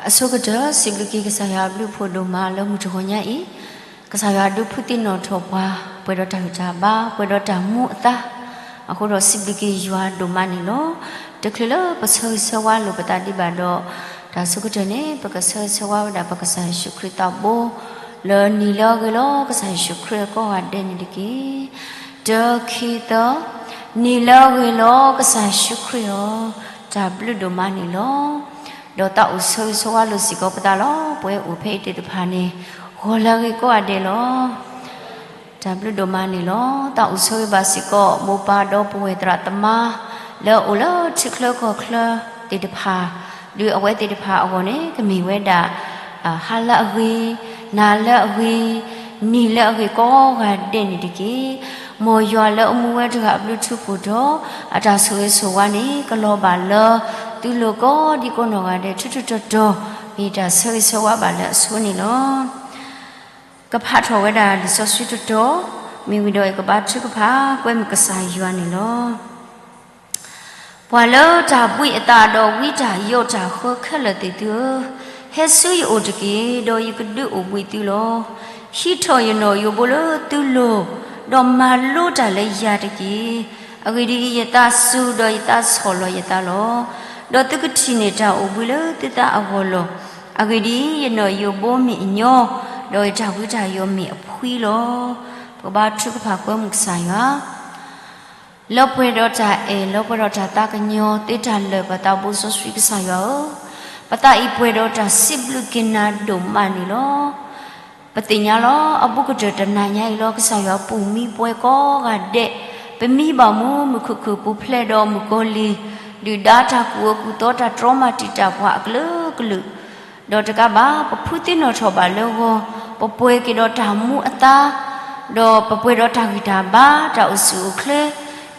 အဆိကတၢၢ် စံးဘျုးက့ၤကစၢ်ယွၤအဘျုးအဖှိၣ်ဒိၣ်မးလၢမုၢ်တဂီၤညါအံၤ, ကစၢ်ယွၤဒုးဖုးသ့ၣ်နီၣ်ထီၣ်ပှၤ ပှဲၤဒီးတၢ်ဂံၢ်တၢ်ဘါ ပှဲၤဒီးတၢ်မူအသါ, အဃိဒီးစံးဘျုးက့ၤယွၤဒိၣ်မးန့ၣ်လီၤ. တချုးလၢပဆၢဂ့ၤဆၢဝါလိာ်ပသးဒံးဘၣ်ဒီး, တၢ်ဆိကတၢၢ်န့ၣ် ပကဆၢဂ့ၤဆၢဝါဝဲဒၣ်ပကစၢ်ယ့ၣ်ၡူးခရံာ်သးဘိ, လၢနံၤလၢအဂ့ၤလီၤ ကစၢ်ယ့ၣ်ၡူးခရံာ်အကိးဂၤဒဲးန့ၣ်တက့ၢ်. တၢ ခံ သၢ, နံၤလၢအဂ့ၤလီၤ ကစၢ်ယ့ၣ်ၡူးခရံာ်ဧၢ, တၢ်ဘျုးဒိၣ်မးန့ၣ်လီၤ. ဒီးသးအိၣ်ဆၢဂ့ၤဆၢဝါလိာ်စ့ၢ်ကီးပသးလီၤ. ပဝဲအိၣ်ဖဲအံၤသ့ၣ်တဖၣ်န့ၣ်, ဂီၤလၢအဂ့ၤကိးဂၤဒဲးလီၤ. တၢ်ဘျုးဒိၣ်မးန့ၣ်လီၤ. သးအိၣ်ဆၢဂ့ၤဘၣ်စ့ၢ်ကီး မိၢ်ပၢ်ဒီပုၢ်ဝဲၢ်သရၣ်သမါ လၢအအိၣ်လၢထံချၢကီၢ်ချၢသ့ၣ်တဖၣ်, ဒီးအဝဲသ့ၣ်တဖၣ်အဂီၢ်န့ၣ် ကမ့ၢ်ဝဲဒၣ် ဟါလၢအဂ့ၤ, နၤလၢအဂ့ၤ, နံၤလၢအဂ့ၤကိးဂၤဒဲးန့ၣ်တက့ၢ်. မ်ယွၤလၢအမူဝဲတဂၤအဘျုးထူဖှိၣ်ဒီး အတၢ်ဆိၣ်ဂ့ၤဆိၣ်ဝါန့ၣ် ကလီၤဘၣ်လၢ သုလိၤကိးဒံကိးနီၢ်ဂၤဒဲး ထူးထူးတီၤတီၤ, မ့ၢ်တၢ်ဆၢဂ့ၤဆၢဝါဘၣ်လၢအဆိန့ၣ်လီၤ. ကဖးထီၣ်ဝဲဒၣ်လံာ်စီဆှံတတီၤ, မ့ၢ်ဝံၤဒီးယကဘါထုကဖၣ်ကွဲမုာ်ကစၢ်ယွၤန့ၣ်လီၤ. ပှၤလၢတၢ်ဘှံးအသးဒီးဝံတၢ်ယိးတၢ်ဃၢခဲလၢာ်သ့ၣ်သုဧၢ, ဟဲဆူယအိၣ်တက့ၢ်, ဒီးယကဒုးအိၣ်ဘှံးသုလီၤ. ဟံးထီၣ်ယနီၣ်ယိးဘိလၢသုလိၤ, ဒီးမၤလိတၢ်လၢယၤတက့ၢ်. အဂ့ၢ်ဒ်အံၤ, ယသးစူၤဒီးယသးဆီၣ်လီၤယသးလီၤ. ဒီးသုကထံၣ်န့ၢ်တၢ်အိၣ်ဘှံးလၢသုသးအဂီၢ်လီၤ. အဂ့ၢ်ဒ်အံၤ, ယနီၣ်ယိးဘိမ့ၢ်အညီ, ဒီးယတၢ်ဘှံးတၢ်ယိးမ့ၢ်အဖှံလီၤ. ပကဘါထုကဖၣ်ကွဲမုာ်ကစၢ်ယွၤ လၢပှဲၤဒီးတၢ်အဲၣ်, လၢပှဲၤဒီးတၢ်သးကညီၤသ့တၢ်လၢာ် ပသးဘိစီဆှံကစၢ်ယွၤဧၢ, ပသးအံၤပှဲၤဒီးတၢ်စံးဘျုးက့ၤနၤဒိၣ်မးန့ၣ်လီၤ. ပသ့ၣ်ညါလီၤ အဘူးကတၢၢ်တနၤညါအံၤလီၤ ကစၢ်ယွၤပူၤမံပှဲၤကိးဂၤဒဲး, ပမံဘၣ်မူ မုၢ်ခုၣ်ခုၣ်ပူၤဖျဲးဒီးမုၣ်ကီၤလံၢ်, ဒုၣ်ဒါတၢ်ကူၣ်အၢကူၣ်သီ တၢ်တြီမၤတံာ်တာ်ပှၤအကလုာ်ကလုာ်, ဒီးတကးဘၣ် ပဖုးသ့ၣ်နီၣ်ထီၣ်ဘၣ်လၢဂီၤ, ပပှဲၤက့ၤဒီးတၢ်မူအသါ, ဒီးပပှဲၤဒီးတၢ်ဂံၢ်တၢ်ဘါ တၢ်အိၣ်ဆူၣ်အိၣ်ချ့,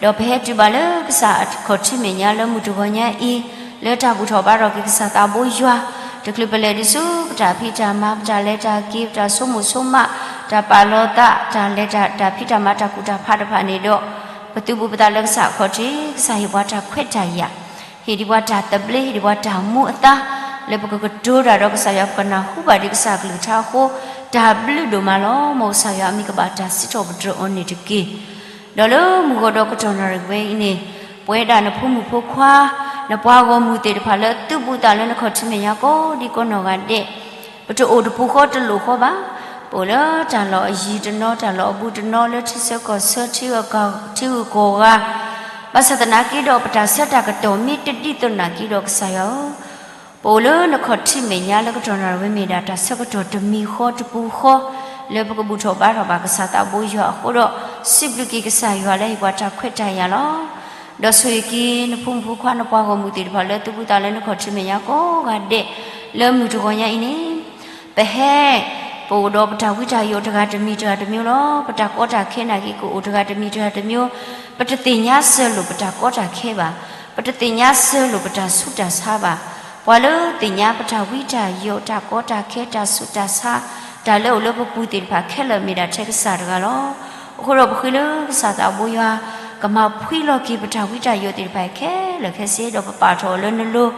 ဒီးပဟဲတုၤဘၣ်လၢကစၢ်အခီၣ်ထံးမဲာ်ညါလၢမုၢ်တဂီၤညါအံၤ, လၢတၢ်ဘူၣ်ထီၣ်ဘါထီၣ်က့ၤကစၢ်သးဘိယွၤ, တချုးပလဲၤဒံးဆူပတၢ်ဖံးတၢ်မၤ ပတၢ်လဲၤတၢ်က့ၤ ပတၢ်ဆိကမိၣ်ဆိကမး တၢ်ပာ်လီၤသး တၢ်လဲၤတၢ် တၢ်ဖံးတၢ်မၤ တၢ်ကူၣ်တၢ်ဖးတဖၣ်န့ၣ်ဒီး, ပသုးဘူးပသးလၢကစၢ်အခီၣ်ထံး, ကစၢ်ဟ့ၣ်ပှၤတၢ်ခွဲးတၢ်ယာ်, ဟ့ၣ်ဒံးပှၤတၢ်သဘျ့, ဟ့ၣ်ဒံးပှၤတၢ်မူအသါ, လၢပကကတိၤတၢ်ဒီးကစၢ်ယွၤ ပကနၢ်ဟူဘၣ်ဒံးကစၢ်အကလုၢ်ကထါအဃိ, တၢ်ဘျုးဒိၣ်မးလီၤ. မ်ကစၢ်ယွၤအမံၤကဘၣ်တၢ်စံးထီၣ်ပတြၢၤအီၤန့ၣ်တက့ၢ်. ဒီးလၢမုၢ်ဂီၤဒီးကတီၢ်နၣ်ရံၣ်ဝဲအံၤန့ၣ်, ပဝဲဒၣ်နဖိမုၣ်ဖိခွါ, နပှၤဂီၢ်မုၢ်သ့ၣ်တဖၣ်လၢသုးဘူးသးလၢနခီၣ်ထံးမဲာ်ညါကိးဒံကိးနီၢ်ဂၤဒဲး, ပတအိၣ်တပူၤဃီတလိာ်ဃီဘၣ်. ပအိၣ်လၢတၢ်လီၢ်အယံၤတနီၤ တၢ်လီၢ်အဘူးတနီၤ လၢထံဆၢကီၢ်ဆၢ ထံဂုၤကီၢ်ဂၤ, ဘၣ်ဆၣ်သနာ်က့ဒီး ပတၢ်ဆၢတၢ်ကတီၢ်မ့ၢ်တဒ်သိးနာ်က့ဒီး ကစၢ်ယွၤဧၢ, ပအိၣ်လၢနခီၣ်ထံးမဲာ်ညါလၢကတီၢ်နၣ်ရံၣ်ဝဲမ့ၢ်ဒၣ် တၢ်ဆၢကတီၢ်တမံၤဃီတပူၤဃီ, လၢပကဘူၣ်ထီၣ်ဘါထီၣ်ဘၣ်ကစၢ်သးဘိယွၤအဃိဒီး, စံးဘျုးက့ၤကစၢ်ယွၤလၢဟ့ၣ်ပှၤတၢ်ခွဲးတၢ်ယာ်လီၤ. ဒီးဆိၣ်ဂ့ၤက့ၤ နဖိမုၣ်ဖိခွါ နပှၤဂီၢ်မုၢ်သ့ၣ်တဖၣ်လၢသုးဘူးသးလၢနခီၣ်ထံးမဲာ်ညါကိးဂၤဒဲး, လၢမုၢ်တဂီၤညါအံၤန့ၣ်, ပဟဲ, ပအိၣ်ဒီးပတၢ်ဝံတၢ်ယိးတဂၤတမံၤတဂၤတမံၤလီၤ. ပတၢ်ကီတၢ်ခဲနာ်က့ ကအိၣ်တဂၤတမံၤတဂၤတမံၤ, ပတသ့ၣ်ညါစၢၤလိာ်ပတၢ်ကီတၢ်ခဲဘၣ်. ပတသ့ၣ်ညါစၢၤလိာ်ပတၢ်ဆူးတၢ်ဆါဘၣ်. ပှၤလၢသ့ၣ်ညါပတၢ်ဝံတၢ်ယိး တၢ်ကီတၢ်ခဲ တၢ်ဆူးတၢ်ဆါ, တၢ်လၢအိၣ်လၢပပူၤသ့ၣ်တဖၣ်ခဲလၢာ်မ့ၢ်ဒၣ်ထဲကစၢ်တဂၤလီၤ. အဃိဒီးပဃ့လၢကစၢ်သးဘိယွၤ, ကမၤဖှံလီၤက့ၤပတၢ်ဝံတၢ်ယိးသ့ၣ်တဖၣ်ခဲလၢာ်ခဲဆ့ ဒီးပပာ်ထီၣ်အီၤလၢနလိၤ,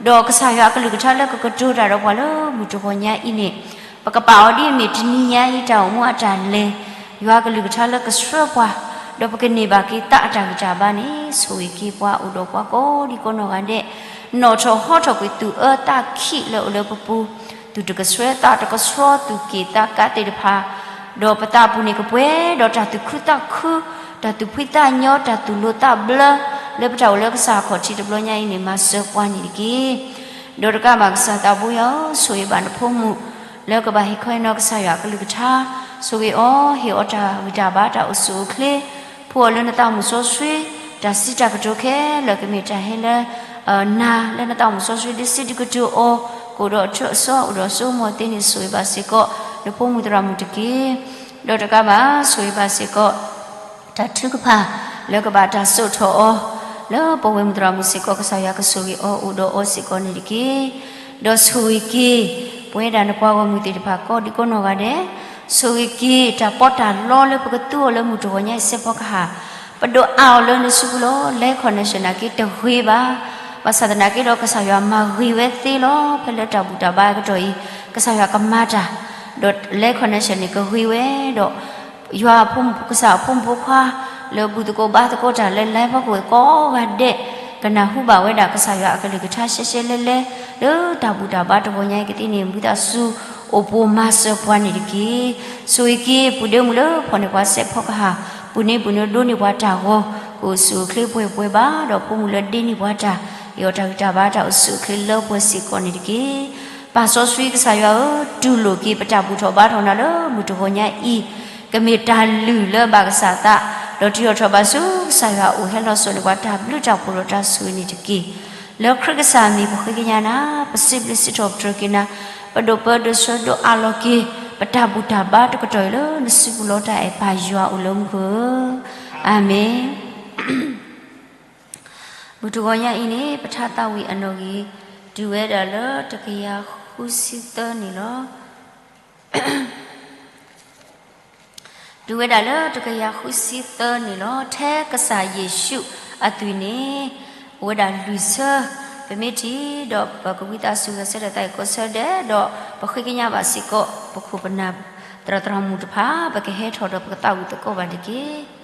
ဒီးကစၢ်ယွၤအကလုၢ်ကထါလၢကကတိၤတၢ်ဒီးပှၤလၢမုၢ်တဂီၤညါအံၤန့ၣ်, ပကပာ်အီၤဒ်အမ့ၢ်တနံၤညါအံၤ တၢ်အိၣ်မူအတၢ်လဲၤ, ယွၤအကလုၢ်ကထါလၢကဆှၢပှၤ, ဒီးပကန့ၢ်ဘၣ်က့ၤသးအတၢ်ဂံၢ်တၢ်ဘါန့ၣ်, ဆိၣ်ဂ့ၤက့ၤပှၤအိၣ်ဒီးပှၤကိးဒံကိးနီၢ်ဂၤဒဲး, နီၣ်ထီၣ်ဟီထီၣ်ကွံာ်သူၣ်အၢသးခံးလၢအိၣ်လၢပပူၤ, သူၣ်တကဆှဲသးတကဆှီ သူၣ်က့ၣ်သးကးသ့ၣ်တဖၣ်, ဒီးပသးပူၤန့ၣ်ကပှဲၤဒီးတၢ်သူၣ်ခုသးခု, တၢ်သူၣ်ဖှံသးညီ, တၢ်သူၣ်လိၤသးဘျၢ, လၢပတၢ်အိၣ်လၢကစၢ်အခီၣ်ထံးတဘျီညါအံၤန့ၣ် မၤစၢၤပှၤန့ၣ်တက့ၢ်. ဒီးတကးဘၣ်ကစၢ်သးဘိယွၤဧၢ, ဆိၣ်ဂ့ၤဘၣ်နဖိမုၣ် လၢကဘၣ်ဟ့ၣ်ခီဟ့ၣ်နီၤကစၢ်ယွၤအကလုၢ်ကထါ, ဆိၣ်ဂ့ၤအီၤ, ဟ့ၣ်အီၤတၢ်ဂံၢ်တၢ်ဘါ တၢ်အိၣ်ဆူၣ်အိၣ်ချ့, ဖှူအီၤလၢနသးမုၢ်စီဆှံ, တၢ်စံးတၢ်ကတိၤခဲလၢာ်ကမ့ၢ်တၢ်ဟဲလၢ နၤလၢနသးမုၢ်စီဆှံ ဒုးစံးဒုးကတိၤအီၤ, ကအိၣ်ဒီးအထၢၣ်အစီ အိၣ်ဒီးစိကမီၤသ့န့ၣ် ဆိၣ်ဂ့ၤဘၣ်စ့ၢ်ကီး နဖိမုၣ်သရၣ်မုၣ်တက့ၢ်. ဒီးတကးဘၣ် ဆိၣ်ဂ့ၤဘၣ်စ့ၢ်ကီး တၢ်ထုကဖၣ် လၢကဘၣ်တၢ်စိာ်ထီၣ်အီၤ လၢပဝဲမုၢ်သရၣ်မုၣ်စ့ၢ်ကီး ကစၢ်ယွၤကဆိၣ်ဂ့ၤအီၤ အိၣ်ဒီးအီၤစ့ၢ်ကီးန့ၣ်တက့ၢ်. ဒီးဆိၣ်ဂ့ၤက့ၤ ပဝဲဒၣ်နပှၤဂီၢ်မုၢ်သ့ၣ်တဖၣ်ကိးဒံကိးနီၢ်ဂၤဒဲး, ဆိၣ်ဂ့ၤက့ၤ တၢ်ပီးတၢ်လီလၢပကသူအီၤလၢမုၢ်တဂီၤညါအံၤ စဲးဖီကဟၣ်, ပဒိးအါအီၤလၢနစုပူၤလီၤ. လဲၤခီၣ်နၢၣ်ဆၢၣ်နာ်က့တဂ့ၤဘၣ်. ဘၣ်ဆၣ်သနာ်က့ဒီး ကစၢ်ယွၤမၤဂ့ၤဝဲသ့လီၤ. ဖဲလၢတၢ်ဘူၣ်တၢ်ဘါအကတီၢ်အံၤ ကစၢ်ယွၤကမၤတၢ်, ဒီးလဲၤ connection န့ၣ် ကဂ့ၤဝဲဒီး ယွၤ ကစၢ်အဖိမုၣ်ဖိခွါ လၢဘူၣ်သကိးဘါသကိးတၢ်လၢ live ဖီခိၣ်ကိးဂၤဒဲး ကနၢ်ဟူဘၣ်ဝဲဒၣ် ကစၢ်ယွၤအကလုၢ်ကထါရှဲရှဲလဲလဲ လၢတၢ်ဘူၣ်တၢ်ဘါတဂီၤညါအံၤကသ့န့ၣ် ဝံသးစူၤအိၣ်ပိာ်မၤစၢၤပှၤန့ၣ်တက့ၢ်. ဆိၣ်ဂ့ၤက့ၤ ပုၢ်ဒ့မုၣ်လၢဖီၣ်န့ၢ်ပှၤစဲးဖီကဟၣ်, ပုၢ်န့ၢ်ပုၢ်န့ၢ်ဒိးန့ၢ်ပှၤတၢ်ဂီၤ, ကအိၣ်ဆူၣ်အိၣ်ချ့ပှဲၤပှဲၤဘၣ်, ဒီးဖိမုၣ်လၢဒ့န့ၢ်ပှၤတၢ်အီၣ်တၢ်ဂံၢ်တၢ်ဘါတၢ်အိၣ်ဆူၣ်အိၣ်ချ့လၢပှဲၤစ့ၢ်ကီးန့ၣ်တက့ၢ်. ပၢ်စီဆှံကစၢ်ယွၤဧၢ, တူၢ်လိာ်က့ၤပတၢ်ဘူၣ်ထီၣ်ဘါထီၣ်နၤလၢမုၢ်တဂီၤညါအံၤ, ကမ့ၢ်တၢ်လုၢ်လၢဘၣ်ကစၢ်သး, ဒီးတုၤထီၣ်ထီၣ်ဘၣ်ဆူကစၢ်ယွၤအအိၣ် ဟဲလီၤစိာ်န့ၢ်ပှၤတၢ်ဘျုးတၢ်ဖှိၣ်ဒီးတၢ်ဆိၣ်ဂ့ၤန့ၣ်တက့ၢ်. လၢခရံာ်ကစၢ်အမံၤ ပဃ့ကညးနၤ, ပစံးဘျုးစံးထီၣ်ပတြၢၤက့ၤနၤ, ပဒိၣ်ပၢဒိၣ်ဆၢဒိၣ်အးလီၤက့ၤ ပတၢ်ဘူၣ်တၢ်ဘါတကတီၢ်အံၤလၢနစုပူၤလီၤတၢ်အဲၣ် ပၢ်ယွၤအိၣ်လၢမူခိၣ်ဧၢ, အၤမ့ၣ်. မုၢ်တဂီၤညါအံၤန့ၣ် ပထါသးဝံၣ်အနီၣ်ဂံၢ် တုၤဝဲဒၣ်လၢတကယၤဃုဆံသၢန့ၣ်လီၤ. တုၤဝဲဒၣ်လၢတကယၤဃုဆံသၢန့ၣ်လီၤ. ထဲကစၢ်ယ့ၣ်ၡူးအသွံၣ်န့ၣ် အိၣ်ဝဲဒၣ်လွံၢ်ဆၢ, ပမ့ၢ်ထံၣ်ဒီး ပကဝံသးစူၤဂဲၤဆၢထၢၣ်သးအံၤကိးဆၢဒဲး, ဒီးပဃ့ကညးဘၣ်စ့ၢ်ကီး ပခိၣ်ပနၢ်သရၣ်သရၣ်မုၣ်တဖၣ် ပကဟဲထီၣ်ဒီးပကသးဝံၣ်သကိးဘၣ်တက့ၢ်.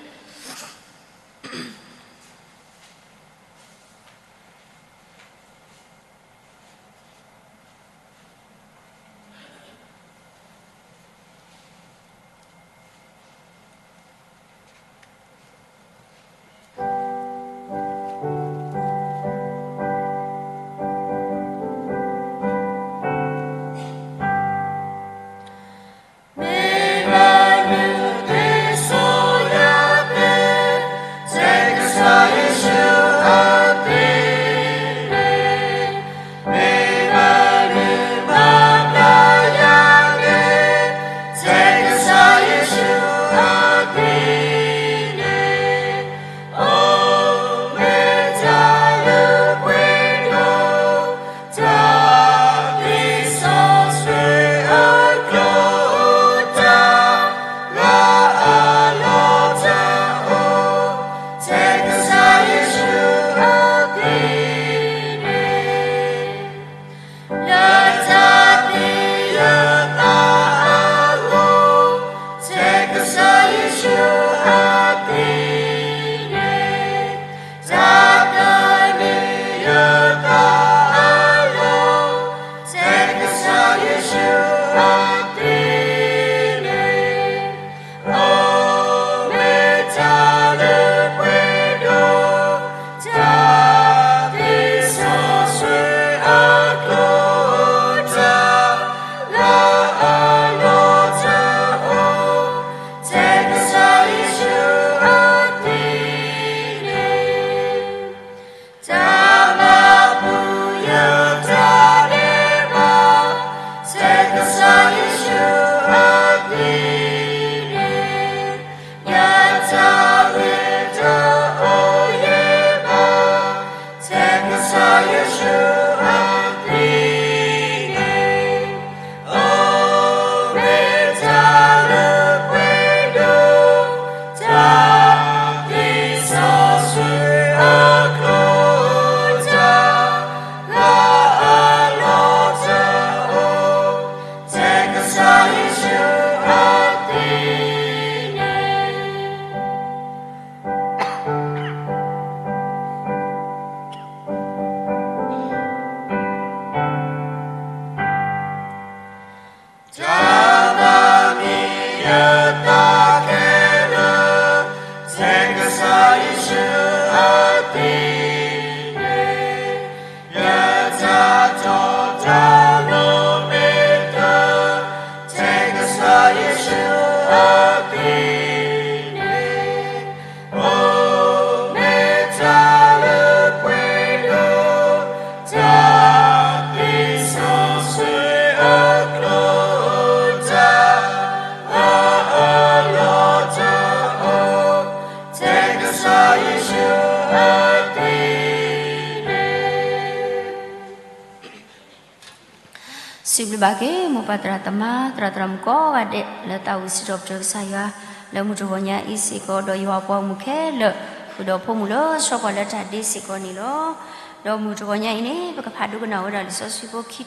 စံးဘျုးဘၣ်က့ၤ မိၢ်ပၢ်သရၣ်သမါ သရၣ်သရၣ်မုၣ်ကိးဂၤဒဲး လၢသးဝံၣ်စံးထီၣ်ပတြၢၤကစၢ်ယွၤ လၢမုၢ်တဂီၤညါအံၤစ့ၢ်ကီး ဒီးယွၤအပှၤဂီၢ်မုၢ်ခဲလၢာ် ဃုာ်ဒီးဖိမုၣ်လၢဆှီပှၤလၢတၢ်ဒ့စ့ၢ်ကီးန့ၣ်လီၤ. ဒီးမုၢ်တဂီၤညါအံၤန့ၣ် ပကဖးဒိကနၣ်ဝဲဒၣ်လံာ်စီဆှံဖိခံ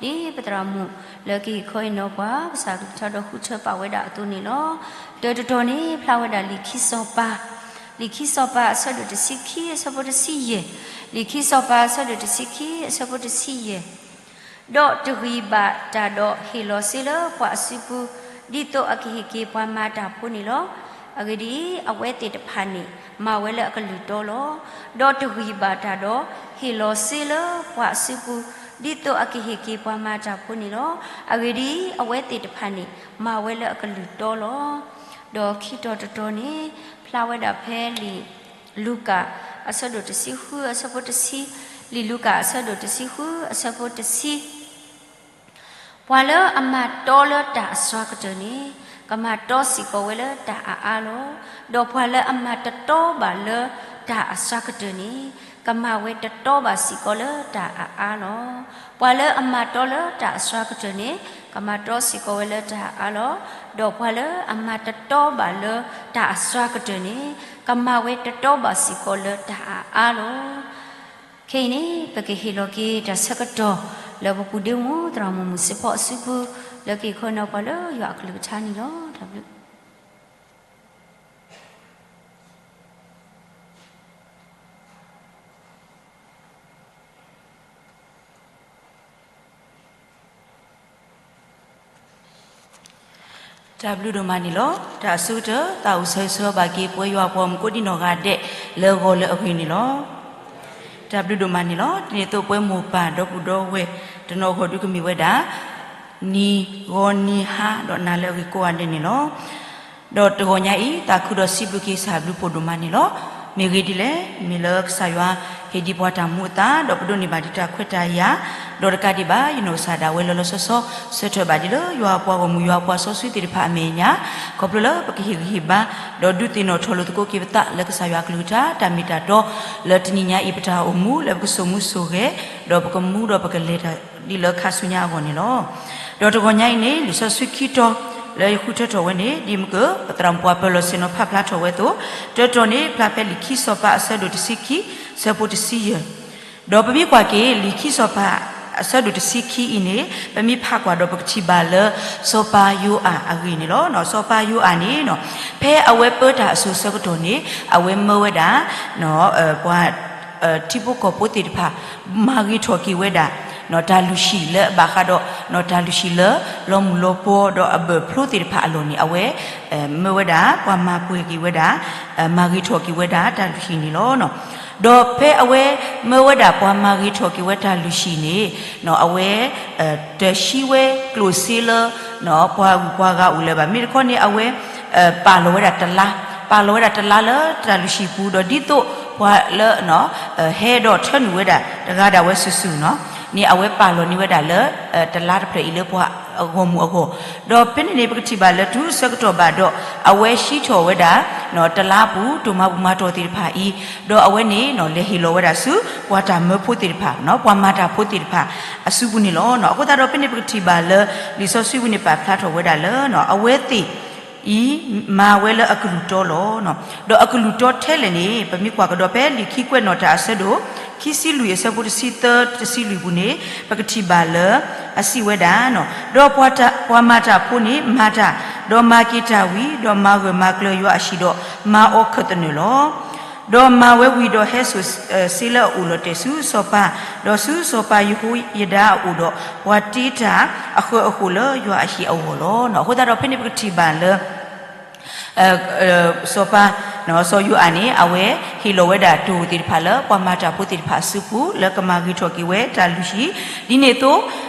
တီၤ, ဒ်ပသရၣ်မုၣ်လၢကဟ့ၣ်ခီဟ့ၣ်နီၤပှၤ ကစၢ်ကလုၢ်ကထါဒီးဃုထၢပာ်ဝဲဒၣ်အသိးန့ၣ်လီၤ. တၢတတီၤန့ၣ် ဖျါဝဲဒၣ်လံာ်ခံစီၤပၤ, လံာ်ခံစီၤပၤအဆၢဒိၣ်တဆံခံ အဆၢဖိတဆံယဲၢ်, လံာ်ခံစီၤပၤအဆၢဒိၣ်တဆံခံ အဆၢဖိတဆံယဲၢ် ဒီးတဂံၢ်ဘၣ်တၢ်ဒီးဟ့ၣ်လီၤစ့လၢပှၤအစုပူၤ, ဒ်သိးအကဟ့ၣ်က့ၤပှၤမၤတၢ်ဖိန့ၣ်လီၤ. အဂ့ၢ်ဒ်အံၤ, အဝဲသ့ၣ်တဖၣ်န့ၣ် မၤဝဲလၢအကလုၢ်တီလီၤ. ဒီးတဂံၢ်ဘၣ်တၢ်ဒီးဟ့ၣ်လီၤစ့လၢပှၤအစုပူၤ, ဒ်သိးအကဟ့ၣ်က့ၤပှၤမၤတၢ်ဖိန့ၣ်လီၤ. အဂ့ၢ်ဒ်အံၤ, အဝဲသ့ၣ်တဖၣ်န့ၣ် မၤဝဲလၢအကလုၢ်တီလီၤ. ဒီးခံတီၤတတီၤန့ၣ် ဖျါဝဲဒၣ်ဖဲလံာ်လူၤကၣ် အဆၢဒိၣ်တဆံဃု အဆၢဖိတဆံ, လံာ်လူၤကၣ်အဆၢဒိၣ်တဆံဃု အဆၢဖိတဆံ ပှၤလၢအမၤတီလၢတၢ်အစှၤကတၢၢ်န့ၣ် ကမၤတီစ့ၢ်ကီးဝဲလၢတၢ်အါအါလီၤ. ဒီးပှၤလၢအမၤတတီဘၣ်လၢတၢ်အစှၤကတၢၢ်န့ၣ် ကမၤဝဲတတီဘၣ်စ့ၢ်ကီးလၢတၢ်အါအါလီၤ. ပှၤလၢအမၤတီလၢတၢ်အစှၤကတၢၢ်န့ၣ် ကမၤတီစ့ၢ်ကီးဝဲလၢတၢ်အါအါလီၤ. ဒီးပှၤလၢအမၤတတီဘၣ်လၢတၢ်အစှၤကတၢၢ်န့ၣ် ကမၤဝဲတတီဘၣ်စ့ၢ်ကီးလၢတၢ်အါအါလီၤ. ခဲအံၤန့ၣ် ပကဟ့ၣ်လီၤက့ၤတၢ်ဆၢကတီၢ် လၢပပူၤဒ့မူသရၣ်မုၣ်မုၢ်စ့ဖီအစုပူၤ လၢကဟ့ၣ်ခီနီၤပှၤလၢယွၤအကလုၢ်ကထါန့ၣ်လီၤ. တၢ်ဘျုး တၢ်ဘျုးဒိၣ်မးန့ၣ်လီၤ. တၢ်အဆိကတၢၢ် သးအိၣ်ဆၢဂ့ၤဆၢဝါဘၣ်က့ၤ ပဝဲယွၤအပှၤမုၣ်ကိးဒံနီၢ်ဂၤဒဲး လၢဂီၤလၢအဂ့ၤန့ၣ်လီၤ. တၢ်ဘျုးဒိၣ်မးန့ၣ်လီၤ. ဒ်န့ၣ်အသိးပဝဲမိၢ်ပၢ်ဒီပုၢ်ဒီဝဲၢ် တနီၤဂီၢ်ဒုကမ့ၢ်ဝဲဒၣ် နံၤဂီၤနံၤဟါ ဒီးနၤလၢအဂ့ၤကိးဂၤဒဲးန့ၣ်လီၤ. ဒီးတဂီၤညါအံၤ သးခုဒီးစံးဘျုးက့ၤကစၢ်ဘျုးဖှိၣ်ဒိၣ်မးန့ၣ်လီၤ. မ့ၢ်ဂ့ၢ်ဒ်လဲၣ်, မ့ၢ်လၢကစၢ်ယွၤဟ့ၣ်ဒံးပှၤတၢ်မူအသး ဒီးပဒိးန့ၢ်ဘၣ်ဒံးတၢ်ခွဲးတၢ်ယာ်, ဒီးတကးဒံးဘၣ် ယနီၢ်ကစၢ်ဒၣ်ဝဲလီၤလီၤဆီဆီ ဆၢထၢၣ်ဘၣ်ဒံးလၢယွၤအပှၤဂီၢ်မုၢ် ယွၤအပှၤစီဆှံသ့ၣ်တဖၣ်အမဲာ်ညါ, ခီဖျိလၢပကဟ့ၣ်ဂံၢ်ဟ့ၣ်ဘါ ဒီးဒုးသ့ၣ်နီၣ်ထီၣ်လိာ်သကိးက့ၤပသးလၢကစၢ်ယွၤအကလုၢ်ကထါ တၢ်မ့ၢ်တၢ်တီ လၢတနံၤညါအံၤ ပတၢ်အိၣ်မူလၢပကစိာ်မူစိာ်ဂဲၤ, ဒီးပကမူဒီးပကလဲၤတၢ်ဒ်လၢခါဆူညါအဂီၢ်န့ၣ်လီၤ. ဒီးတဂီၤညါအံၤန့ၣ် လံာ်စီဆှံခံတီၤ လၢယဃုထၢထီၣ်ဝဲန့ၣ် ဒ်မ့ၢ်က ပသရၣ်မုၣ်ပှၤပၢၤလီၢ်ဆ့ၣ်နီၤဖးဖျါထီၣ်ဝဲအသိး, တၢတီၤန့ၣ် ဖျါဖဲလံာ်ခံစီၤပၤအဆၢဒိၣ်တဆံခံ ဆၢဖိတဆံယဲၢ်, ဒီးပမ့ၢ်ကွၢ်က့ၤ လံာ်ခံစီၤပၤအဆၢဒိၣ်တဆံခံအံၤန့ၣ် ပမ့ၢ်ဖးကွၢ်ဒီးပကထံၣ်ဘၣ်လၢ စီၤပၤယိၤအၤအဂ့ၢ်န့ၣ်လီၤ. စီၤပၤယိၤအၤန့ၣ် ဖဲအဝဲပၢတၢ်အစိၤဆၢကတီၢ်န့ၣ် အဝဲမၢဝဲဒၣ် ပှၤ ထံဖိကီၢ်ဖိသ့ၣ်တဖၣ် မၤဂ့ၤထီၣ်က့ၤဝဲဒၣ် တၢ်လုၢ်ဟံၣ်လၢအဘၣ်ဃးဒီး တၢ်လုၢ်ဟံၣ်လၢ လီၤမုၢ်လီၤပှီၤဒီးအဘၢၣ်ဖျိသ့ၣ်တဖၣ်အလီၢ်န့ၣ် အဝဲ မၢဝဲဒၣ် ပှၤမၤပှဲၤက့ၤဝဲဒၣ် မၤဂ့ၤထီၣ်က့ၤဝဲဒၣ်တၢ်လုၢ်ဟံၣ်န့ၣ်လီၤ. ဒီးဖဲအဝဲမၢဝဲဒၣ်ပှၤမၤဂ့ၤထီၣ်က့ၤဝဲတၢ်လုၢ်ဟံၣ်န့ၣ် အဝဲ တဟံးဝဲကျိၣ်စ့လၢ ပှၤဂုၤပှၤဂၤအိၣ်လၢၤဘၣ်. မ့ၢ်တခီန့ၣ် အဝဲ ပာ်လီၤဝဲဒၣ်တလါ, ပာ်လီၤဝဲဒၣ်တလါလၢတၢ်လုၢ်ဟံၣ်ပူၤ ဒီးဒ်သိးပှၤလၢ ဟဲဒီးထၢနုာ်ဝဲဒၣ်တဂၤဒၣ်ဝဲစုာ်စုာ်န့ၣ် န့ၣ်အဝဲပာ်လီၤန့ၢ်ဝဲဒၣ်လၢ တလါတဖျၢၣ်အံၤလၢပှၤအဂီၢ်မုၢ်အဂီၢ်, ဒီးဖဲန့ၣ်န့ၣ် ပကထံၣ်ဘၣ်လၢတုၤဆၢကတီၢ်ဘၣ်ဒီး အဝဲဟံးထီၣ်ဝဲဒၣ် တလါပူၤ တိၢ်မၤဘူၣ်မၤတီၢ်သ့ၣ်တဖၣ်အံၤ, ဒီးအဝဲန့ၣ် လဲၤဟ့ၣ်လီၤဝဲဒၣ်ဆူ ပှၤတၢ်မၢဖိသ့ၣ်တဖၣ်, ပှၤမၤတၢ်ဖိသ့ၣ်တဖၣ် အစုပူၤန့ၣ်လီၤ. အဃိသတးဒီး ဖဲန့ၣ်ပကထံၣ်ဘၣ်လၢ လံာ်စီဆှံပူၤန့ၣ် ပာ်ဖျါထီၣ်ဝဲဒၣ်လၢ အဝဲသ့ၣ် အံၤ မၤဝဲလၢအကလုၢ်တီလီၤ. ဒီးအကလုၢ်တီထဲလဲၣ်န့ၣ် ပမ့ၢ်ကွၢ်ကဒီးဖဲလံာ်ခံကွဲးနီၣ်တၢ်အဆၢဒိၣ် ခံဆံလွံၢ်အဆၢဖိတဆံသၢ တဆံလွံၢ်ပူၤန့ၣ် ပကထံၣ်ဘၣ်လၢ အစံးဝဲဒၣ်, ဒီးပှၤမၤတၢ်ဖိန့ၣ်မၤတၢ်, ဒီးမၤက့ၤတၢ်ဝံၤ, ဒီးမၤဂၢၢ်မၤကျၢၤယွၤအဟံၣ်ဒီး မၤအီၤခၢၣ်သနၢၣ်လီၤ. ဒီးမၤဝဲဝံၤဒီးဟဲစိာ်စ့လၢအအိၣ်လီၤတဲာ်ဆူစီၤပၤ, ဒီးဆူစီၤပၤယဟိယဒၤအအိၣ်ဒီး ပှၤတ့တၢ်အဃၢၤအဃိၣ်လၢယွၤအဟံၣ်အဂီၢ်လီၤ. အဃိသတးဒီးဖဲန့ၣ်ပကထံၣ်ဘၣ်လၢ စီၤပၤ, စီၤယိၤအၤန့ၣ် အဝဲဟ့ၣ်လီၤဝဲဒၣ်တိၢ်သ့ၣ်တဖၣ်လၢ ပှၤမၤတၢ်ဖိသ့ၣ်တဖၣ်အစုပူၤ လၢကမၤဂ့ၤထီၣ်က့ၤဝဲတၢ်လုၢ်ဟံၣ်, ဒ်န့ၣ်အသိး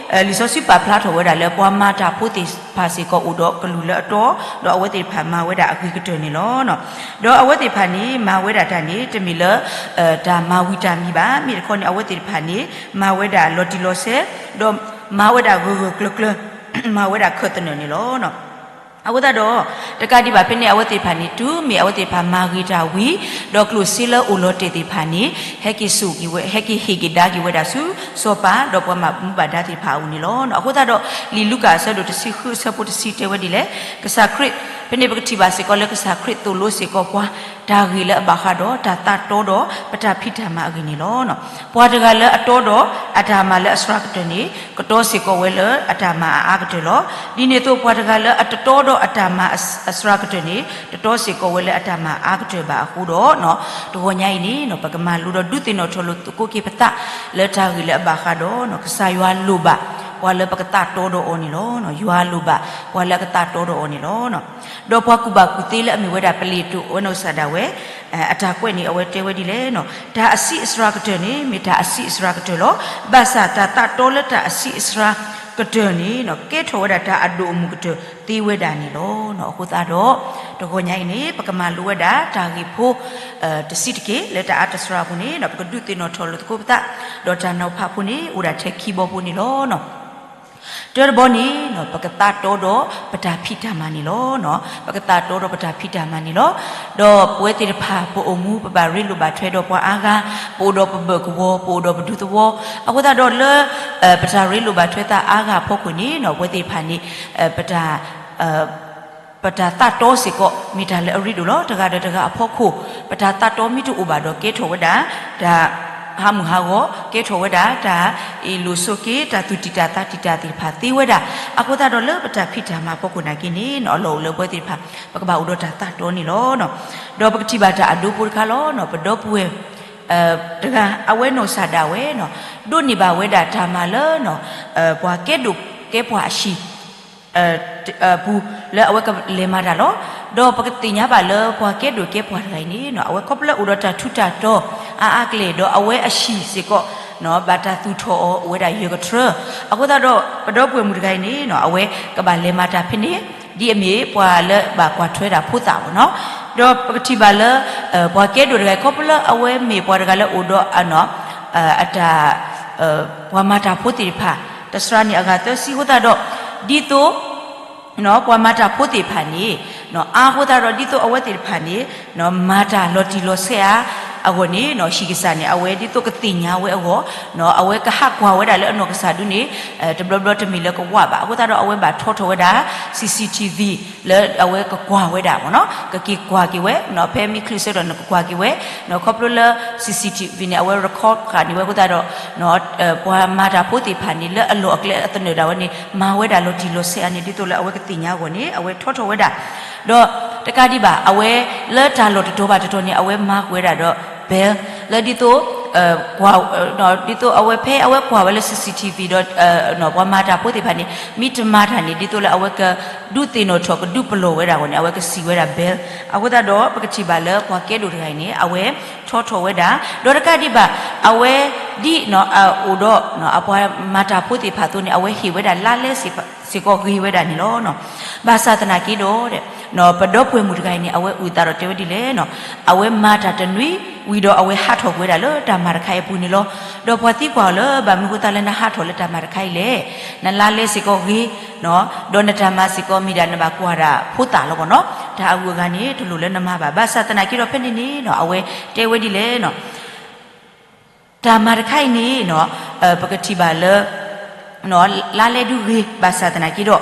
လံာ်စီဆှံပာ်ဖျါထီၣ်ဝဲဒၣ်လၢ ပှၤမၤတၢ်ဖိသ့ၣ်တဖၣ်စ့ၢ်ကီးအိၣ်ဒီးကလုၢ်လၢအတီ, ဒီးအဝဲသ့ၣ်တဖၣ်မၤဝဲဒၣ်အဂ့ၤကတၢၢ်န့ၣ်လီၤ. ဒီးအဝဲသ့ၣ်တဖၣ်န့ၣ် မၤဝဲဒၣ်တၢ်န့ၣ် တမ့ၢ်လၢ တၢ်မၤဝံၤတၢ်မံၤဘၣ်. မ့ၢ်တခီန့ၣ် အဝဲသ့ၣ်တဖၣ်န့ၣ် မၤဝဲဒၣ်လီၤတံၢ်လီၤဆဲး, ဒီးမၤဝဲဒၣ်ဂၢၢ်ဂၢၢ်ကျၢၤကျၢၤ, မၤဝဲဒၣ်ခၢၣ်သနၢၣ်န့ၣ်လီၤ. အဃိသတးဒီး တကးဒံးဘၣ်ဖဲန့ၣ် အဝဲသ့ၣ်တဖၣ်န့ၣ် တုၤမ့ၢ်အဝဲသ့ၣ်တဖၣ်မၤဂ့ၤတၢ်ဝံၤ, ဒီးကျိၣ်စ့လၢအိၣ်လီၤတဲာ်သ့ၣ်တဖၣ်န့ၣ် ဟဲက့ၤစိာ်က့ၤဝဲ ဟဲက့ၤဟ့ၣ်က့ၤဒါက့ၤဝဲဒၣ်ဆူစီၤပၤ ဒီးပှၤဘၣ်မူဘၣ်ဒါသ့ၣ်တဖၣ်အအိၣ်န့ၣ်လီၤ. အဃိသတးဒီး လံာ်လူၤကၣ်အဆၢဒိၣ်တဆံဃုအဆၢဖိတဆံတဲဝဲဒ်လဲၣ်, ကစၢ်ခရံာ်, ဖဲန့ၣ်ပကထံၣ်ဘၣ်စ့ၢ်ကီးလၢကစၢ်ခရံာ်သိၣ်လိစ့ၢ်ကီးပှၤ တၢ်ဂ့ၢ်လၢအဘၣ်ဃးဒီးတၢ်သးတီဒီးပတၢ်ဖံးတၢ်မၤအဂ့ၢ်န့ၣ်လီၤ. ပှၤတဂၤလၢအတီဒီးအတၢ်မၤလၢအစှၤကတၢၢ်န့ၣ် ကတီစ့ၢ်ကီးဝဲလၢအတၢ်မၤအအါကတၢၢ်လီၤ. ဒ်န့ၣ်အသိး ပှၤတဂၤလၢအတတီဒီးအတၢ်မၤအစှၤကတၢၢ်န့ၣ် တတီစ့ၢ်ကီးဝဲလၢအတၢ်မၤအါကတၢၢ်ဘၣ်အဃိဒီး, တဂီၤညါအံၤန့ၣ် ပကမၤလိဒီးဒုးသ့ၣ်နီၣ်ထီၣ်လိာ်သကိးက့ၤပသး လၢတၢ်ဂ့ၢ်လၢအဘၣ်ဃးဒီး ကစၢ်ယွၤလိၣ်ဘၣ်ပှၤလၢပကသးတီဒီးအီၤန့ၣ်လီၤ. ယွၤလိၣ်ဘၣ်ပှၤလၢအကသးတီဒီးအီၤန့ၣ်လီၤ. ဒီးပှၤကူၣ်ဘၣ်ကူၣ်သ့လၢအမ့ၢ်ဝဲဒၣ် ပလ့းတိၣ် အဝဲနီၢ်ကစၢ်ဒၣ်ဝဲ အတၢ်ကွဲးန့ၣ် အဝဲတဲဝဲဒ်လဲၣ်, တၢ်အဆံးအစှၤကတၢၢ်န့ၣ် မ့ၢ်တၢ်အဆံးအစှၤကတၢၢ်လီၤ. ဘၣ်ဆၣ်တၢ်သးတီလၢတၢ်အဆံးအစှၤကတၢၢ်န့ၣ် ကဲထီၣ်ဝဲဒၣ်တၢ်အဒိၣ်အမုၢ်ကတၢၢ်သ့ဝဲဒၣ်န့ၣ်လီၤ. အဃိသတးဒီး တဂီၤညါအံၤန့ၣ် ပကမၤလိဝဲဒၣ်တၢ်ဂ့ၢ်ဖိ တဆံးတက့ၢ် လၢတၢ်အါတစှၤအပူၤန့ၣ် ပကဒုးသ့ၣ်နီၣ်ထီၣ်လိာ်သကိးပသး, ဒီးတၢ်နီၤဖးဖိန့ၣ် အိၣ်ဒၣ်ထဲခံဘီဖိန့ၣ်လီၤ. တၢတဘီန့ၣ် ပကသးတီဒီးပတၢ်ဖံးတၢ်မၤန့ၣ်လီၤ. ပကသးတီဒီးပတၢ်ဖံးတၢ်မၤန့ၣ်လီၤ. ဒီးပဝဲသ့ၣ်တဖၣ် ပအိၣ်မူ ပဘၣ်ရ့လိာ်ဘၣ်ထွဲဒီးပှၤအါဂၤ, ပအိၣ်ဒီးပဘၢၣ်ကဝီၤ, ပအိၣ်ဒီးပဒူသဝီ, အဃိသတးဒီးလၢ ပတၢ်ရ့လိာ်ဘၣ်ထွဲသးအါဂၤအဖီခိၣ်န့ၣ် ပဝဲသ့ၣ်တဖၣ်န့ၣ် ပတၢ် ပတၢ်သးတီစ့ၢ်ကီး မ့ၢ်တၢ်လၢအရ့ဒိၣ်လီၤ. တဂၤဒီးတဂၤအဖီခိၣ် ပတၢ်သးတီမ့ၢ်တအိၣ်ဘၣ်ဒီး ကဲထီၣ်ဝဲဒၣ် တၢ်ဟးမုၢ်ဟးဂီၤ, ကဲထီၣ်ဝဲဒၣ် တၢ်အ့ၣ်လိာ်ဆိးက့, တၢ်သူၣ်တံၢ်တၢ်သးတံၢ်တၢ်သ့ၣ်တဖၣ်သ့ဝဲဒၣ်. အဃိသတးဒီးလၢပတၢ်ဖံးတၢ်မၤအဖီခိၣ်နာ်က့န့ၣ် အလီၢ်အိၣ်လၢပဝဲသ့ၣ်တဖၣ် ပကဘၣ်အိၣ်ဒီးတၢ်သးတီန့ၣ်လီၤ. ဒီးပကထံၣ်ဘၣ်တၢ်အဒိဖိတခါလီၤ. ပဒီပုၢ်ဝဲၢ်တဂၤ အဝဲနီၢ်ကစၢ်ဒၣ်ဝဲ ဒိးန့ၢ်ဘၣ်ဝဲဒၣ်တၢ်မၤလၢ ပှၤကဲဒိၣ်ကဲပှၢ်အဟံၣ် ပူၤ လၢအဝဲကလဲၤမၤတၢ်လီၤ. ဒီးပကသ့ၣ်ညါဘၣ်လၢပှၤကဲဒိၣ်ကဲပှၢ်တဂၤအံၤန့ၣ် အဝဲခီဖျိလၢအိၣ်ဒီးတၢ်ထူးတၢ်တီၤအါအါကလဲာ် ဒီးအဝဲအဟံၣ်စ့ၢ်ကီး ဘၣ်တၢ်သူၣ်ထီၣ်အီၤအိၣ်ဝဲဒၣ်ယဲၢ်ကထြၢ. အဃိသတးဒီး ပဒီပုၢ်ဝဲၢ်မုၣ်တဂၤအံၤန့ၣ် အဝဲကဘၣ်လဲၤမၤတၢ်ဖဲန့ၣ် ဒ်အမ့ၢ်ပှၤလၢဘၣ်ကွၢ်ထွဲဒၣ်ဖိသၣ်ဘၣ်နီၤ. ဒီးပကထံၣ်ဘၣ်လၢ ပှၤကဲဒိၣ်တဂၤအံၤ ခီဖျိလၢအဝဲမ့ၢ်ပှၤတဂၤလၢအိၣ်ဒီး အတၢ် ပှၤမၤတၢ်ဖိသ့ၣ်တဖၣ် တစှၤန့ၢ်အဂၤသၢဆံအဃိသတးဒီး ဒ်သိး ပှၤမၤတၢ်ဖိသ့ၣ်တဖၣ်န့ၣ် အါအဃိသတးဒီး ဒ်သိးအဝဲသ့ၣ်တဖၣ်န့ၣ် မၤတၢ်လီၤတံၢ်လီၤဆဲးအါအဂီၢ်န့ၣ် ဟံၣ်ကစၢ်န့ၣ် အဝဲဒ်သိးကသ့ၣ်ညါဝဲအဂီၢ် အဝဲကဟးကွၢ်ဝဲဒၣ်လၢအနီၢ်ကစၢ်ဒုန့ၣ် တဘျီဘျီတမ့ၢ်လၢကဝးဘၣ်. အဃိသတးဒီး အဝဲဘၣ်ထီထီၣ်ဝဲဒၣ် CCTV လၢအဝဲကကွၢ်ဝဲဒၣ်ဘၣ်နီၤ. ကက့ၤကွၢ်က့ၤဝဲ ဖဲမ့ၢ်ချုးဆၢထီၣ်န့ၣ် ကကွၢ်က့ၤဝဲ ခီဖျိလၢ CCTV န့ၣ် အဝဲ record ဃာ်န့ၢ်ဝဲအဃိသတးဒီး ပှၤမၤတၢ်ဖိသ့ၣ်တဖၣ်န့ၣ် လၢအလီၢ်အကျဲအသနၢၣ်ဒၣ်ဝဲန့ၣ် မၤဝဲဒၣ်လီၤတံၢ်လီၤဆဲးအါန့ၣ် ဒ်သိးလၢအဝဲကသ့ၣ်ညါအဂီၢ်န့ၣ် အဝဲထီထီၣ်ဝဲဒၣ် ဒီးတကးဒံးဘၣ် အဝဲလၢတၢ်လီၢ်တတီၤဘၣ်တတီၤန့ၣ် အဝဲမၤကွံာ်ဝဲဒၣ်ဒီး bell လၢဒ်သိး ဒ်သိးအဝဲဖဲအဝဲကွၢ်ဝဲလၢ CCTV ဒီး ပှၤမၤတၢ်ဖိသ့ၣ်တဖၣ်န့ၣ် မ့ၢ်တမၤတၢ်န့ၣ် ဒ်သိးလၢအဝဲကဒုးသ့ၣ်နီၣ်ထီၣ်ကဒုးပလီၢ်ဝဲဒၣ်အဂီၢ်န့ၣ် အဝဲကစံးဝဲဒၣ် bell. အဃိသတးဒီး ပကထံၣ်ဘၣ်လၢပှၤကဲဒိၣ်တဂၤအံၤန့ၣ် အဝဲထီထီၣ်ဝဲဒၣ် ဒီးတကးဒံးဘၣ် အဝဲဒ် အိၣ်ဒီး အပှၤမၤတၢ်ဖိသ့ၣ်တဖၣ်အသိးန့ၣ် အဝဲဟ့ၣ်ဝဲဒၣ်လါလဲစ့ၢ်ကီးဂ့ၤဝဲဒၣ်န့ၣ်လီၤ. ဘၣ်ဆၣ်သနာ်က့ဒီး ပဒီပုၢ်ဝဲၢ်မုၣ်တဂၤအံၤန့ၣ် အဝဲအုၣ်သးဒီးတဲဝဲဒ်လဲၣ်, အဝဲမၤတၢ်တနွံဝံၤဒီး အဝဲဟးထီၣ်ကွံာ်ဝဲဒၣ်လၢတၢ်မၤတခါအံၤအပူၤန့ၣ်လီၤ. ဒီးပှၤသံကွၢ်အီၤလၢ ဘၣ်မနုၤအဃိသတးလၢနဟးထီၣ်လၢတၢ်မၤတခါအံၤလဲၣ်, နလါလဲစ့ၢ်ကီးဂ့ၤ ဒီးနတၢ်မၤစ့ၢ်ကီးမ့ၢ်ဒၣ်နဘၣ်ကွၢ်ဒၣ်ဖိသၣ်လီၤဘၣ်နီၤ. တၢ်အဂုၤအဂၤန့ၣ် တလိၣ်လၢနမၤဘၣ်. ဘၣ်ဆၣ်သနာ်က့ဒီး ဖဲန့ၣ်န့ၣ် အဝဲတဲဝဲဒ်လဲၣ် တၢ်မၤတခါအံၤန့ၣ် ပကထံၣ်ဘၣ်လၢ လါလဲဒုဂ့ၤ ဘၣ်ဆၣ်သနာ်က့ဒီး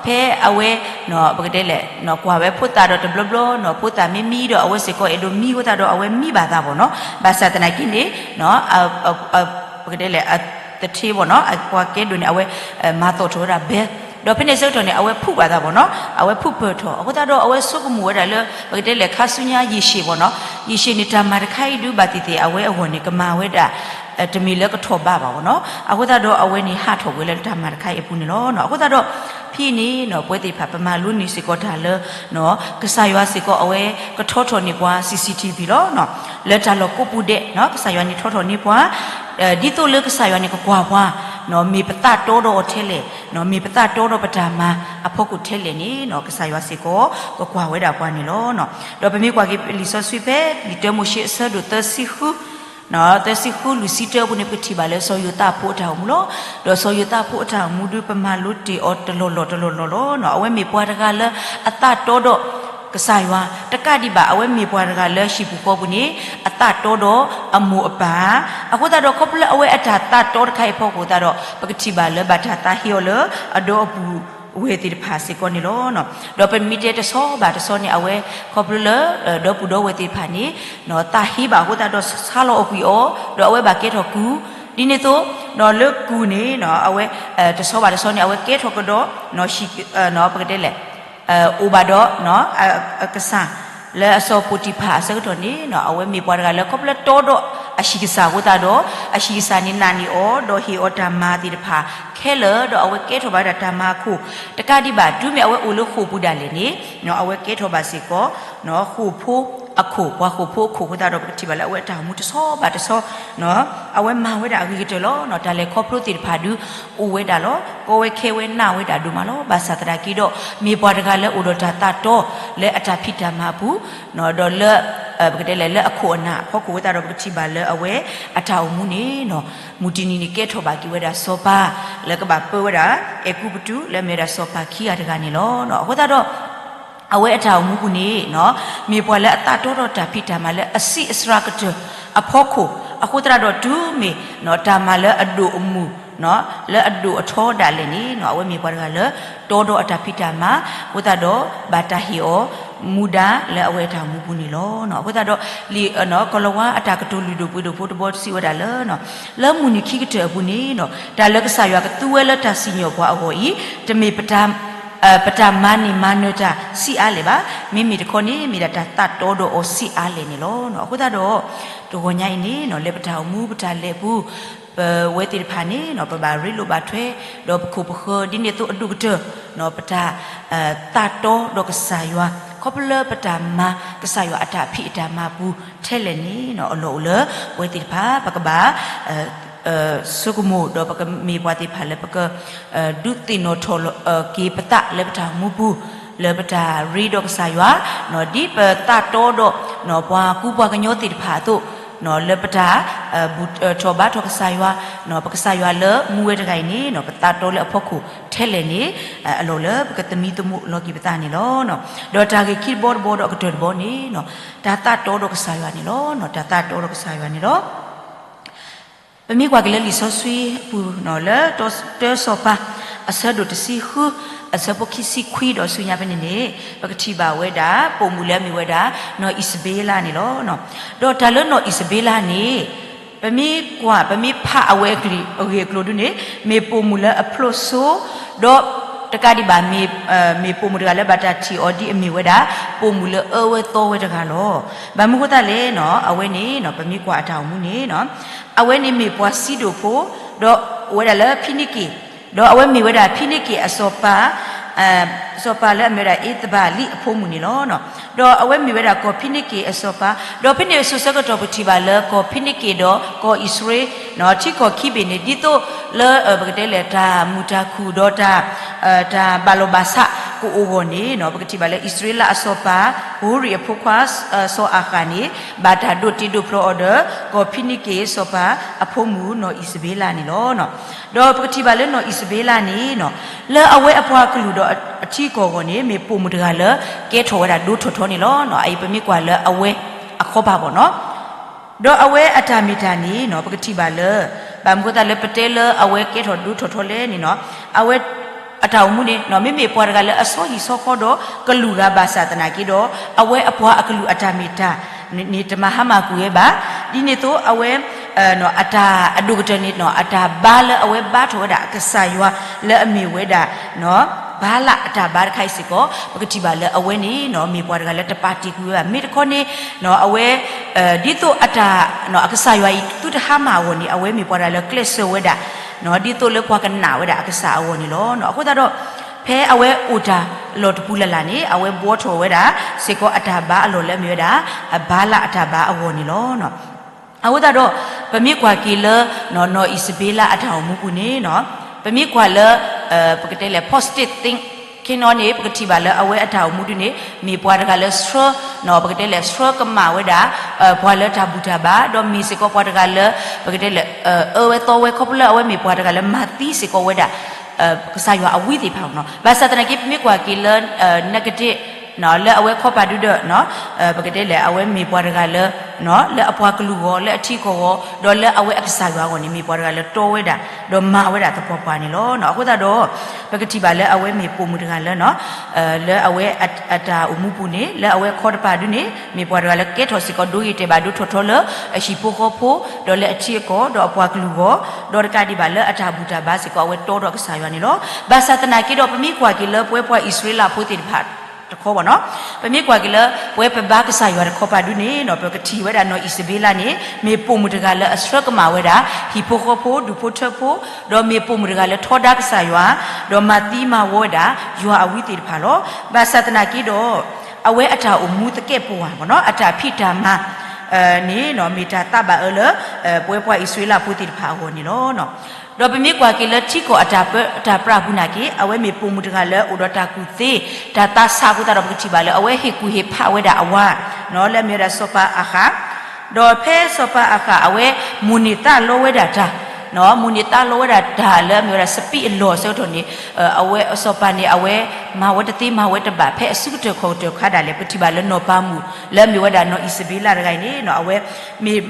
ဖဲအဝဲ ပကတဲလဲၣ် ကွၢ်ဝဲဖိသၣ်ဒီးတဘျီဘျီ ဖိသၣ်မ့ၢ်မံဒီး အဝဲစ့ၢ်ကီးအဲၣ်ဒိးမံအဃိသတးဒီး အဝဲမံဘၣ်သးဘၣ်နီၤ. ဘၣ်ဆၣ်သနာ်က့န့ၣ် ပကတဲလဲၣ် အသထ့ဘၣ်နီၤ အပှၤကဲဒိၣ်န့ၣ် အဝဲမၤသီၣ်ထီၣ်ဝဲဒၣ် bell ဒီးဖဲန့ၣ်ဆၢကတီၢ်န့ၣ် အဝဲဖုးဘၣ်သးဘၣ်နီၤ အဝဲဖုးပၢၢ်ထီၣ် အဃိသတးဒီး အဝဲဆိကမိၣ်ဝဲဒၣ်လၢ ပကတဲလဲၣ် ခါဆူညါယံာ်ၡ့ၣ်ဘၣ်နီၤ ယံာ်ၡ့ၣ်န့ၣ်တၢ်မၤတခါအံၤဒုးဘၣ်သ့ၣ်သ့ၣ် အဝဲအဂီၢ်န့ၣ် ကမၤဝဲဒၣ် တမ့ၢ်လၢကထီၣ်ဘးဘၣ်ဘၣ်နီၤ အဃိသတးဒီး အဝဲန့ၣ်ဟးထီၣ်ကွံာ်လၢတၢ်မၤတခါအံၤအပူၤန့ၣ်လီၤ. အဃိသတးဒီး ဖဲအံၤန့ၣ် ပဝဲသ့ၣ်တဖၣ် ပမၤလိန့ၢ်စ့ၢ်ကီးတၢ်လၢ ကစၢ်ယွၤစ့ၢ်ကီး အဝဲကထီထီၣ်န့ၢ်ပှၤ CCTV လီၤ. လၢတၢ်လီၢ်ကိးပူၤဒဲး ကစၢ်ယွၤန့ၣ်ထီထီၣ်န့ၢ်ပှၤ ဒ်သိးလၢကစၢ်ယွၤန့ၣ်ကကွၢ်ပှၤ မ့ၢ်ပသးတီဒီးအီၤထဲလဲၣ်, မ့ၢ်ပသးတီဒီးပတၢ်မၤအဖီခိၣ်ထဲလဲၣ်န့ၣ် ကစၢ်ယွၤစ့ၢ်ကီး ကကွၢ်ဝဲဒၣ်ပှၤန့ၣ်လီၤ. ဒီးပမ့ၢ်ကွၢ်က့ၤလံာ်စီဆှံဖဲ လံာ်တၢမိၤၡ့အဆၢဒိၣ်သၢဆံဃု သၢဆံဃု လွံၢ်ဆံတၢအပူၤန့ၣ် ပကထံၣ်ဘၣ်လၢစီၤယိၤသးဖိအတၢ်အိၣ်မူလီၤ. ဒီးစီၤယိၤသးဖိအတၢ်အိၣ်မူဒုး ပမၤလိတ့ၢ်အီၤတလီၢ်လီၢ်တလီၢ်လီၢ်လီၤ. အဝဲမ့ၢ်ပှၤတဂၤလၢအသးတီဒီးကစၢ်ယွၤ, တကးဒံးဘၣ် အဝဲမ့ၢ်ပှၤတဂၤလၢဟံၣ်ပူၤဃီပူၤန့ၣ် အသးတီဒီးအမိၢ်အပၢ်, အဃိသတးဒီး ခီဖျိလၢအဝဲအတၢ်သးတီတခါအံၤအဖီခိၣ်သတးဒီး ပကထံၣ်ဘၣ်လၢဘၣ်တၢ်သးဟ့အီၤလၢအဒီပုၢ်ဝဲၢ်သ့ၣ်တဖၣ်စ့ၢ်ကီးန့ၣ်လီၤ. ဒီးပမ့ၢ်တဲတဆီဘၣ်တဆီန့ၣ် အဝဲခီဖျိလၢ ဒီပုၢ်ဒီဝဲၢ်သ့ၣ်တဖၣ်န့ၣ် သးဟ့ဘၣ်အဃိသတးဒီးဆါလီၤအီၣ်ကွံာ်အီၤ, ဒီးအဝဲဘၣ်ကဲထီၣ်ကုၢ်, ဒ်န့ၣ်အသိး လၢကုၢ်န့ၣ် အဝဲ တဆီဘၣ်တဆီန့ၣ် အဝဲကဲထီၣ်ကဒီး ပကတဲလဲၣ် အိၣ်ဘၣ်ဒီး ကစၢ်လၢအစီၤပီၤတံၤဖၣ်အဆၢကတီၢ်န့ၣ် အဝဲမ့ၢ်ပှၤတဂၤလၢခီဖျိတီဒီးအဟံၣ်ကစၢ်အဃိသတးဒီး အဟံၣ်ကစၢ်န့ၣ်နာ်န့ၢ်အီၤ ဒီးဟ့ၣ်အီၤတၢ်မၤသ့ၣ်တဖၣ်ခဲလၢာ် ဒီးအဝဲကဲထီၣ်ဘၣ်ဝဲဒၣ်တၢ်မၤအခိၣ်, တကးဒံးဘၣ် တုၤမ့ၢ်အဝဲအိၣ်လၢဃိာ်ပူၤဒၣ်လဲာ်န့ၣ် အဝဲကဲထီၣ်ဘၣ်စ့ၢ်ကီး ဃိာ်ဖိအခိၣ်, ပှၤဃိာ်ဖိအခိၣ်အဃိသတးဒီး ပကထံၣ်ဘၣ်လၢအဝဲအတၢ်အိၣ်မူတဆီဘၣ်တဆီ အဝဲမၤဝဲဒၣ်အဂ့ၤကတၢၢ်လီၤ. တၢ်လဲၤခီဖျိသ့ၣ်တဖၣ်ဒုး အိၣ်ဝဲဒၣ်လီၤ. ကီဝဲခဲဝဲနၢ်ဝဲဒၣ်ဒိၣ်မးလီၤ. ဘၣ်ဆၣ်သနာ်က့ဒီး မ့ၢ်ပှၤတဂၤလၢအိၣ်ဒီးတၢ်သးတီလၢအတၢ်ဖံးတၢ်မၤအပူၤ ဒီးလၢ ပကတဲလဲၣ် လၢအခိၣ်အနၢ်အဖီခိၣ်အဃိသတးဒီး ပကထံၣ်ဘၣ်လၢအဝဲအတၢ်အိၣ်မူန့ၣ် မုၢ်တနံၤန့ၣ်ကဲထီၣ်ဘၣ်က့ၤဝဲဒၣ်စီၤပၤ လၢကဘၣ်ပၢဝဲဒၣ် အဲၤကူပတူး လၢအမ့ၢ်ဝဲဒၣ်စီၤပၤခံဂၤတဂၤန့ၣ်လီၤ. အဃိသတးဒီး အဝဲအတၢ်အိၣ်မူပူၤန့ၣ် မ့ၢ်ပှၤလၢအသးတီဒီးတၢ်ဖံးတၢ်မၤလၢအဆံးအစှၤကတၢၢ်အဖီခိၣ်, အဃိသတးဒီးတုၤမ့ၢ် တၢ်မၤလၢအဒိၣ်အမုၢ် လၢအဒိၣ်အထီဒၣ်လဲာ်န့ၣ် အဝဲမ့ၢ်ပှၤတဂၤလၢ တီဒီးအတၢ်ဖံးတၢ်မၤ အဃိသတးဒီး ဘၣ်တၢ်ဟ့ၣ်အီၤ မူဒါလၢအဝဲအတၢ်အိၣ်မူပူၤန့ၣ်လီၤ. အဃိသတးဒီး လံာ် ကီၤလၤဝါအတၢ်ကတိၤလုၢ်ဒိၣ်ပှ့ၤဒိၣ်ဖိတဘီစံးဝဲဒၣ်လၢ လၢမုၢ်နံၤခံကတၢၢ်အပူၤန့ၣ် တၢ်လၢကစၢ်ယွၤကသူဝဲလၢတၢ်စံၣ်ညီၣ်ပှၤအဂီၢ်အံၤ တမ့ၢ် ပတၢ်မၤန့ၢ်မၤနၢၤတၢ်ဆံးအါလဲၣ်ဘၣ်. မ့မ့ၢ်တခီန့ၣ် မ့ၢ်ဒၣ်တၢ်သးတီဒီးအီၤဆံးအါလဲၣ်န့ၣ်လီၤ. အဃိသတးဒီး တဂီၤညါအံၤန့ၣ် လၢပတၢ်အိၣ်မူပတၢ်လဲၤပူၤ ပဝဲသ့ၣ်တဖၣ်န့ၣ် ပဘၣ်ရ့လိာ်ဘၣ်ထွဲ ဒီးပခိၣ်ပဃၢၤ ဒ်န့ၣ်အသိးအဒိၣ်ကတၢၢ် ပတၢ် သးတီဒီးကစၢ်ယွၤ ခီဖျိလၢပတၢ်မၤကစၢ်ယွၤအတၢ်ဖံးအတၢ်မၤပူၤထဲလဲၣ်န့ၣ် အလီၢ်အိၣ်လၢ ပဝဲသ့ၣ်တဖၣ် ပကဘၣ် ဆိကမိၣ် ဒီးပကမ့ၢ်ပှၤသ့ၣ်တဖၣ်လၢပက ဒုးသ့ၣ်နီၣ်ထီၣ်က့ၤပသးလၢပတၢ်အိၣ်မူပူၤ လၢပတၢ်ရ့ဒီးကစၢ်ယွၤ ဒ်ပသးတီဒီး ပှၤကူပှၤကညီသ့ၣ်တဖၣ်အသိး လၢပတၢ် ဘူၣ်ထီၣ်ဘါထီၣ်ကစၢ်ယွၤ ပကစၢ်ယွၤလၢမူဝဲတဂၤအံၤန့ၣ် ပသးတီလၢအဖီခိၣ်ထဲလဲၣ်န့ၣ် အလီၢ်လၢပကသမံသမိးလီၤက့ၤပသးန့ၣ်လီၤ. ဒီးတၢ်ဂ့ၢ်ခံတဘီတဘီဒီးအကတၢၢ်တဘီန့ၣ် တၢ်သးတီဒီးကစၢ်ယွၤန့ၣ်လီၤ. တၢ်သးတီဒီးကစၢ်ယွၤန့ၣ်လီၤ. ပမ့ၢ်ကွၢ်က့ၤလၢလံာ်စီဆှံအပူၤ လၢတၢစီၤပၤ အဆၢဒိၣ်တဆံဃု အဆၢဖိခံဆံခွံဒီးဆူညါဖဲန့ၣ်န့ၣ် ပကထံၣ်ဘၣ်ဝဲဒၣ် ပိာ်မုၣ်လၢအမ့ၢ်ဝဲဒၣ် နီၢ်အံၣ်စဘ့လးန့ၣ်လီၤ. ဒီးတၢ်လၢနီၢ်အံၣ်စဘ့လးန့ၣ် ပမ့ၢ်ကွၢ် ပမ့ၢ်ဖးအဝဲအဂ့ၢ်အကျိၤဒုန့ၣ် မ့ၢ်ပိာ်မုၣ်လၢအဖျိးစိ ဒီးတကးဒံးဘၣ် မ့ၢ်ပိာ်မုၣ်တဂၤလၢဘၣ်တၢ်ထံၣ်အီၤဒ်အမ့ၢ်ဝဲဒၣ် ပိာ်မုၣ်လၢအၢဝဲသီဝဲတဂၤလီၤ. ဘၣ်မနုၤအဃိသတးလဲၣ်န့ၣ် အဝဲန့ၣ် ပမ့ၢ်ကွၢ်အတၢ်အိၣ်မူန့ၣ် အဝဲန့ၣ်မ့ၢ်ပှၤစံဒိၣ်ဖိ ဒီးအိၣ်ဝဲဒၣ်လၢဖံနံက့ၣ်, ဒီးအဝဲမ့ၢ်ဝဲဒၣ်ဖံနံက့ၣ်အစီၤပၤ စီၤပၤလၢအမ့ၢ်ဝဲဒၣ်အ့သဘၤလံအဖိမုၣ်န့ၣ်လီၤ. ဒီးအဝဲမ့ၢ်ဝဲဒၣ်ကီၢ်ဖံနံက့ၣ်အစီၤပၤ, ဒီးဖဲန့ၣ်အစိၤဆၢကတီၢ်ပထံၣ်ဘၣ်လၢကီၢ်ဖံနံက့ၣ်ဒီးကီၢ်အံၣ်စရ့လး ထံကီၢ်ခံဘ့ၣ်န့ၣ် ဒ်သိးလၢ ပကတဲလဲၣ် တၢ်မုာ်တၢ်ခုၣ်ဒီးတၢ် တၢ်ဘၣ်လီၢ်ဘၣ်စးကအိၣ်အဂီၢ်န့ၣ် ပကထံၣ်ဘၣ်လၢအံၣ်စရ့လးအစီၤပၤ ဟူရံၣ်အဖိခွါ စီၤအၤဃၣ်န့ၣ် ဘၣ်တၢ်ဒိးတ့ဒိးဖျီအီၤဒီး ကီၢ်ဖံနံက့ၣ်စီၤပၤအဖိမုၣ်နီၢ်အံၣ်စဘ့လးန့ၣ်လီၤ. ဒီးပကထံၣ်ဘၣ်လၢနီၢ်အံၣ်စဘ့လးန့ၣ် လၢအဝဲအပှၤကလုာ်ဒီးအထံအကီၢ်အဂီၢ်န့ၣ် မ့ၢ်ပိာ်မုၣ်တဂၤလၢကဲထီၣ်ဝဲဒၣ်ဒိထိၣ်ထီန့ၣ်လီၤ. အအံၤပမ့ၢ်ကွၢ်လၢအဝဲအခီပၤဘၣ်နီၤ ဒီးအဝဲအတၢ်မ့ၢ်တၢ်န့ၣ်နီၤ ပကထံၣ်ဘၣ်လၢ ဘၣ်မနုၤအဃိသတးလၢပတဲလၢအဝဲကဲထီၣ်ဒိထိၣ်ထီလဲၣ်န့ၣ်နီၤ အဝဲအတၢ်အိၣ်မူန့ၣ်နီၤ မ့မ့ၢ်ပှၤတဂၤလၢအစီဟံၣ်စီဃီဒီးကလုာ်ဂၤဘၣ်ဆၣ်သနာ်က့ဒီး အဝဲအပှၤအကလုာ်အတၢ်မ့ၢ်တၢ်န့ၣ် တမၤဟါမၢ်ကွံာ်ဝဲဘၣ်. ဒ်န့ၣ်အသိးအဝဲ အတၢ်အဒိၣ်ကတၢၢ်န့ၣ်နီၤ အတၢ်ဘါလၢအဝဲဘါထီၣ်ဝဲဒၣ်အကစၢ်ယွၤလၢအမ့ၢ်ဝဲဒၣ် ဘါလးအတၢ်ဘါတခါအံၤစ့ၢ်ကီး ပကထံၣ်ဘၣ်လၢအဝဲန့ၣ်နီၤ မ့ၢ်ပှၤတဂၤလၢတပာ်တ့ၢ်ကွံာ်ဝဲဘၣ်. မ့ၢ်တခီန့ၣ်နီၤ အဝဲ ဒ်သိးအတၢ် အကစၢ်ယွၤအံၤ သုတဟါမၢ်အဂီၢ်န့ၣ် အဝဲမ့ၢ်ပှၤတဂၤလၢကျဲးစၢးဝဲဒၣ် ဒ်သိးလၢပှၤကနာ်ဝဲဒၣ်အကစၢ်အဂီၢ်န့ၣ်လီၤ. အဃိသတးဒီး ဖဲအဝဲအိၣ်တၢ်လီၢ်တပူၤလၢ်လၢ်န့ၣ် အဝဲဘှီထီၣ်ဝဲဒၣ်စ့ၢ်ကီးအတၢ်ဘါအလီၢ်လၢအမ့ၢ်ဝဲဒၣ် အဘါလးအတၢ်ဘါအဂီၢ်န့ၣ်လီၤ. အဃိသတးဒီး ပမ့ၢ်ကွၢ်က့ၤလၢ နီၢ်အံၣ်စဘ့လးအတၢ်အိၣ်မူပူၤန့ၣ် ပမ့ၢ်ကွၢ်လၢ ပကတဲလဲၣ် positive thing ခ့နီန့ၣ် ပကထံၣ်ဘၣ်လၢအဝဲအတၢ်အိၣ်မူဒုန့ၣ် မ့ၢ်ပှၤတဂၤလၢဆှၢ, ပကတဲလဲၣ် ဆှၢကမၣ်ဝဲဒၣ် ပှၤလၢတၢ်ဘူၣ်တၢ်ဘါ, ဒီးမ့ၢ်စ့ၢ်ကီးပှၤတဂၤလၢ ပကတဲလဲၣ် အၢဝဲသီဝဲ ခီဖျိလၢအဝဲမ့ၢ်ပှၤတဂၤလၢမၤသံစ့ၢ်ကီးဝဲဒၣ် ကစၢ်ယွၤအဝံသ့ၣ်တဖၣ်နီၤ. ဘၣ်ဆၣ်သနာ်က့ ပမ့ၢ်ကွၢ်က့ၤလၢ နကတ့ၢ် လၢအဝဲခီပၤဒုဒီး ပကတဲလဲၣ် အဝဲမ့ၢ်ပှၤတဂၤလၢ လၢအပှၤကလုာ်ဂီၢ် လၢအထံကီၢ်ဂီၢ် ဒီးလၢအဝဲအကစၢ်ယွၤအဂီၢ်န့ၣ် မ့ၢ်ပှၤတဂၤလၢတီဝဲဒၣ် ဒီးမၤဝဲဒၣ်သပှၢ်ပှၢ်န့ၣ်လီၤ. အဃိသတးဒီး ပကထံၣ်ဘၣ်လၢအဝဲမ့ၢ်ပိာ်မုၣ်တဂၤလၢ လၢအဝဲအတၢ်အိၣ်မူပူၤန့ၣ် လၢအဝဲခီတပၤဒုန့ၣ် မ့ၢ်ပှၤတဂၤလၢကဲထီၣ်စ့ၢ်ကီးဒိဂ့ၤတဲာ်ဘၣ်ဒိထီၣ်ထီလၢ အဟံၣ်ဖိဃီဖိ ဒီးလၢအထံအကီၢ် ဒီးအပှၤကလုာ်ဂီၢ် ဒီးတကးဒံးဘၣ်လၢအတၢ်ဘူၣ်တၢ်ဘါစ့ၢ်ကီး အဝဲတီဒီးကစၢ်ယွၤန့ၣ်လီၤ. ဘၣ်ဆၣ်သနာ်က့ဒီး ပမ့ၢ်ကွၢ်က့ၤလၢပဝဲပှၤအံၣ်စရ့လးဖိသ့ၣ်တဖၣ်တခီဘၣ်နီၤ, ပမ့ၢ်ကွၢ်က့ၤလၢပဝဲပဘါကစၢ်ယွၤတခီပၤဒုန့ၣ် ပကထံၣ်ဝဲဒၣ်နီၢ်အံၣ်စဘ့လးန့ၣ် မ့ၢ်ပိာ်မုၣ်တဂၤလၢအဆှၢကမၣ်ဝဲဒၣ် ဟံၣ်ဖိဃီဖိ ဒူၣ်ဖိထၢဖိ, ဒီးမ့ၢ်ပိာ်မုၣ်တဂၤလၢထီဒါကစၢ်ယွၤ, ဒီးမၤသံမၤဝီဝဲဒၣ် ယွၤအဝံသ့ၣ်တဖၣ်လီၤ. ဘၣ်ဆၣ်သနာ်က့ဒီး အဝဲအတၢ်အိၣ်မူသကဲာ်ပဝးဘၣ်နီၤ, အတၢ်ဖံးတၢ်မၤ န့ၣ် မ့ၢ်တၢ်သးဘၣ်အၢလၢ ပဝဲပှၤအံၣ်စရ့လးဖိသ့ၣ်တဖၣ်အဂီၢ်န့ၣ်လီၤ. ဒီးပမ့ၢ်ကွၢ်က့ၤလၢထံကီၢ်အတၢ်ပၢတၢ်ပြးအပူၤနာ်က့ အဝဲမ့ၢ်ပိာ်မုၣ်တဂၤလၢအိၣ်ဒီးတၢ်ကူၣ်သ့ တၢ်သးဆးအဃိသတးဒီး ပကထံၣ်ဘၣ်လၢအဝဲဟ့ၣ်ကူၣ်ဟ့ၣ်ဖးဝဲဒၣ်အဝၤ လၢအမ့ၢ်ဝဲဒၣ်စီၤပၤအၤဃး, ဒီးဖဲစီၤပၤအၤဃးအဝဲမိၣ်န့ၢ်သးလီဝဲဒၣ်တၢ် မိၣ်န့ၢ်သးလီဝဲဒၣ်တၢ်လၢအမ့ၢ်ဝဲဒၣ်စပံးအလီၢ်အဆၢကတီၢ်န့ၣ် အဝဲစီၤပၤန့ၣ် အဝဲမၤဝဲတသ့မၤဝဲတဘၣ် ဖဲအစုကတၢၢ်ခီၣ်ကတၢၢ်ခါဒၣ်လဲာ် ပထံၣ်ဘၣ်လၢနီၢ်ပၤမုၣ် လၢအမ့ၢ်ဝဲဒၣ်နီၢ်အံၣ်စဘ့လးတဂၤအံၤန့ၣ် အဝဲ မ့ၢ်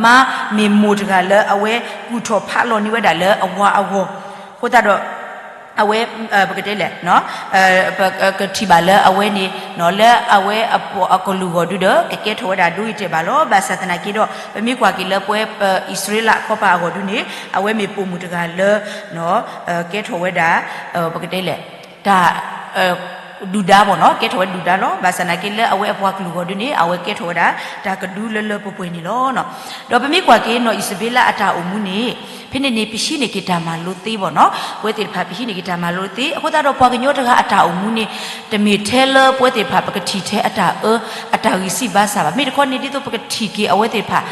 မါ မ့ၢ်မိၢ်တဂၤလၢအဝဲကူၣ်ထီၣ်ဖးလီၤန့ၢ်ဝဲဒၣ်လၢအဝၤအဂီၢ်, အဃိသတးဒီး အဝဲ ပကတဲလဲၣ် ကထံၣ်ဘၣ်လၢအဝဲန့ၣ် လၢအဝဲအကလုာ်ဂီၢ်ဒုဒီး ကကဲထီၣ်ဝဲဒၣ်ဒိဂ့ၤတဲာ်ဘၣ်လီၤ. ဘၣ်ဆၣ်သနာ်က့ဒီး ပမ့ၢ်ကွၢ်က့ၤလၢပဝဲပအံၣ်စရ့လးအခီပၤအဂီၢ်ဒုန့ၣ် အဝဲမ့ၢ်ပိာ်မုၣ်တဂၤလၢ ကဲထီၣ်ဝဲဒၣ် ပကတဲလဲၣ် တၢ် ဒုၣ်ဒါဘၣ်နီၤ, ကဲထီၣ်ဝဲဒၣ်ဒုၣ်ဒါလီၤ. ဘၣ်ဆၣ်သနာ်က့လၢအဝဲအပှၤကလုာ်ဂီၢ်ဒုန့ၣ် အဝဲကဲထီၣ်ဝဲဒၣ် တၢ်ကဒုလၢလၢပှဲၤပှဲၤန့ၣ်လီၤ. ဒီးပမ့ၢ်ကွၢ်က့ၤနီၢ်အံၣ်စဘ့လးအတၢ်အိၣ်မူန့ၣ် ဖဲန့ၣ်န့ၣ် ပဟံးန့ၢ်က့ၤတၢ်မၤလိသ့ဘၣ်နီၤ, ပဝဲသ့ၣ်တဖၣ်ပဟံးန့ၢ်က့ၤတၢ်မၤလိသ့, အဃိသတးဒီးပှၤကညီတဂၤအတၢ်အိၣ်မူန့ၣ် တမ့ၢ်ထဲလၢပဝဲသ့ၣ်တဖၣ် ပကထံၣ်ထဲအတၢ်အၢ အတၢ်ဂံၢ်စၢ်ဘါစၢ်ဘၣ်. မ့ၢ်တခီန့ၣ် ဒ်သိးပကထံၣ်က့ၤအဝဲသ့ၣ်တဖၣ်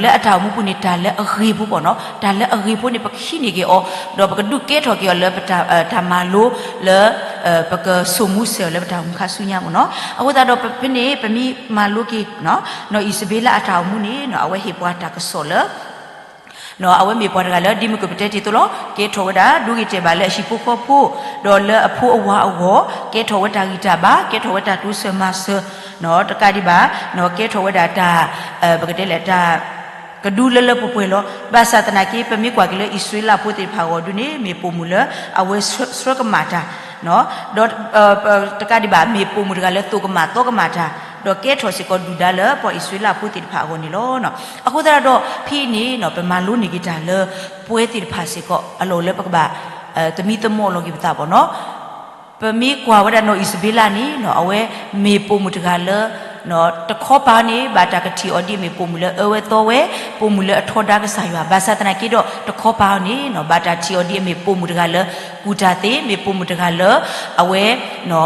လၢအတၢ်အိၣ်မူပူၤန့ၣ် တၢ်လၢအဂ့ၤဖိဘၣ်နီၤ, တၢ်လၢအဂ့ၤဖိန့ၣ် ပကဟံးန့ၢ်က့ၤအီၤ, ဒီးပကဒုးကဲထီၣ်က့ၤအီၤလၢပတၢ် တၢ်မၤလိ လၢ ပကဆိၣ်မူဆဲးအီၤလၢပတၢ်အိၣ်မူခါဆူညါမ့ၢ်နီၤ. အဃိသတးဒီး ဖဲန့ၣ် ပမ့ၢ်မၤလိက့ၤ နီၢ်အံၣ်စဘ့လးအတၢ်အိၣ်မူန့ၣ် အဝဲဟ့ၣ်ပှၤတၢ်ကစီၣ်လၢ အဝဲမ့ၢ်ပှၤတဂၤလၢ ဒ်မုၢ်ကပတဲတ့ၢ်အသိးလီၤ, ကဲထီၣ်ဝဲဒၣ် ဒိဂ့ၤတဲာ်ဘၣ်လၢအဟံၣ်ဖိဃီဖိ, ဒီးလၢအဖိအဝၤအဂီၢ်, ကဲထီၣ်ဝဲတၢ်ဂံၢ်တၢ်ဘါ, ကဲထီၣ်ဝဲတၢ်တိစၢၤမၤစၢၤ, တကးဒံးဘၣ် ကဲထီၣ်ဝဲဒၣ်တၢ် ပကတဲလဲၣ် တၢ် ကဒုလၢလၢပှဲၤပှဲၤလီၤ. ဘၣ်ဆၣ်သနာ်က့ ပမ့ၢ်ကွၢ်က့ၤလၢအံၣ်စရ့လးဖိသ့ၣ်တဖၣ်အဂီၢ်ဒုန့ၣ် မ့ၢ်ပိာ်မုၣ်လၢ အဝဲဆှၢကမၣ်တၢ် ဒီး တကးဒံးဘၣ် မ့ၢ်ပိာ်မုၣ်တဂၤလၢသိၣ်ကမၣ်သီကမၣ်တၢ်, ဒီးကဲထီၣ်စ့ၢ်ကီးဒုၣ်ဒါလၢပှၤအံၣ်စရ့လးဖိသ့ၣ်တဖၣ်အဂီၢ်န့ၣ်လီၤ. အဃိသတးဒီး ဖဲအံၤန့ၣ် ပမၤလိန့ၢ်က့ၤတၢ်လၢ ပဝဲသ့ၣ်တဖၣ်စ့ၢ်ကီး အလီၢ်လၢပကဘၣ် သမံသမိးလီၤက့ၤပသးဘၣ်နီၤ. ပမ့ၢ်ကွၢ်ဝဲဒၣ်နီၢ်အံၣ်စဘ့လးန့ၣ် အဝဲမ့ၢ်ပိာ်မုၣ်တဂၤလၢ တခီပၤန့ၣ် ဘၣ်တၢ်ကထံၣ်အီၤဒ်အမ့ၢ်ပိာ်မုၣ်လၢအၢဝဲသီဝဲ, ပိာ်မုၣ်လၢအထီဒါကစၢ်ယွၤ, ဘၣ်ဆၣ်သနာ်က့ဒီး တခီပၤန့ၣ် ဘၣ်တၢ်ထံၣ်အီၤဒ်အမ့ၢ်ပိာ်မုၣ်တဂၤလၢ ကူၣ်တၢ်သ့, မ့ၢ်ပိာ်မုၣ်တဂၤလၢ အဝဲ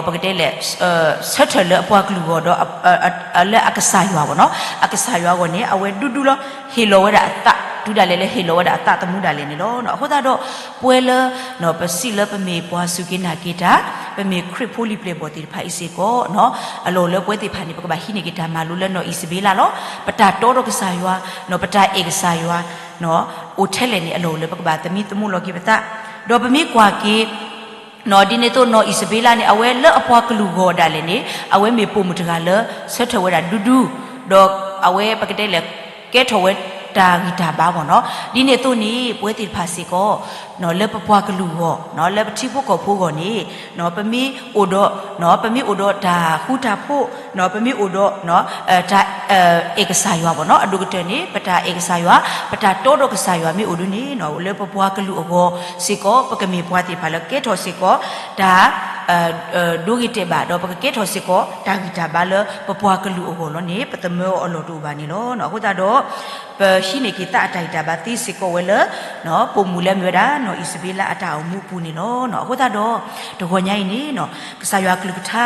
ပကတဲလဲၣ် ဆၢထၢၣ်လၢအပှၤကလုာ်အဂီၢ်ဒီး လၢအကစၢ်ယွၤဘၣ်နီၤ, အကစၢ်ယွၤအဂီၢ်န့ၣ် အဝဲဒူဒူလီၤ, ဟ့ၣ်လီၤဝဲဒၣ်အသး တုၤဒၣ်လဲာ်လၢဟ့ၣ်လီၤဝဲဒၣ်အသးသမူဒၣ်လဲာ်န့ၣ်လီၤ. အဃိသတးဒီး ပဝဲလၢ ပစံးလၢပမ့ၢ်ပှၤစူၢ်က့ၤနာ်က့ၤတၢ်, ပမ့ၢ်ခရံာ်ဖိလံၤပျဲၢ်ဘီၣ်သ့ၣ်တဖၣ်အံၤစ့ၢ်ကီး အလီၢ်လၢပဝဲသ့ၣ်တဖၣ်န့ၣ် ပကဘၣ်ဟံးန့ၢ်က့ၤတၢ်မၤလိလၢနီၢ်အံၣ်စဘ့လးလီၤ. ပတၢ်တီဒီးကစၢ်ယွၤ, ပတၢ်အဲၣ်ကစၢ်ယွၤ အိၣ်ထဲလဲၣ်န့ၣ် အလီၢ်အိၣ်လၢပကဘၣ်သမံသမိးလီၤက့ၤပသး, ဒီးပမ့ၢ်ကွၢ်က့ၤ ဒ်န့ၣ်အသိးနီၢ်အံၣ်စဘ့လးန့ၣ် အဝဲလၢအပှၤကလုာ်ဂီၢ်ဒၣ်လဲာ်န့ၣ် အဝဲမ့ၢ်ပိာ်မုၣ်တဂၤလၢ ဆၢထၢၣ်ဝဲဒၣ်ဒူဒူ, ဒီးအဝဲပကတဲလဲၣ် ကဲထီၣ်ဝဲတၢ်ဂံၢ်တၢ်ဘါဘၣ်နီၤ. ဒ်န့ၣ်အသိးန့ၣ် ပဝဲသ့ၣ်တဖၣ်စ့ၢ်ကီး လၢပပှၤကလုာ်ဂီၢ်, လၢပထံဖိကီၢ်ဖိဂီၢ်န့ၣ် ပမ့ၢ်အိၣ်ဒီး ပမ့ၢ်အိၣ်ဒီးတၢ်ဃူတၢ်ဖိး, ပမ့ၢ်အိၣ်ဒီး တၢ်အဲၣ်ကစၢ်ယွၤဘၣ်နီၤ, အဒိၣ်ကတၢၢ်န့ၣ် ပတၢ်အဲၣ်ကစၢ်ယွၤ, ပတၢ်တီဒီးကစၢ်ယွၤမ့ၢ်အိၣ်ဒုန့ၣ် လၢပပှၤကလုာ်အဂီၢ်စ့ၢ်ကီး ပကမ့ၢ်ပှၤသ့ၣ်တဖၣ်လၢကဲထီၣ်စ့ၢ်ကီး တၢ် ဒိဂ့ၤတဲာ်ဘၣ် ဒီးပကကဲထီၣ်စ့ၢ်ကီး တၢ်ဂံၢ်တၢ်ဘါလၢပပှၤကလုာ်အဂီၢ်လီၤန့ၣ် ပသမၢအီၤအလီၢ်တအိၣ်ဘၣ်န့ၣ်လီၤ. အဃိသတးဒီး ပဟံးန့ၢ်က့ၤသးအတၢ်ဂံၢ်တၢ်ဘါသ့စ့ၢ်ကီးဝဲလၢ ပိာ်မုၣ်လၢအမ့ၢ်ဝဲဒၣ် နီၢ်အံၣ်စဘ့လးအတၢ်အိၣ်မူအပူၤန့ၣ်လီၤ. အဃိသတးဒီး တဂီၤညါအံၤန့ၣ် ကစၢ်ယွၤကလုၢ်ကထါ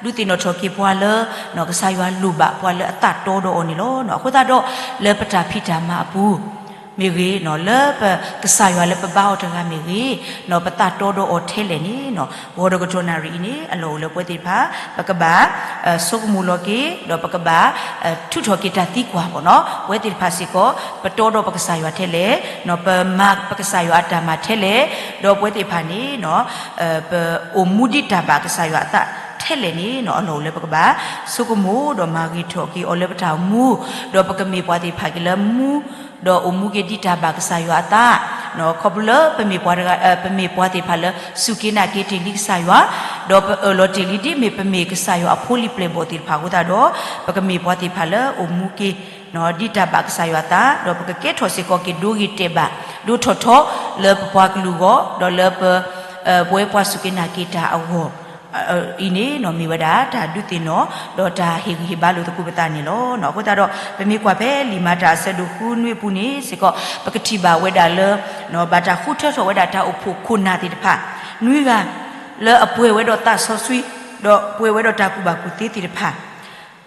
ဒုးသ့ၣ်နီၣ်ထီၣ်က့ၤပှၤလၢ ကစၢ်ယွၤလိၣ်ဘၣ်ပှၤလၢအသးတီဒီးအီၤန့ၣ်လီၤ. အဃိသတးဒီး လၢပတၢ်ဖံးတၢ်မၤအပူၤ မ့ၢ်ဂ့ၤ, လၢပကစၢ်ယွၤလၢပဘါအီၤတဂၤမ့ၢ်ဂ့ၤ, ပသးတီဒီးအီၤထဲလဲၣ်န့ၣ်, ဂီၤဒီးကတီၢ်နၣ်ရံၣ်အံၤန့ၣ် အလီၢ်အိၣ်လၢပဝဲသ့ၣ်တဖၣ် ပကဘၣ် ဆိကမိၣ်လီၤက့ၤ, ဒီးပကဘၣ် ထုးထီၣ်က့ၤတၢ်သံကွၢ်ဘၣ်နီၤ, ပဝဲသ့ၣ်တဖၣ်စ့ၢ်ကီး ပတီဒီးပကစၢ်ယွၤထဲလဲၣ်, ပမၤပကစၢ်ယွၤအတၢ်မၤထဲလဲၣ်, ဒီးပဝဲသ့ၣ်တဖၣ်န့ၣ် ပအိၣ်မူဒ်တၢ်ဘၣ်ကစၢ်ယွၤအသးထဲလဲၣ်န့ၣ် အလီၢ်အိၣ်လၢပကဘၣ် ဆိကမိၣ်ဒီးမၤဂ့ၤထီၣ်က့ၤအီၤလၢပတၢ်အိၣ်မူ, ဒီးပကမ့ၢ်ပှၤသ့ၣ်တဖၣ်က့ၤလၢမူ ဒီးအိၣ်မူက့ၤဒ်တၢ်ဘၣ်ကစၢ်ယွၤအသး, ခီဖျိလၢပမ့ၢ်ပှၤတဂၤ, ပမ့ၢ်ပှၤသ့ၣ်တဖၣ်လၢ စူၢ်က့ၤနာ်က့ၤတ့ၢ်လံကစၢ်ယွၤ, ဒီးပအၢၣ်လီၤတ့ၢ်လံဒ်မ့ၢ်ပမ့ၢ်ကစၢ်ယွၤအဖိလံၤပျဲၢ်ဘီၣ်သ့ၣ်တဖၣ်အဃိသတးဒီး, ပကမ့ၢ်ပှၤသ့ၣ်တဖၣ်လၢအိၣ်မူက့ၤ ဒ်တၢ်ဘၣ်ကစၢ်ယွၤအသး, ဒီးပကကဲထီၣ်စ့ၢ်ကီးက့ၤဒိဂ့ၤတဲာ်ဘၣ် ဒိထီၣ်ထီလၢပပှၤကလုာ်အဂီၢ်, ဒီးလၢပ ပဝဲပှၤစူၢ်က့ၤနာ်က့ၤတၢ်အဂီၢ် အံၤန့ၣ် မ့ၢ်ဝဲဒၣ်တၢ်ဒုးသ့ၣ်နီၣ် ဒီးတၢ်ဟ့ၣ်ဂံၢ်ဟ့ၣ်ဘါလိာ်သကိးပသးန့ၣ်လီၤ. အဃိသတးဒီး ပမ့ၢ်ကွၢ်ဖဲလံာ်မၤတၢ်အဆၢဒိၣ်ဃုနွံအပူၤန့ၣ်စ့ၢ်ကီး ပကထံၣ်ဘၣ်ဝဲဒၣ်လၢ ဘၣ်တၢ်ဃုထၢထီၣ်ဝဲဒၣ်တၢ်အိၣ်ဖှိၣ်ခိၣ်နၢ်သ့ၣ်တဖၣ် နွံဂၤ လၢအပှဲၤဝဲဒီးသးစီဆှံ ဒီးပှဲၤဝဲဒီးတၢ်ကူၣ်ဘၣ်ကူၣ်သ့သ့ၣ်တဖၣ်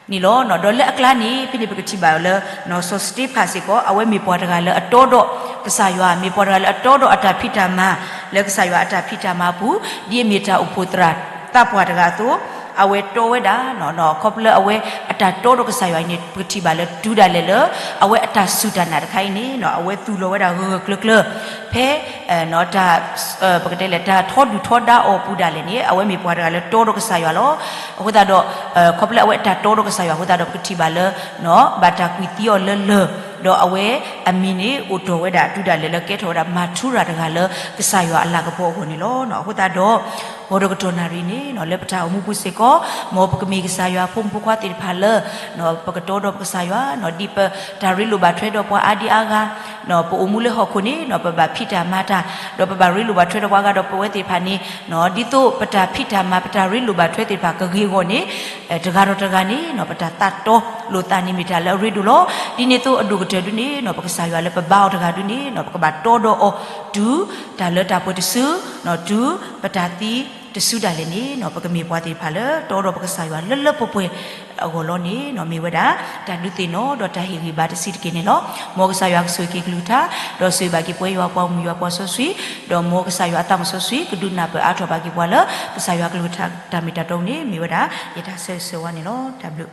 န့ၣ်လီၤ. ဒီးလၢအကျါန့ၣ် ဖဲန့ၣ်ပကထံၣ်ဘၣ်လၢ စီၤစတ့ဖၣ်စ့ၢ်ကီး အဝဲမ့ၢ်ပှၤတဂၤလၢအတီဒီးကစၢ်ယွၤ, မ့ၢ်ပှၤတဂၤလၢအတီဒီးအတၢ်ဖံးတၢ်မၤ လၢကစၢ်ယွၤအတၢ်ဖံးတၢ်မၤအပူၤ, ဒ်အမ့ၢ်တၢ်အိၣ်ဖှိၣ်သရၣ်သးပှၢ်တဂၤအသိး, အဝဲတီဝဲဒၣ် ခီဖျိလၢအဝဲအတၢ်တီဒီးကစၢ်ယွၤအံၤန့ၣ် ပကထံၣ်ဘၣ်လၢတုၤဒၣ်လဲာ်လၢ အဝဲအတၢ်စူၢ်တၢ်နာ်တခါအံၤန့ၣ် အဝဲသူၣ်လီၤဝဲဒၣ်ဂၢၢ်ဂၢၢ်ကျၢၤကျၢၤ ဖဲ တၢ် ပကတဲလဲၣ် တၢ်ထီဒုၣ်ထီဒါအီၤအပူၤဒၣ်လဲာ်န့ၣ် အဝဲမ့ၢ်ပှၤတဂၤလၢတီဒီးကစၢ်ယွၤလီၤ. အဃိသတးဒီး ခီဖျိလၢအဝဲအတၢ်တီဒီးကစၢ်ယွၤအဃိသတးဒီး ပကထံၣ်ဘၣ်လၢ ဘၣ်တၢ်ကွံာ်သံအီၤလၢလၢၢ်, ဒီးအဝဲအမံၤန့ၣ်အိၣ်တ့ၢ်ဝဲဒၣ်တုၤဒၣ်လဲာ်လၢကဲထီၣ်ဝဲဒၣ်မၤထူရၤတဂၤလၢကစၢ်ယွၤအလၤကပီၤအဂီၢ်န့ၣ်လီၤ. အဃိသတးဒီး ဂီၤဒီးကတီၢ်နၣ်ရံၣ်န့ၣ် လၢပတၢ်အိၣ်မူပူၤစ့ၢ်ကီး မ်ပကမ့ၢ်ကစၢ်ယွၤအဖိမုၣ်ဖိခွါသ့ၣ်တဖၣ်လၢ ပကတီဒီးပကစၢ်ယွၤ ဒ်ပတၢ်ရ့လိာ်ဘၣ်ထွဲဒီးပှၤအါဒံအါဂၤ ပအိၣ်မူလၢဟီၣ်ခိၣ်န့ၣ် ပဘၣ်ဖံးတၢ်မၤတၢ် ဒီးပဘၣ်ရ့လိာ်ဘၣ်ထွဲဒီးပှၤဂၤဒီးပဝဲသ့ၣ်တဖၣ်န့ၣ် ဒ်သိးပတၢ်ဖံးတၢ်မၤပတၢ်ရ့လိာ်ဘၣ်ထွဲသ့ၣ်တဖၣ်ကဂ့ၤအဂီၢ်န့ၣ် တဂၤဒီးတဂၤန့ၣ် ပတၢ်သးတီလိာ်သးန့ၣ်မ့ၢ်တၢ်လၢအရ့ဒိၣ်လီၤ. ဒ်န့ၣ်အသိးအဒိၣ်ကတၢၢ်ဒုန့ၣ် ပကစၢ်ယွၤလၢပဘါအီၤတဂၤဒုန့ၣ် ပကဘၣ်တီဒီးအီၤ တုၤတၢ်လၢတၢ်ပှဲၤတစု တုၤပတၢ်သံတစုဒၣ်လဲာ်န့ၣ် ပကမ့ၢ်ပှၤသ့ၣ်တဖၣ်လၢတီဒီးပကစၢ်ယွၤလၢလၢပှဲၤပှဲၤအဂီၢ်လီၤန့ၣ် မ့ၢ်ဝဲဒၣ် တၢ်ဒုးသ့ၣ်နီၣ်ဒီးတၢ်ဟ့ၣ်ဂံၢ်ဘါတဆံးတက့ၢ်န့ၣ်လီၤ. မ်ကစၢ်ယွၤကဆိၣ်ဂ့ၤက့ၤကလုၢ်ကထါ ဒီးဆိၣ်ဂ့ၤဘၣ်က့ၤပဝဲယွၤပှၤမုၣ်ယွၤပှၤစီဆှံ ဒီးမ်ကစၢ်ယွၤအသးမုၣ်စီဆှံ ကဒုးနၢ်ပၢၢ်အါထီၣ်ဘၣ်က့ၤပှၤလၢ ကစၢ်ယွၤကလုၢ်ကထါတၢ်မ့ၢ်တၢ်တီန့ၣ် မ့ၢ်ဝဲဒၣ် ယတၢ်ဆၢဂ့ၤဆၢဝါန့ၣ်လီၤ. တၢ်ဘျုး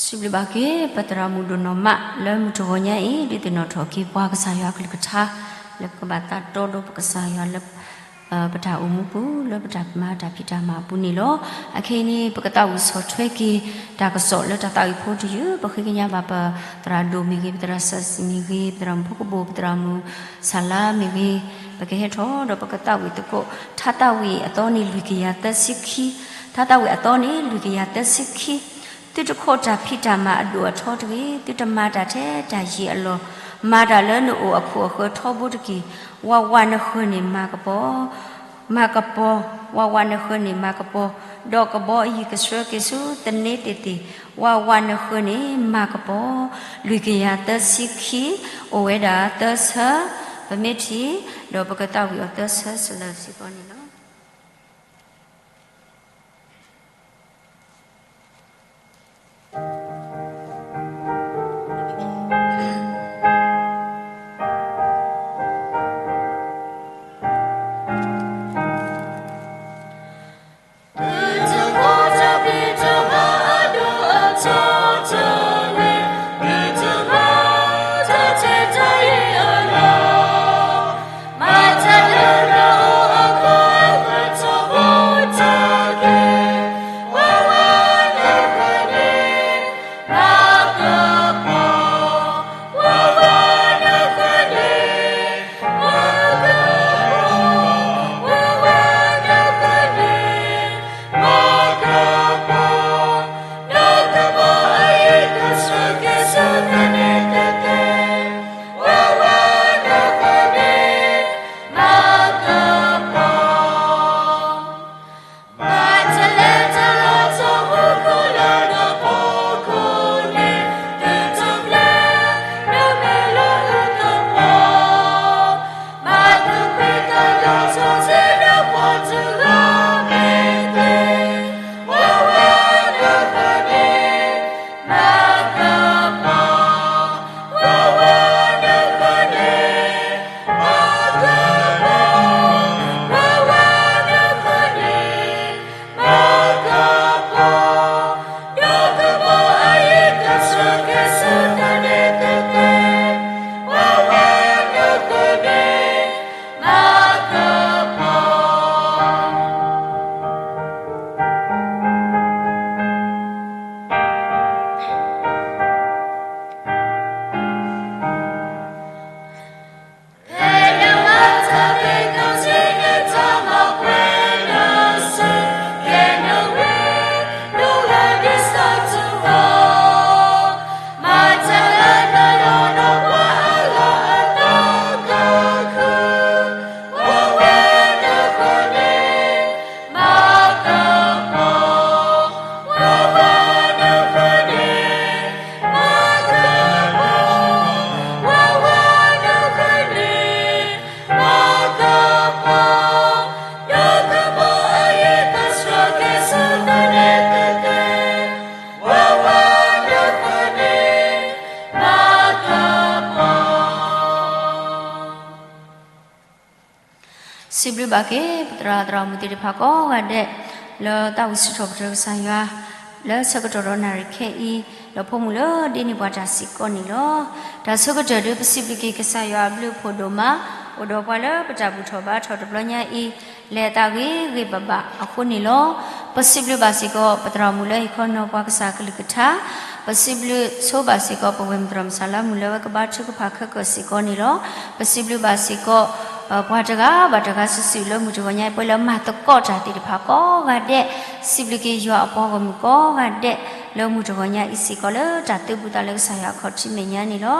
စံးဘျုးဘၣ်က့ၤ ပသရၣ်မုၣ်ဒိၣ်နီၢ်မး လၢမုၢ်တဂီၤညါအံၤ ဒုးသ့ၣ်နီၣ်ထီၣ်က့ၤပှၤကစၢ်ယွၤအကလုၢ်ကထါ လၢပကဘၣ်သးတီဒီးပကစၢ်ယွၤလၢ ပတၢ်အိၣ်မူပူၤ လၢပတၢ်မၤတၢ်ဖံးတၢ်မၤအပူၤန့ၣ်လီၤ. အခဲအံၤန့ၣ် ပကသးဝံၣ်ဆီၣ်ထွဲက့ၤ တၢ်ကစီၣ်လၢတၢ်သးဝံၣ်ဖိတယုၢ် ပဃ့ကညးဘၣ်ပသရၣ်ဒိၣ်မ့ၢ်ဂ့ၤ ပသရၣ်စၢ်စံမ့ၢ်ဂ့ၤ ပသရၣ်မုၣ်ဖိကဘိၣ် ပသရၣ်မုၣ်စၢ်လါမ့ၢ်ဂ့ၤ ပကဟဲထီၣ်ဒီးပကသးဝံၣ်သကိး ထါသးဝံၣ်အသီန့ၣ်လွံၢ်ကယၤသၢဆံခံ ထါသးဝံၣ်အသီန့ၣ်လွံၢ်ကယၤသၢဆံခံ သုတခိးတၢ်ဖံးတၢ်မၤအဒိၣ်အထီတဂ့ၤ, သုတမၤတၢ်ထဲတၢ်ယံာ်အလီၢ်, မၤတၢ်လၢနအိၣ်အခိၣ်အဃၢၤထီဘိတက့ၢ်. ဝးဝးနဃၢၤန့ၣ်မၤကပီၤ, မၤကပီၤ, ဝးဝးနဃၢၤန့ၣ်မၤကပီၤ, ဒီးကဘီအယံၤကဆှၢက့ၤဆူသန့သ့ၣ်သ့ၣ်, ဝးဝးနဃၢၤန့ၣ်မၤကပီၤ, လွံၢ်ကယၤသၢဆံခံ, အိၣ်ဝဲဒၣ်သၢဆၢ, ပမ့ၢ်ထံၣ်, ဒီးပကသးဝံၣ်အီၤသၢဆၢစလၢစ့ၢ်ကီးန့ၣ်လီၤ. စံးဘျုးဘၣ်က့ၤ ပသရၣ်သရၣ်မုၣ်သ့ၣ်တဖၣ်ကိးဂၤဒဲး လၢသးဝံၣ်စံးထီၣ်ပတြၢၤကစၢ်ယွၤ လၢဆၢကတီၢ်ဒီးနၣ်ရံၣ်ခဲအံၤ ဒီးဖိမုၣ်လၢဒ့န့ၢ်ပှၤတၢ်စ့ၢ်ကီးန့ၣ်လီၤ. တၢ်ဆၢကတီၢ်ဒုး ပစံးဘျုးက့ၤကစၢ်ယွၤအဘျုးအဖှိၣ်ဒိၣ်မး အိၣ်ဒီးပှၤလၢပတၢ်ဘူၣ်ထီၣ်ဘါထီၣ်တဘျီညါအံၤ လဲၤအသးဂ့ၤဂ့ၤဘၣ်ဘၣ်အဃိန့ၣ်လီၤ. ပစံးဘျုးဘၣ်စ့ၢ်ကီး ပသရၣ်မုၣ်လၢဟ့ၣ်ခီနီၤပှၤကစၢ်အကလုၢ်ကထါ, ပစံးဘျုးဆိဘၣ်စ့ၢ်ကီး ပဝဲၢ်မုၣ်သရၣ်မုၣ်စၢ်လါမုၢ်လၢအဝဲကဘါထုကဖၣ်ခဲကၢၣ်စ့ၢ်ကီးန့ၣ်လီၤ. ပစံးဘျုးဘၣ်စ့ၢ်ကီး ပှၤတဂၤဘၣ်တဂၤစုာ်စုာ်လၢမုၢ်တဂီၤညါအံၤ ပှၤလၢမၤသကိးတၢ်သ့ၣ်တဖၣ်ကိးဂၤဒဲး, စံးဘျုးက့ၤယွၤအပှၤဂီၢ်မုၢ်ကိးဂၤဒဲး လၢမုၢ်တဂီၤညါအံၤစ့ၢ်ကီး လၢတၢ်သုးဘူးသးလၢကစၢ်ယွၤအခီၣ်ထံးမဲာ်ညါန့ၣ်လီၤ.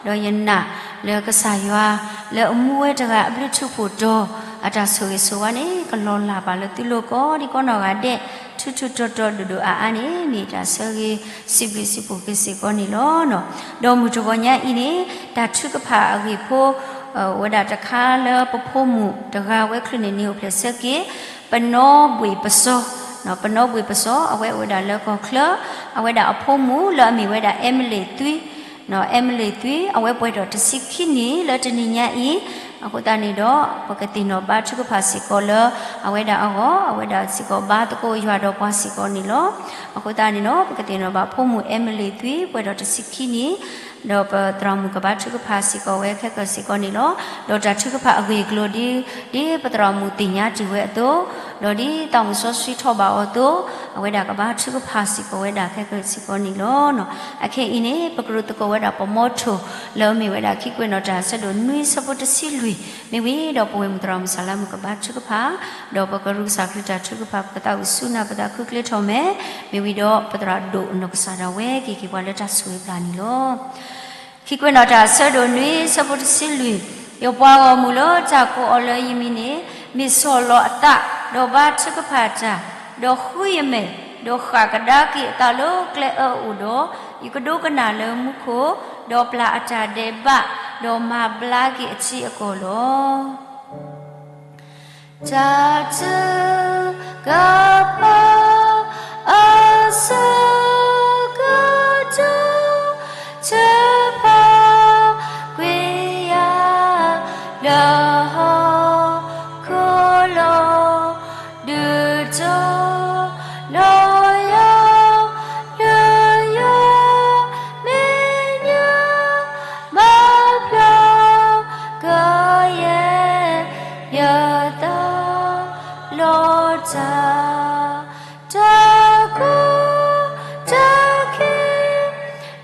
ဒီးယနာ်လၢကစၢ်ယွၤ လၢအမူဝဲတဂၤအဘျုးထူးဖှိၣ်တီၤ အတၢ်ဆိၣ်ဂ့ၤဆိၣ်ဝါန့ၣ် ကလီၤလၢ်ဘၣ်လၢသုလိၤကိးဒံကိးနီၢ်ဂၤဒဲး ထူးထူးတီၤတီၤဒိၣ်ဒိၣ်အါအါန့ၣ် မ့ၢ်တၢ်ဆၢဂ့ၤစံးဘျုးစံးဖှိၣ်က့ၤစ့ၢ်ကီးန့ၣ်လီၤ. ဒီးမုၢ်တဂီၤညါအံၤန့ၣ် တၢ်ထုကဖၣ်အဂ့ၢ်ဖိ ဝဲဒၣ်တခါလၢပဖိမုၣ်တဂၤဝဲချုးန့ၣ်န့ၣ် အိၣ်ဖျဲၣ်ဆၢက့ၤ ပနီဘှ့ၣ်ပစီ, ပနီဘှ့ၣ်ပစီ အဝဲအိၣ်ဝဲဒၣ်လၢကီၢ်ချၢ, အဝဲဒၣ်အဖိမုၣ်လၢအမ့ၢ်ဝဲဒၣ် Emily သွံ, Emily သွံ အဝဲပှဲၤထီၣ်တဆံခံနံၣ်လၢတနံၤညါအံၤ, အဃိသတးန့ၣ်ဒီး ပကသ့ၣ်နီၣ်ဘါထုကဖၣ်စ့ၢ်ကီးလၢ အဝဲဒၣ်အဂီၢ်, အဝဲဒၣ်စ့ၢ်ကီးဘါသကိးယွၤဒီးပှၤစ့ၢ်ကီးန့ၣ်လီၤ. အဃိသတးန့ၣ်ဒီး ပကသ့ၣ်နီၣ်ဘၣ်ဖိမုၣ် Emily သွံ ပှဲၤထီၣ်တဆံခံနံၣ် ဒီးပသရၣ်မုၣ်ကဘါထုကဖၣ်စ့ၢ်ကီးဝဲခဲကၢၣ်စ့ၢ်ကီးန့ၣ်လီၤ. ဒီးတၢ်ထုကဖၣ်အဂ့ၢ်အကျိၤဒ် ဒ်ပသရၣ်မုၣ်သ့ၣ်ညါတ့ၢ်ဝဲအသိး, ဒီးဒ်သးမုၣ်စီဆှံထီၣ်ဘၣ်အီၤအသိး, အဝဲဒၣ်ကဘါထုကဖၣ်စ့ၢ်ကီးဝဲဒၣ်ခဲကၢၣ်စ့ၢ်ကီးန့ၣ်လီၤ. အခဲအံၤန့ၣ် ပကရူၢ်သကိးဝဲဒၣ်ပမီထိၣ် လၢအမ့ၢ်ဝဲဒၣ်ခံကွဲးနီၣ်တၢ်အဆၢဒိၣ်နွံဆၢဖိတဆံလွံၢ်, မ့ၢ်ဝံၤဒီးပဝဲၢ်မုၣ်သရၣ်မုၣ်စၢ်လါမုၣ်ကဘါထုကဖၣ်, ဒီးပကရူၢ်ကစၢ်ခရံာ်တၢ်ထုကဖၣ် ပကသးဝံၣ်ဆူနၢ် ပသးခုချ့ထီၣ်မဲာ်, မ့ၢ်ဝံၤဒီးပသရၣ်ဒိၣ်အနီၢ်ကစၢ်ဒၣ်ဝဲက့ၤက့ၤပှၤလၢတၢ်ဆိၣ်ဂ့ၤပျၢ်န့ၣ်လီၤ. ခံကွဲးနီၣ်တၢ်အဆၢဒိၣ်နွံဆၢဖိတဆံလွံၢ်, ယပှၤဂီၢ်မုၢ်လၢတၢ်ကိးအီၤလၢယမံၤန့ၣ် မ့ၢ်ဆီၣ်လီၤအသး, ဒီးဘါထုကဖၣ်တၢ်, ဒီးဃုယမဲာ်, ဒီးဃၣ်ကဒါက့ၤအသးလၢကျဲအၢအအိၣ်ဒီး, ယကဒိကနၣ်လၢမူခိၣ်, ဒီးပျၢ်အတၢ်ဒဲးဘး, ဒီးမၤဘျါက့ၤအထံအကီၢ်လီၤ. တၢ်ထုကဖၣ်အဆၢကတီၢ်, ထုကဖၣ်ကွံာ်ယၤ လၢဟီၣ်ခိၣ်လီၤ. ဒုးတိၢ်နီၣ်ယၤ လၢယွၤမဲာ်ညါ မၤဖျါကယဲၢ် ယသးလီၤတၢ်, တၢ်ကူၣ်တၢ်ခံ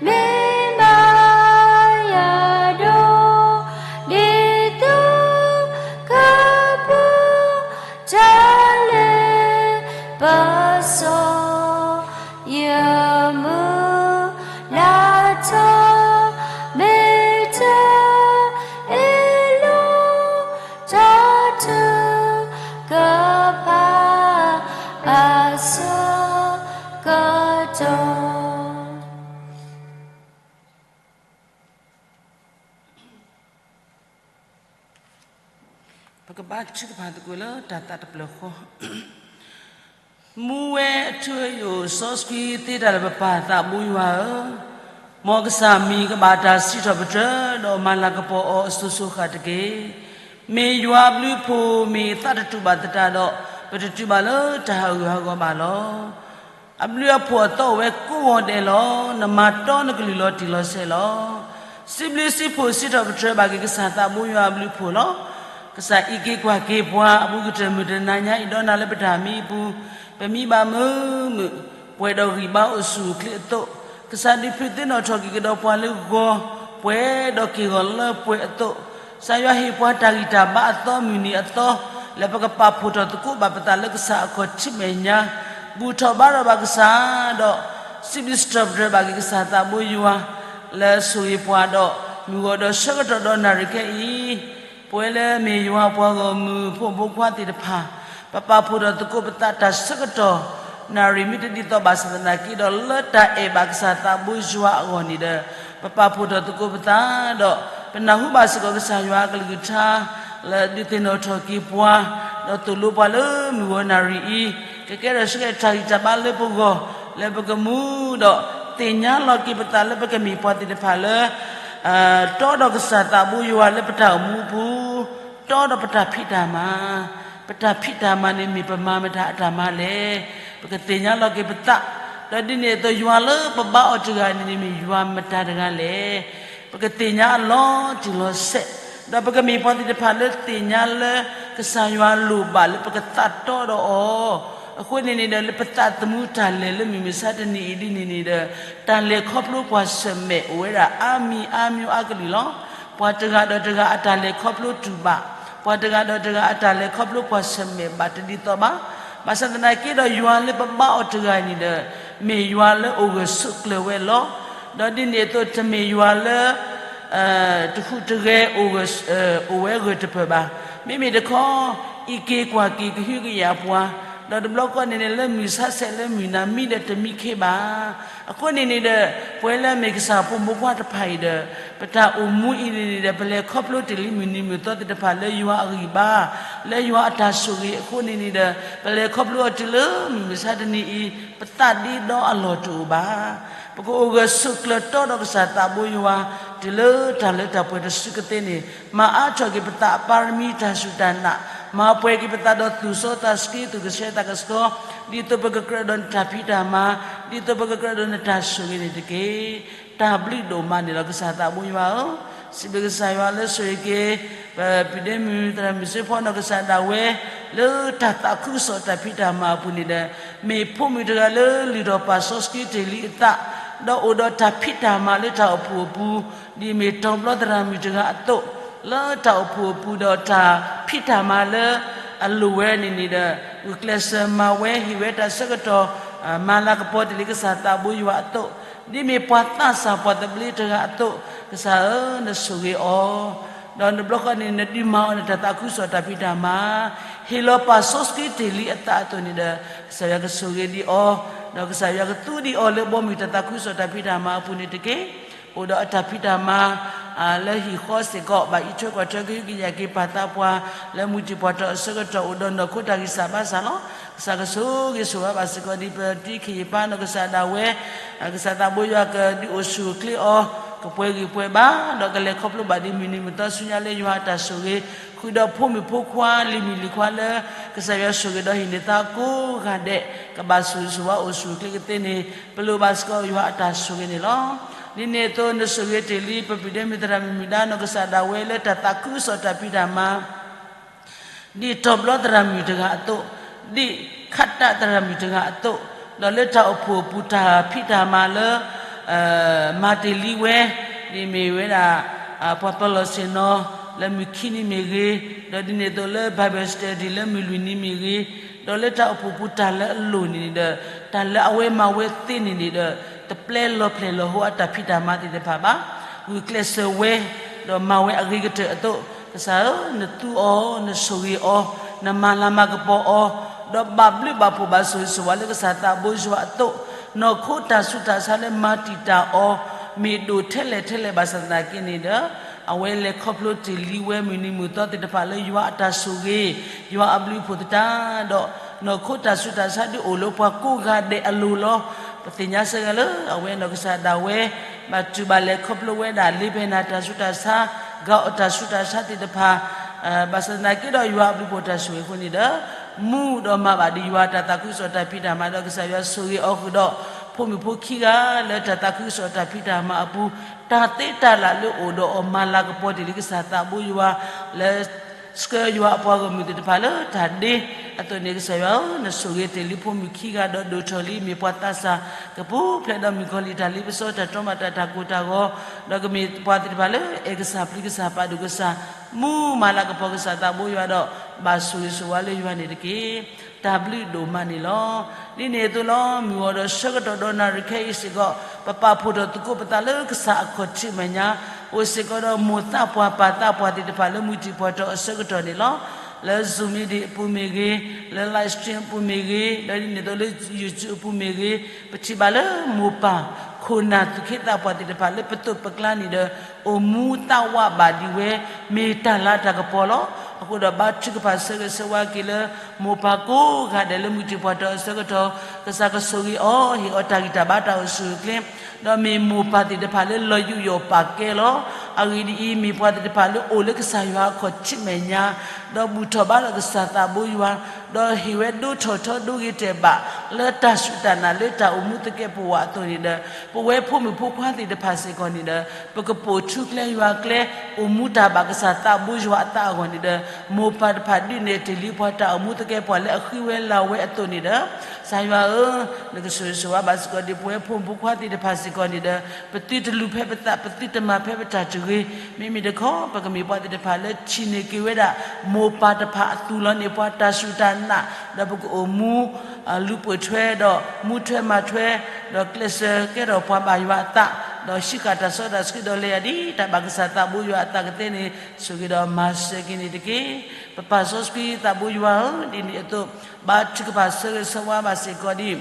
မ့ၢ်မၤယၤဒီး ဒ်သိးကပူၤ တၢ်လ့ပစီ ယမုၢ်လၢ်ထီၣ် မ့ၢ်တၢ်အ့ၣ်လိာ် တၢ်ထုကဖၣ် အဆၢကတီၢ်. ပကဘါထုကဖၣ်သကိးလၢတၢ်သးတဖျၢၣ်ဃီ. မူဝဲအထူအယိာ်စီဆှံသ့တၢ်လၢပပၢ်သးဘိယွၤဧၢ, မ်ကစၢ်မံၤကဘၣ်တၢ်စံးထီၣ်ပတြၢၤ ဒီးမၤလၤကပီၤအီၤအစိၤစိၤဃၣ်ဃၣ်တက့ၢ်. မ့ၢ်ယွၤအဘျုးအဖှိၣ် မ့ၢ်သးတတူာ်ဘၣ်သတးဒီး ပတတုၤဘၣ်လၢတၢ်ဟးဂူာ်ဟးဂီၤဘၣ်လီၤ. အဘျုးအဖှိၣ်အသီအိၣ်ဝဲကိးဂီၤဒဲးလီၤ. နမၤတီနကလုၢ်လီၤတံၢ်လီၤဆဲးလီၤ. စံးဘျုးစံးဖှိၣ်စံးထီၣ်ပတြၢၤဘၣ်က့ၤကစၢ်သးဘိယွၤအဘျုးအဖှိၣ်လီၤ. ကစၢ်အံးက့ၤကွၢ်က့ၤပှၤ အပူၤကတၢၢ်မုၢ်တနၤညါအံၤ ဒီးနၤလၢပတၢ်မံအပူၤ, ပမံဘၣ်မုာ်မုာ်, ပှဲၤဒီးဂံၢ်ဘါအိၣ်ဆူၣ်အိၣ်ချ့အသိး, ကစၢ်ဒုးဖုးသ့ၣ်နီၣ်ထီၣ်က့ၤကဒီးပှၤလၢဂီၤ, ပှဲၤဒီးက့ၢ်ဂီၤလၢပှဲၤအသိး, ကစၢ်ယွၤဟ့ၣ်ပှၤတၢ်ဂံၢ်တၢ်ဘါအသီမုၢ်နံၤအသီ, လၢပကပာ်ဖှိၣ်ထီၣ်သကိးဘၣ်ပသးလၢကစၢ်အခီၣ်ထံးမဲာ်ညါ, ဘူၣ်ထီၣ်ဘါထီၣ်ဘၣ်ကစၢ်ဒီး, စံးဘျုးစံးထီၣ်ပတြၢၤဘၣ်က့ၤကစၢ်သးဘိယွၤ, လၢဆိၣ်ဂ့ၤပှၤဒီး, မုၢ်ဂီၤဒီးဆၢကတီၢ်ဒီးနၣ်ရံၣ်ခဲအံၤ, ပဝဲလၢမ့ၢ်ယွၤပှၤဂီၢ်မုၢ်ဖိမုၣ်ဖိခွါသ့ၣ်တဖၣ်, ပပာ်ဖှိၣ်ထီၣ်သကိးပသးတၢ်ဆၢကတီၢ်, နၣ်ရံၣ်မ့ၢ်တဒ်သိးဘၣ်ဆၣ်သနာ်က့ဒီး လၢတၢ်အဲၣ်ဘၣ်ကစၢ်သးဘိယွၤအဂီၢ်န့ၣ်ဒီး, ပပာ်ဖှိၣ်ထီၣ်သကိးပသးဒီး, ပနၢ်ဟူဘၣ်စ့ၢ်ကီးကစၢ်ယွၤအကလုၢ်ကထါ, လၢဒုးသ့ၣ်နီၣ်ထီၣ်က့ၤပှၤ, ဒီးသိၣ်လိပှၤလၢမုၢ်ဂီၤနၣ်ရံၣ်အံၤ, ကကဲထီၣ်ဆှဲတၢ်ဂံၢ်တၢ်ဘါလၢပဂီၢ်, လၢပကမူဒီး, သ့ၣ်ညါလီၤက့ၤပသးလၢပကမ့ၢ်ပှၤသ့ၣ်တဖၣ်လၢ တီဒီးကစၢ်သးဘိယွၤလၢပတၢ်အိၣ်မူအပူၤ, တီဒီးပတၢ်ဖံးတၢ်မၤ, ပတၢ်ဖံးတၢ်မၤန့ၣ်မ့ၢ်ပမၤမတၤအတၢ်မၤလဲၣ်. ပကသ့ၣ်ညါလီၤက့ၤပသး, ဒီးဒ်န့ၣ်အသိးယွၤလၢပဘါအီၤတဂၤန့ၣ်န့ၣ် မ့ၢ်ယွၤမတၤတဂၤလဲၣ်. ပကသ့ၣ်ညါအလီၤတံၢ်လီၤဆဲး, ဒီးပကမ့ၢ်ပှၤသ့ၣ်တဖၣ်လၢသ့ၣ်ညါလၢ ကစၢ်ယွၤလိၣ်ဘၣ်လၢပကသးတီဒီးအီၤ. အဃိန့ၣ်န့ၣ်ဒီး လၢပသးသမူတၢ်လဲၤလၢမုၢ်မဆါတနံၤအံၤဒ်န့ၣ်န့ၣ်ဒီး တၢ်လဲၤခီဖျိပှၤဆၢၣ်မဲာ်အိၣ်ဝဲဒၣ်အါမံၤအါမံၤအါကလုာ်လီၤ. ပှၤတဂၤဒီးတဂၤအတၢ်လဲၤခီဖျိတူၢ်ဘၣ်, ပှၤတဂၤဒီးတဂၤအတၢ်လဲၤခီဖျိပှၤဆၢၣ်မဲာ်ဘၣ်တဒ်သိးဘၣ်. ဘၣ်ဆၣ်သနာ်က့ဒီးယွၤလၢပဘါအီၤတဂၤန့ၣ်ဒီး မ့ၢ်ယွၤလၢအိၣ်ဂၢၢ်ဆိးကျၢၤဝဲလီၤ. ဒီးဒ်န့ၣ်အသိးတမ့ၢ်ယွၤလၢ တဟူးတဂဲၤ အိၣ်ဝဲဂၢၢ်တပၢၢ်ဘၣ်. မ့မ့ၢ်တခီ အံးက့ၤကွၢ်က့ၤကဟုကယာ်ပှၤ, ဒီးတဘျီဃီန့ၣ်န့ၣ် လၢမုၢ်ဆါဆဲးလၢမုၢ်နၤမံဒီးတမံခ့ဘၣ်. အဃိန့ၣ်န့ၣ်ဒီး ပဝဲလၢအမ့ၢ်ကစၢ်ဖိမုၣ်ဖိခွါတဖၣ်အံၤဒီး ပတၢ်အိၣ်မူအံၤန့ၣ်န့ၣ်ဒီး ပလဲၤခီဖျိတ့ၢ်လံမုၢ်နံၤမုၢ်သီသ့ၣ်တဖၣ်လၢယွၤအဂံၢ်ဘါ, လၢယွၤအတၢ်ဆိၣ်ဂ့ၤအဃိန့ၣ်န့ၣ်ဒီး ပလဲၤခီဖျိအီၤတုၤလၢမုၢ်မဆါတနံၤအံၤ ပသးဒ့ဒီအလီၢ်တအိၣ်ဘၣ်. ပကအိၣ်ဂၢၢ်ဆိးကျၢၤတီဒီးကစၢ်သးဘိယွၤ တုၤလၢတၢ်လၢတၢ်ပှဲၤတစုကသ့န့ၣ် မၤအါထီၣ်က့ၤပသးအပါရမံတၢ်စူၢ်တၢ်နာ်, မၤပှဲၤက့ၤပသးဒီးသူၣ်စီသးဆှံ သူၣ်ကဆှဲသးကဆှီ, ဒ်သိးပကကြၢးဒီးနတၢ်ဖံးတၢ်မၤ, ဒ်သိးပကကြၢးဒီးနတၢ်ဆိၣ်ဂ့ၤန့ၣ်တက့ၢ်. တၢ်ဘျုးဒိၣ်မးန့ၣ်လီၤ ကစၢ်သးဘိယွၤဧၢ, စံးဘျုးကစၢ်ယွၤလၢဆိၣ်ဂ့ၤက့ၤ ပပျံၤဒ့မုၣ်သရၣ်မုၣ်စ့ဖီနီၢ်ကစၢ်ဒၣ်ဝဲ လၢတၢ်သးခုကစီၣ်တၢ်ဖံးတၢ်မၤအပူၤန့ၣ်ဒီး မ့ၢ်ဖိမုၣ်တဂၤလၢလုၢ်ထီၣ်ပာ်စီဆှံတ့ၢ်လံအသး, ဒီးအိၣ်ဒီးတၢ်ဖံးတၢ်မၤလၢတၢ်အိၣ်ဖှိၣ်အပူၤ, ဒ်မ့ၢ်တီၤဘျီသရၣ်မုၣ်တဂၤအသိး, လၢတၢ်အိၣ်ဖှိၣ်အပူၤဒီးတၢ်ဖံးတၢ်မၤလၢအလိၣ်ဝဲန့ၣ်န့ၣ်ဒီး ဂုာ်ကျဲးစၢးမၤဝဲ ဟ့ၣ်ဝဲတၢ်ဆၢကတီၢ် မၤလၤကပီၤတ့ၢ်လံကစၢ်သးဘိယွၤအသိး, ဒ်မ့ၢ်ပှၤသးစၢ်ပှၤသဘျ့တဂၤအသိး, ကစၢ်ဧၢ နဆိၣ်ဂ့ၤအီၤ, ဒီးနဘျီဃီန့ၣ် နဒုးမၤအီၤနတၢ်သးခုကစီၣ်တၢ်ဖံးတၢ်မၤ, ဟ့ၣ်လီၤပာ်စီဆှံတ့ၢ်လံအသးအသိးန့ၣ်ဒီး ကစၢ်ယွၤကဆိၣ်ဂ့ၤဒံးအီၤ, ဒီးကစၢ်ယွၤကသူဒံးအီၤလၢဘီမုၢ်တၢ်သးခုကစီၣ်တၢ်ဖံးတၢ်မၤအပူၤန့ၣ်တက့ၢ်. အိၣ်ဒီးအတၢ်ဖံးတၢ်မၤ လၢဟံၣ်ဃီစ့ၢ်ကီး ဘၣ်အံးထွဲကွၢ်ထွဲကဟုကယာ်က့ၤပၢ်သးပှၢ် လၢမုၢ်တံၢ်ပှၢ်တီၢ်အဆၢကတီၢ် အိၣ်ဒီးနီၢ်ခိတၢ်ဂံၢ်စၢ်ဘါစၢ်လီၤ. ကစၢ်ကဆိၣ်ဂ့ၤဆိၣ်ဝါဘၣ်စ့ၢ်ကီးဒ်ပတံၤခ့ယပၢ်နီၢ်ကစၢ်ဒၣ်ဝဲ, ကစၢ်သးဘိယွၤကဒုးအိၣ်ဆူၣ်အိၣ်ချ့အီၤ, ကပှဲၤဂံၢ်ပှဲၤဘါ, ဒီးကလဲၤခီဖျိဘၣ်ဒ်မုၢ်နံၤမုၢ်သီဆူညါလၢယွၤအတၢ်ဆိၣ်ဂ့ၤ, ဃုာ်ဒီးဖိမုၣ်ဖိခွါလံၤမုၣ်လံၤခွါလၢ ကစၢ်ယွၤဆိၣ်ဂ့ၤဒီးဟ့ၣ်န့ၢ်သါကိးဂၤဒဲး ကဘၣ်ဆိၣ်ဂ့ၤဆိၣ်ဝါအိၣ်ဆူၣ်အိၣ်ချ့ကသ့န့ၣ် ပလိၣ်ဘၣ်စ့ၢ်ကီးယွၤအတၢ်ဆိၣ်ဂ့ၤန့ၣ်လီၤ. ဒ်န့ၣ်အသိးနဆိၣ်ဂ့ၤတ့ၢ်လံ ပပျံၤဒ့မုၣ်သရၣ်မုၣ်မုၢ်ဒါနီၢ်ကစၢ်ဒၣ်ဝဲလၢတၢ်သးခုကစီၣ်တၢ်ဖံးတၢ်မၤ ဒ်တီၤဘျီသရၣ်မုၣ်တဂၤအသိး, ဒ်ခးတၢ်သရၣ်မုၣ်တဂၤအသိး, ဒီးလၢတၢ်အိၣ်ဖှိၣ်အပူၤတၢ်ဖံးတၢ်မၤလၢ မၤတ့ၢ်လံဝဲ, ဒ်မ့ၢ်ဝဲဒၣ် ပှၤပၢၤလီၢ်ဆ့ၣ်နီၤ လၢမုၢ်ခံနံၤမ့ၢ်ဂ့ၤ, ဒီးဒ်န့ၣ်အသိးလၢ Bible study လၢမုၢ်လွံၢ်နံၤမ့ၢ်ဂ့ၤ, ဒီးလၢတၢ်အိၣ်ဖှိၣ်ပူၤတၢ်လၢအလိၣ်န့ၣ်ဒီး တၢ်လၢအဝဲမၤဝဲသ့န့ၣ်န့ၣ်ဒီး တပျဲလီၤဖျဲၣ်လီၤဟိအတၢ်ဖံးတၢ်မၤသ့ၣ်တဖၣ်ဘၣ်. ဂုာ်ကျဲးစၢးဝဲ ဒီးမၤဝဲအဂ့ၤကတၢၢ်အသိး, ကစၢ်ဧၢ, နသူအီၤ, နဆိၣ်ဂ့ၤအီၤ, နမၤလၤမၤကပီၤအီၤ, ဒီးဘၣ်ဘျုးဘၣ်ဖှိၣ်ဘၣ်ဆိၣ်ဂ့ၤဆိၣ်ဝါလၢကစၢ်သးဘိယွၤအသိး, နီၢ်ခိတၢ်ဆူးတၢ်ဆါလၢမၤတံာ်တာ်အီၤ မ့ၢ်ဒိၣ်ထဲလဲၣ်ထဲလဲၣ်ဘၣ်ဆၣ်သနာ်က့န့ၣ်ဒီး အဝဲလဲၤခီဖျိတ့ၢ်လံဝဲမုၢ်နံၤမုၢ်သီသ့ၣ်တဖၣ်လၢယွၤအတၢ်ဆိၣ်ဂ့ၤ, ယွၤအဘျုးအဖှိၣ်သတးဒီး နီၢ်ခိတၢ်ဆူးတၢ်ဆါဒုးအိၣ်လၢပှၤကိးဂၤဒဲးအလိၤလီၤ. ပသ့ၣ်ညါစ့ၢ်ကီးလၢအဝဲနီၢ်ကစၢ်ဒၣ်ဝဲ ဘၣ်တူၢ်ဘၣ်လဲၤခီဖျိဝဲဒၣ် လ့ဖဲနၤတၢ်ဆူးတၢ်ဆါ, ဂၤအီၤတၢ်ဆူးတၢ်ဆါသ့ၣ်တဖၣ်, ဘၣ်ဆၣ်သနာ်က့ဒီးယွၤအဘျုးအဖှိၣ်တၢ်ဆိၣ်ဂ့ၤအဃိန့ၣ်ဒီး မူဒီးမၤဘၣ်ဒ်ယွၤတၢ်သးခုကစီၣ်တၢ်ဖံးတၢ်မၤဒီးကစၢ်ယွၤဆိၣ်ဂ့ၤအီၤဃုာ်ဒီး ဖိမုၣ်ဖိခံဂၤလၢတၢ်သးခုကစီၣ်တၢ်ဖံးတၢ်မၤအပူၤ, တၢ်သ့တၢ်လၢ်လၢအိၣ်ဒီးအီၤမၤလၤကပီၤတ့ၢ်လံကစၢ်သးဘိယွၤလၢ ဆှၢယွၤအပှၤဂီၢ်မုၢ်သ့ၣ်တဖၣ်လၢတၢ်ဒ့အသိးန့ၣ် ကစၢ်ယွၤဧၢ, နဆိၣ်ဂ့ၤတ့ၢ်လံဖိမုၣ်ခံဂၤဒီးဒိၣ်ထီၣ်လံ မ့ၢ်ပှၤသးစၢ်ကပူၤဖျဲးဒီးမုၣ်ကီၤလံၢ်တၢ်လ့ပစီ တၢ်တြီမးတၢ်တၢ်ကိၢ်တၢ်ဂီၤ, ဒီးကမ့ၢ်ပှၤသ့ၣ်တဖၣ်လၢအဲၣ်ကစၢ်ပျံၤကစၢ်ပာ်ဒိၣ်ကစၢ်, မူမၤလၤကပီၤကစၢ်သးဘိယွၤဒီး ဘၣ်ဆိၣ်ဂ့ၤဆိၣ်ဝါလၢယွၤန့ၣ်တက့ၢ်. တၢ်ဘျုးဒိၣ်မးန့ၣ်လီၤ. ဒ်န့ၣ်အသိးလီၤ မုၢ်ဂီၤဒီးဆၢကတီၢ်ဒီးနၣ်ရံၣ်ခဲအံၤစ့ၢ်ကီး ပပာ်ဖှိၣ်ထီၣ်သကိးပသးလၢကစၢ်အခီၣ်ထံးမဲာ်ညါ, အိၣ်စ့ၢ်ကီးဒီးမိၢ်သးပှၢ်ပၢ်သးပှၢ်သ့ၣ်တဖၣ်လၢမုၢ်တံၢ်ပှၢ်တီၢ်အဆၢကတီၢ်န့ၣ်လီၤ. လၢ Zoom meeting အပူၤမ့ၢ်ဂ့ၤ, လၢ live stream အပူၤမ့ၢ်ဂ့ၤ, ဒီးဒ်န့ၣ်အသိးလၢ YouTube အပူၤမ့ၢ်ဂ့ၤ, ပထံၣ်ဘၣ်လၢမိၢ်ပၢ်ခိၣ်နၢ်သူၣ်က့သးပှၢ်သ့ၣ်တဖၣ်လၢပသိးပကျါန့ၣ်ဒီး အိၣ်မူသးဝးဘၣ်ဒံးဝဲ မ့ၢ်တၢ်လၤတၢ်ကပီၤလီၤ. အဃိဒီးဘါထုကဖၣ်ဆၢဂ့ၤဆၢဝါက့ၤလၢ မိၢ်ပၢ်ကိးဂၤဒဲးလၢမုၢ်တံၢ်ပှၢ်တီၢ်အဆၢကတီၢ်, ကစၢ်ကဆိၣ်ဂ့ၤအီၤ ဟ့ၣ်အီၤတၢ်ဂံၢ်တၢ်ဘါတၢ်အိၣ်ဆူၣ်အိၣ်ချ့, ဒီးမ့ၢ်မိၢ်ပၢ်သ့ၣ်တဖၣ်လၢလီၤယူးယီၣ်ပာ်ကဲလီၤ. အဂ့ၢ်ဒ်အံၤ, မ့ၢ်ပှၤသ့ၣ်တဖၣ်လၢအိၣ်လၢကစၢ်ယွၤအခီၣ်ထံးမဲာ်ညါ, ဒီးဘူၣ်ထီၣ်ဘါထီၣ်ကစၢ်သးဘိယွၤ, ဒီးဟ့ၣ်ဝဲဒိထီၣ်ထီဒိဂ့ၤတဲာ်ဘၣ် လၢတၢ်စူၢ်တၢ်နာ်လၢတၢ်အိၣ်မူသကဲးပဝးအသိးန့ၣ်ဒီး, ပဝဲဖိမုၣ်ဖိခွါသ့ၣ်တဖၣ်စ့ၢ်ကီးန့ၣ်ဒီး, ပကပိာ်ထူကျဲယွၤကျဲ, အိၣ်မူတၢ်ဘၣ်ကစၢ်သးဘိယွၤအသးအဂီၢ်န့ၣ်ဒီး, မိၢ်ပၢ်တဖၣ်ဒုးနဲၣ်တ့ၢ်လံပှၤတၢ်အိၣ်မူသကဲးပဝးလၢအဃံဝဲလၤဝဲအသိးန့ၣ်ဒီး, ကစၢ်ယွၤဧၢ, နကဆိၣ်ဂ့ၤဆိၣ်ဝါဘၣ်စ့ၢ်ကီးဒ်ပဝဲဖိမုၣ်ဖိခွါသ့ၣ်တဖၣ်စ့ၢ်ကီးန့ၣ်ဒီး, ပသုတလူၤဖဲပသး, ပသုတမၤဖဲပတၢ်တဂ့ၤ, မ့မ့ၢ်တခီ ပကမ့ၢ်ပှၤသ့ၣ်တဖၣ်လၢထံၣ်န့ၢ်က့ၤဝဲဒၣ် မိၢ်ပၢ်တဖၣ်အသူၣ်လီၤန့ၢ်ပှၤတၢ်စူၢ်တၢ်နာ်, ဒီးပကအိၣ်မူ လူၤပိာ်ထွဲဒီး မူထွဲမၤထွဲ, ဒီးကျဲးစၢးကဲထီၣ်ပှၤဘၣ်ယွၤအသး, ဒီးဟံးဃာ်တၢ်စီတၢ်ဆှံဒီးလဲၤယၤဒ်တၢ်ဘၣ်ကစၢ်သးဘိယွၤအသးကသ့န့ၣ်, ဆိၣ်ဂ့ၤဒီးမၤစၢၤက့ၤန့ၣ်တက့ၢ်. ပပၢ်စီဆှံသးဘိယွၤဧၢ, ဒ်န့ၣ်အသိး, ဘါထုကဖၣ်ဆၢဂ့ၤဆၢဝါဘၣ်စ့ၢ်ကီးဒ်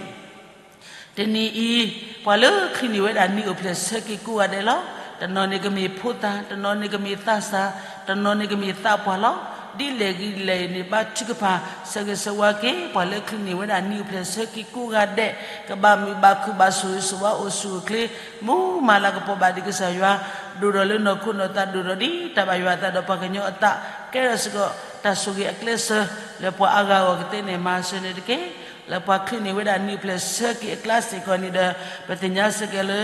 တနံၤအံၤ, ပှၤလၢချုးန့ၢ်ဝဲဒၣ်နံၣ်အိၣ်ဖျဲၣ်ဆၢက့ၤကိးဂၤဒဲးလီၤ. တနီၤန့ၣ်ကမ့ၢ်ဖိသၣ်, တနီၤန့ၣ်ကမ့ၢ်သးစၢ်, တနီၤန့ၣ်ကမ့ၢ်သးပှၢ်လီၤ. ဒ်လဲၣ်ဂ့ၤဒ်လဲၣ်အံၤန့ၣ် ဘါထုကဖၣ်ဆၢဂ့ၤဆၢဝါက့ၤ ပှၤလၢချုးန့ၢ်ဝဲဒၣ်နံၣ်အိၣ်ဖျဲၣ်ဆၢက့ၤကိးဂၤဒဲး, ကဘၣ်မုာ်ဘၣ်ခုၣ်ဘၣ်ဆိၣ်ဂ့ၤဆိၣ်ဝါအိၣ်ဆူၣ်အိၣ်ချ့, မူမၤလၤကပီၤဘၣ်ဒံးကစၢ်ယွၤ, ဒိၣ်ထီၣ်လၢနီၢ်ခိနီၢ်သး ဒိၣ်ထီၣ်ဒ်တၢ်ဘၣ်ယွၤအသးဒီးပှၤကညီအသး, ကဲထီၣ်စ့ၢ်ကီး တၢ်ဆိၣ်ဂ့ၤအကျဲးစၢး လၢပှၤအါဂၤအဂီၢ်ကသ့န့ၣ် မၤစၢၤန့ၣ်တက့ၢ်. လၢပှၤချုးန့ၢ်ဝဲဒၣ်နံၣ်အိၣ်ဖျဲၣ်ဆၢက့ၤအကျါစ့ၢ်ကီးန့ၣ်ဒီး, ပသ့ၣ်ညါစ့ၢ်ကီးလၢ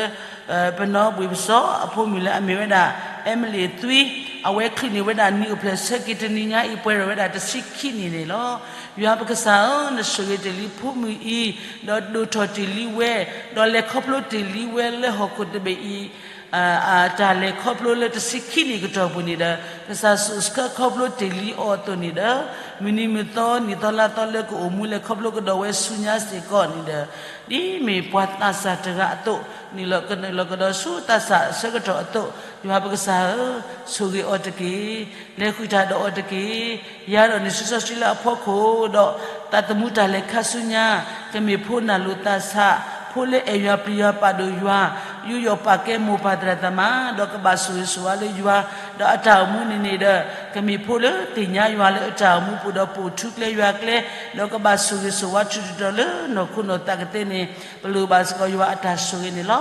ပနီၢ်ဘှံးပစီအဖိမုၣ်လၢအမ့ၢ်ဝဲဒၣ် Emily Thuy, အဝဲချုးန့ၢ်ဝဲဒၣ်နံၣ်အိၣ်ဖျဲၣ်ဆၢက့ၤတနံၤညါအံၤ ပှဲၤထီၣ်ဝဲဒၣ်တဆံခံနံၣ်န့ၣ်လီၤ. ယွၤပကစၢ်ဧၢ, နဆိၣ်ဂ့ၤတ့ၢ်လံဖိမုၣ်အံၤ, ဒီးဒိၣ်ထီၣ်တ့ၢ်လံဝဲ, ဒီးလဲၤခီဖျိတ့ၢ်လံဝဲလၢဟီၣ်ခိၣ်တဘ့ၣ်အံၤ တၢ်လဲၤခီဖျိလၢတဆံခံနံၣ်ကတီၢ်ပူၤန့ၣ်ဒီး, ကစၢ်ဆိၣ်ဆှၢခီဖျိတ့ၢ်လံအီၤအသိးန့ၣ်ဒီး, မုၢ်နံၤမုၢ်သီနံၣ်သီလါသီလၢကအိၣ်မူလဲၤခီဖျိကဒီးဝဲဆူညါစ့ၢ်ကီးန့ၣ်ဒီး, ဒ်မ့ၢ်ပှၤသးစၢ်တဂၤအသိး, နုာ်လီၤကဒီးဆူသးစၢ်အဆၢကတီၢ်အသိး, ယွၤပကစၢ်ဧၢ, ဆိၣ်ဂ့ၤအီၤတက့ၢ်. လဲၤဃုာ်တၢ်ဒီးအီၤတက့ၢ်. ယၤဒီးနစုစီဆှံလၢအဖီခိၣ်ဒီး, သးသမူတၢ်လဲၤခါဆူညါ, ကမ့ၢ်ဖိနၢ်လိာ်သးဆး, ဖိလၢအဲၣ်ယွၤပျံၤယွၤပာ်ဒိၣ်ယွၤ, ယူးယီၣ်ပာ်ကဲမိၢ်ပၢ်သရၣ်သမါ, ဒီးကဘၣ်ဆိၣ်ဂ့ၤဆိၣ်ဝါလၢယွၤ, ဒီးအတၢ်အိၣ်မူန့ၣ်န့ၣ်ဒီး, ကမ့ၢ်ဖိလၢသ့ၣ်ညါယွၤလၢအတၢ်အိၣ်မူပူၤဒီးပိာ်ထူကျဲယွၤကျဲ, ဒီးကဘၣ်ဆိၣ်ဂ့ၤဆိၣ်ဝါထူးထူးတီၤတီၤလၢနီၢ်ခိနီၢ်သးကသ့န့ၣ်, ပလိၣ်ဘၣ်စ့ၢ်ကီးယွၤအတၢ်ဆိၣ်ဂ့ၤန့ၣ်လီၤ.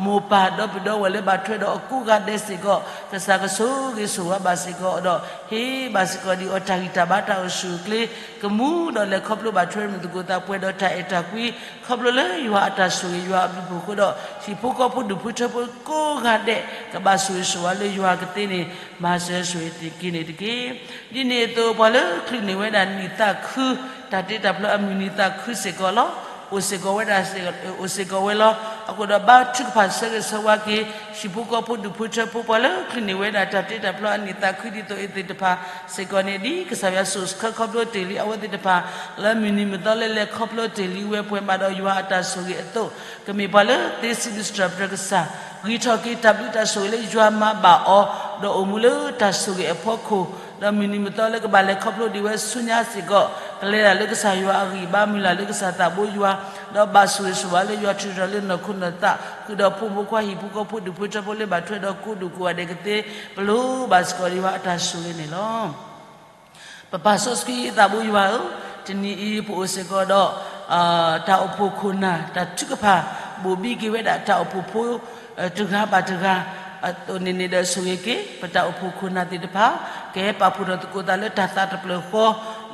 မိၢ်ပၢ်ဒီပုၢ်ဒီဝဲၢ်လၢဘၣ်ထွဲဒီးအကိးဂၤဒဲးစ့ၢ်ကီး, ကစၢ်ကဆိၣ်ဂ့ၤဆိၣ်ဝါဘၣ်စ့ၢ်ကီးဒီး, ဟ့ၣ်ဘၣ်စ့ၢ်ကီးဒ်အီၤတၢ်ဂံၢ်တၢ်ဘါတၢ်အိၣ်ဆူၣ်အိၣ်ချ့, ကမူဒီးလဲၤခီဖျိဘၣ်ထွဲမုာ်သကိးသးပှဲၤဒီးတၢ်အဲၣ်တၢ်ကွံ, ခီဖျိလၢယွၤအတၢ်ဆိၣ်ဂ့ၤယွၤအဘျုးအဖှိၣ်အဃိဒီး, ဟံၣ်ဖိဃီဖိဒူၣ်ဖိထၢဖိကိးဂၤဒဲး, ကဘၣ်ဆိၣ်ဂ့ၤဆိၣ်ဝါလၢယွၤကသ့န့ၣ်, မၤစၢၤဆိၣ်ဂ့ၤတက့ၢ်န့ၣ်တက့ၢ်. ဒ်န့ၣ်အသိး ပှၤလၢချုးန့ၢ်ဝဲဒၣ်နံၣ်သးခု, တၢ်တ့တၢ်ဖျီအမုၢ်နံၤသးခုစ့ၢ်ကီးလီၤ. အိၣ်စ့ၢ်ကီးဝဲဒၣ်, အိၣ်စ့ၢ်ကီးဝဲလီၤ. အဃိဒီးဘါထုကဖၣ်ဆၢဂ့ၤဆၢဝါက့ၤ, ဟံၣ်ဖိဃီဖိဒူၣ်ဖိထၢဖိ ပှၤလၢချုးန့ၢ်ဝဲဒၣ်တၢ်တ့တၢ်ဖျီအနံၣ်သးခုဒ်သိးအံၤသ့ၣ်တဖၣ်စ့ၢ်ကီးန့ၣ်, ဒ်ကစၢ်ယွၤဆိၣ်ဆှၢခီဖျိတ့ၢ်လံအဝဲသ့ၣ်တဖၣ်, လၢမုၢ်နံၤမုၢ်သီလၢလဲၤခီဖျိတ့ၢ်လံဝဲပှဲၤဘၣ်ဒီးယွၤအတၢ်ဆိၣ်ဂ့ၤအသိး, ကမ့ၢ်ပှၤလၢသ့စံးဘျုးစံးထီၣ်ပတြၢၤကစၢ်, ဂံၢ်ထီၣ်က့ၤတၢ်ဘျုးတၢ်ဆိၣ်ဂ့ၤလၢယွၤမၤဘၣ်အီၤ, ဒီးအိၣ်မူလၢတၢ်ဆိၣ်ဂ့ၤအဖီခိၣ်, ဒီးမုၢ်နံၤမုၢ်သီလၢကဘၣ်လဲၤခီဖျိဒံးဝဲဆူညါစ့ၢ်ကီး, ကလဲၤတၢ်လၢကစၢ်ယွၤအဂံၢ်ဘါ မုၢ်လၢ်လၢကစၢ်သးဘိယွၤ, ဒီးဘၣ်ဆိၣ်ဂ့ၤဆိၣ်ဝါလၢယွၤထူးထီၣ်လၢနီၢ်ခိနီၢ်သး, ဃုာ်ဒီးဖိမုၣ်ဖိခွါ ဟံၣ်ဖိဃီဖိဒူၣ်ဖိထၢဖိလၢဘၣ်ထွဲဒီးကိးဒူၣ်ကိးဂၤဒဲးကသ့, ပလိၣ်ဘၣ်စ့ၢ်ကီးဒံးဝဲအတၢ်ဆိၣ်ဂ့ၤန့ၣ်လီၤ. ပပၢ်စီဆှံသးဘိယွၤဧၢ, တနံၤအံၤပအိၣ်စ့ၢ်ကီးဒီး တၢ်အိၣ်ဖှိၣ်ခိၣ်နၢ် တၢ်ထုကဖၣ် ဘိၣ်ဘံက့ၤဝဲဒၣ်တၢ်အိၣ်ဖှိၣ်ဖိ တဂၤဘၣ်တဂၤ, အသိးန့ၣ်န့ၣ်ဒီးဆိၣ်ဂ့ၤက့ၤ ပတၢ်အိၣ်ဖှိၣ်ခိၣ်နၢ်သ့ၣ်တဖၣ်, ကဟဲပာ်ဖှိၣ်ထီၣ်သကိးသးလၢတၢ်သးတဖျၢၣ်ဃီ,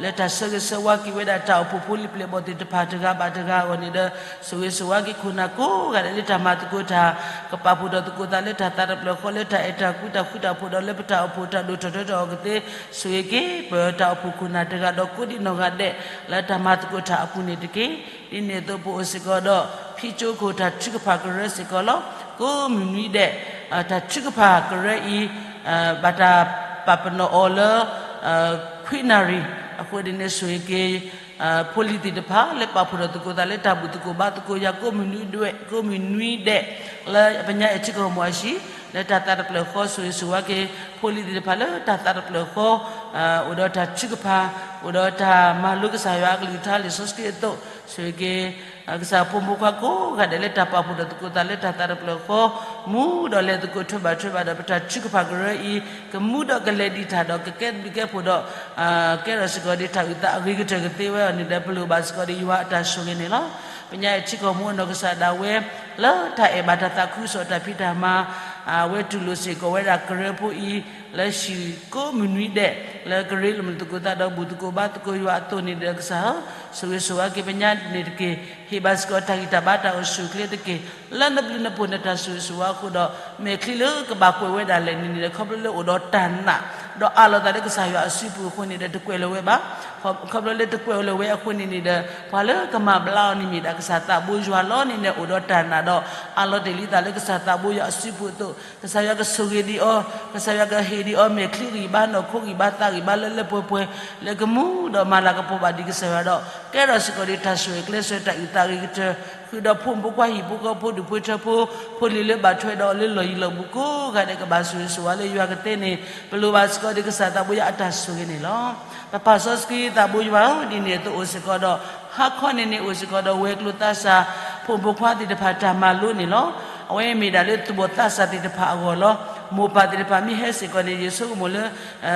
လၢတၢ်ဆၢဂ့ၤဆၢဝါက့ၤဝဲဒၣ်တၢ်အိၣ်ဖှိၣ်ဖိလံၤပျဲၢ်ဘီၣ်သ့ၣ်တဖၣ်တဂၤဘၣ်တဂၤအဂီၢ်န့ၣ်ဒီး, ဆိၣ်ဂ့ၤဆိၣ်ဝါက့ၤခိၣ်နၢ်ကိးဂၤဒဲးလၢတၢ်မၤသကိးတၢ်, ကပာ်ဖှိၣ်ထီၣ်သကိးသးလၢတၢ်သးတဖျၢၣ်ဃီ လၢတၢ်အဲၣ်တၢ်ကွံတၢ်ဃူတၢ်ဖိးဒီးလၢပတၢ်အိၣ်ဖှိၣ်တၢ်ဒိၣ်ထီၣ်ထီထီၣ်အဂီၢ်ကသ့, ဆိၣ်ဂ့ၤက့ၤပတၢ်အိၣ်ဖှိၣ်ခိၣ်နၢ်တဂၤဒီးကိးဒံးနီၢ်ဂၤဒဲး လၢတၢ်မၤသကိးတၢ်အပူၤန့ၣ်တက့ၢ်. ဒ်န့ၣ်အသိးပအိၣ်စ့ၢ်ကီးဒီး ဖံကၠိခိၣ်တၢ်ထုကဖၣ်ကရၢစ့ၢ်ကီးလီၤ. ကိးမုၢ်နွံဒဲး တၢ်ထုကဖၣ်ကရၢအံၤ ဘၣ်တၢ်ပာ်ပနီၣ်အီၤလၢ ခွံနၣ်ရံၣ်, အဃိန့ၣ်န့ၣ်ဆိၣ်ဂ့ၤက့ၤ ဖိလံၤသ့ၣ်တဖၣ် လၢပာ်ဖှိၣ်ထီၣ်သကိးသးလၢတၢ်ဘူၣ်သကိးဘါသကိးယၤ ကိးမုၢ်နွံဒဲး, ကိးမုၢ်နွံဒဲး လၢပညါအဲၣ်ထံကီၢ်မီၢ်အဟံၣ်, လၢတၢ်သးတဖျၢၣ်ဃီ ဆိၣ်ဂ့ၤဆိၣ်ဝါက့ၤ ဖိလံၤသ့ၣ်တဖၣ်လၢတၢ်သးတဖျၢၣ်ဃီ, အိၣ်ဒီးတၢ်ထုကဖၣ်, အိၣ်ဒီးတၢ်မၤလိကစၢ်ယွၤအကလုၢ်ကထါလံာ်စီဆှံအသိး, ဆိၣ်ဂ့ၤက့ၤ ကစၢ်ဖိမုၣ်ဖိခွါကိးဂၤဒဲးလၢတၢ်ပာ်ဖှိၣ်ထီၣ်သကိးသးလၢတၢ်သးတဖျၢၣ်ဃီ, မူဒီးလဲၤသကိးထွဲဘၣ်ထွဲဘၣ်ဒီး ပတၢ်ထုကဖၣ်ကရၢအံၤ, ကမူဒီးကလဲၤဒံးတၢ်ဒီးကကဲဘျုးကဲဖှိၣ်ဒီး ကဲထီၣ်စ့ၢ်ကီးဒ်တၢ်အုၣ်သးအဂ့ၤကတၢၢ်ကသ့ဝဲအီၤန့ၣ်ဒီး ပလိၣ်ဘၣ်စ့ၢ်ကီးဒ်ယွၤအတၢ်ဆိၣ်ဂ့ၤန့ၣ်လီၤ. ပညါအံၤထံကီၢ်မူအနီၢ်ကစၢ်ဒၣ်ဝဲ လၢတၢ်အဲၣ်ဘၣ်တၢ်သးခုကစီၣ်တၢ်ဖံးတၢ်မၤ အဝဲတူၢ်လိာ်စ့ၢ်ကီးဝဲဒၣ်ကရၢဖိအံၤ လၢဟံၣ်ကိးမုၢ်နွံဒဲး လၢကရ့လိာ်မုာ်သကိးသးဒီးဘူၣ်သကိးဘါသကိးယွၤအသိးန့ၣ်ဒီး ကစၢ်ဧၢ, ဆိၣ်ဂ့ၤဆိၣ်ဝါက့ၤပညါန့ၣ်တက့ၢ်. ဟ့ၣ်ဘၣ်စ့ၢ်ကီးတၢ်ဂံၢ်တၢ်ဘါတၢ်အိၣ်ဆူၣ်အိၣ်ချ့တက့ၢ်. လၢနဘျုးနဖှိၣ်နတၢ်ဆိၣ်ဂ့ၤဆိၣ်ဝါအဃိဒီး မဲာ်ချံလၢကဘၣ်ကွဲးဝဲဒၣ်လဲာ်န့ၣ်န့ၣ်ဒီး ခီဖျိလၢအိၣ်ဒီးတၢ်နာ် ဒီးအးလီၤသးလၢကစၢ်ယွၤအစုပူၤအဃိန့ၣ်ဒီး တကွဲးလၢၤဝဲဘၣ်. ခီဖျိလၢတကွဲးလၢၤဝဲအဃိန့ၣ်န့ၣ်ဒီး ပှၤလၢကမၤဘျါအီၤန့ၣ်မ့ၢ်ဒၣ်ကစၢ်သးဘိယွၤလီၤန့ၣ်န့ၣ် အိၣ်ဒီးတၢ်နာ်ဒီး အးလီၤတ့ၢ်လံသးလၢကစၢ်သးဘိယွၤအစုပူၤအသိး ကစၢ်ယွၤကဆိၣ်ဂ့ၤဒံးအီၤ, ကစၢ်ယွၤကဟ့ၣ်ဒံးအီၤ မဲာ်ချံဂံၢ်ဘါနီၢ်ခိဂံၢ်ဘါသးဂံၢ်ဘါလၢလၢပှဲၤပှဲၤ လၢကမူဒီးမၤလၤကပီၤဘၣ်ဒံးကစၢ်ယွၤဒီး ကဲထီၣ်စ့ၢ်ကီးဒံးတၢ်ဆိၣ်ဂ့ၤကျဲးစၢးတၢ်အုၣ်သးအဂ့ၤကတၢၢ် ဃုာ်ဒီးဖိမုၣ်ဖိခွါဟံၣ်ဖိဃီဖိဒူၣ်ဖိထၢဖိ ဖိလံၤလၢဘၣ်ထွဲဒီးအီၤလၢလီၢ်ယံၤလီၢ်ဘူးကိးဂၤဒဲး ကဘၣ်ဆိၣ်ဂ့ၤဆိၣ်ဝါလၢယွၤကသ့န့ၣ် ပလိၣ်ဘၣ်စ့ၢ်ကီးဒံးကစၢ်သးဘိယွၤအတၢ်ဆိၣ်ဂ့ၤန့ၣ်လီၤ. ပပၢ်စီဆှံသးဘိယွၤဧၢ, ဒ်န့ၣ်အသိးအိၣ်စ့ၢ်ကီးဒီး ဟါခီန့ၣ်န့ၣ်အိၣ်စ့ၢ်ကီးဒီးဝဲၤကျိၤသးစၢ် ဖိမုၣ်ဖိခွါသ့ၣ်တဖၣ်တၢ်မၤလိန့ၣ်လီၤ. အဝဲမ့ၢ်ဒၣ်လၢသူၣ်ဘီၣ်သးစၢ်သ့ၣ်တဖၣ်အဂီၢ်လီၤ. မိၢ်ပၢ်သ့ၣ်တဖၣ်မ့ၢ်ဟဲစ့ၢ်ကီးန့ၣ် ယဆိကမိၣ်လၢ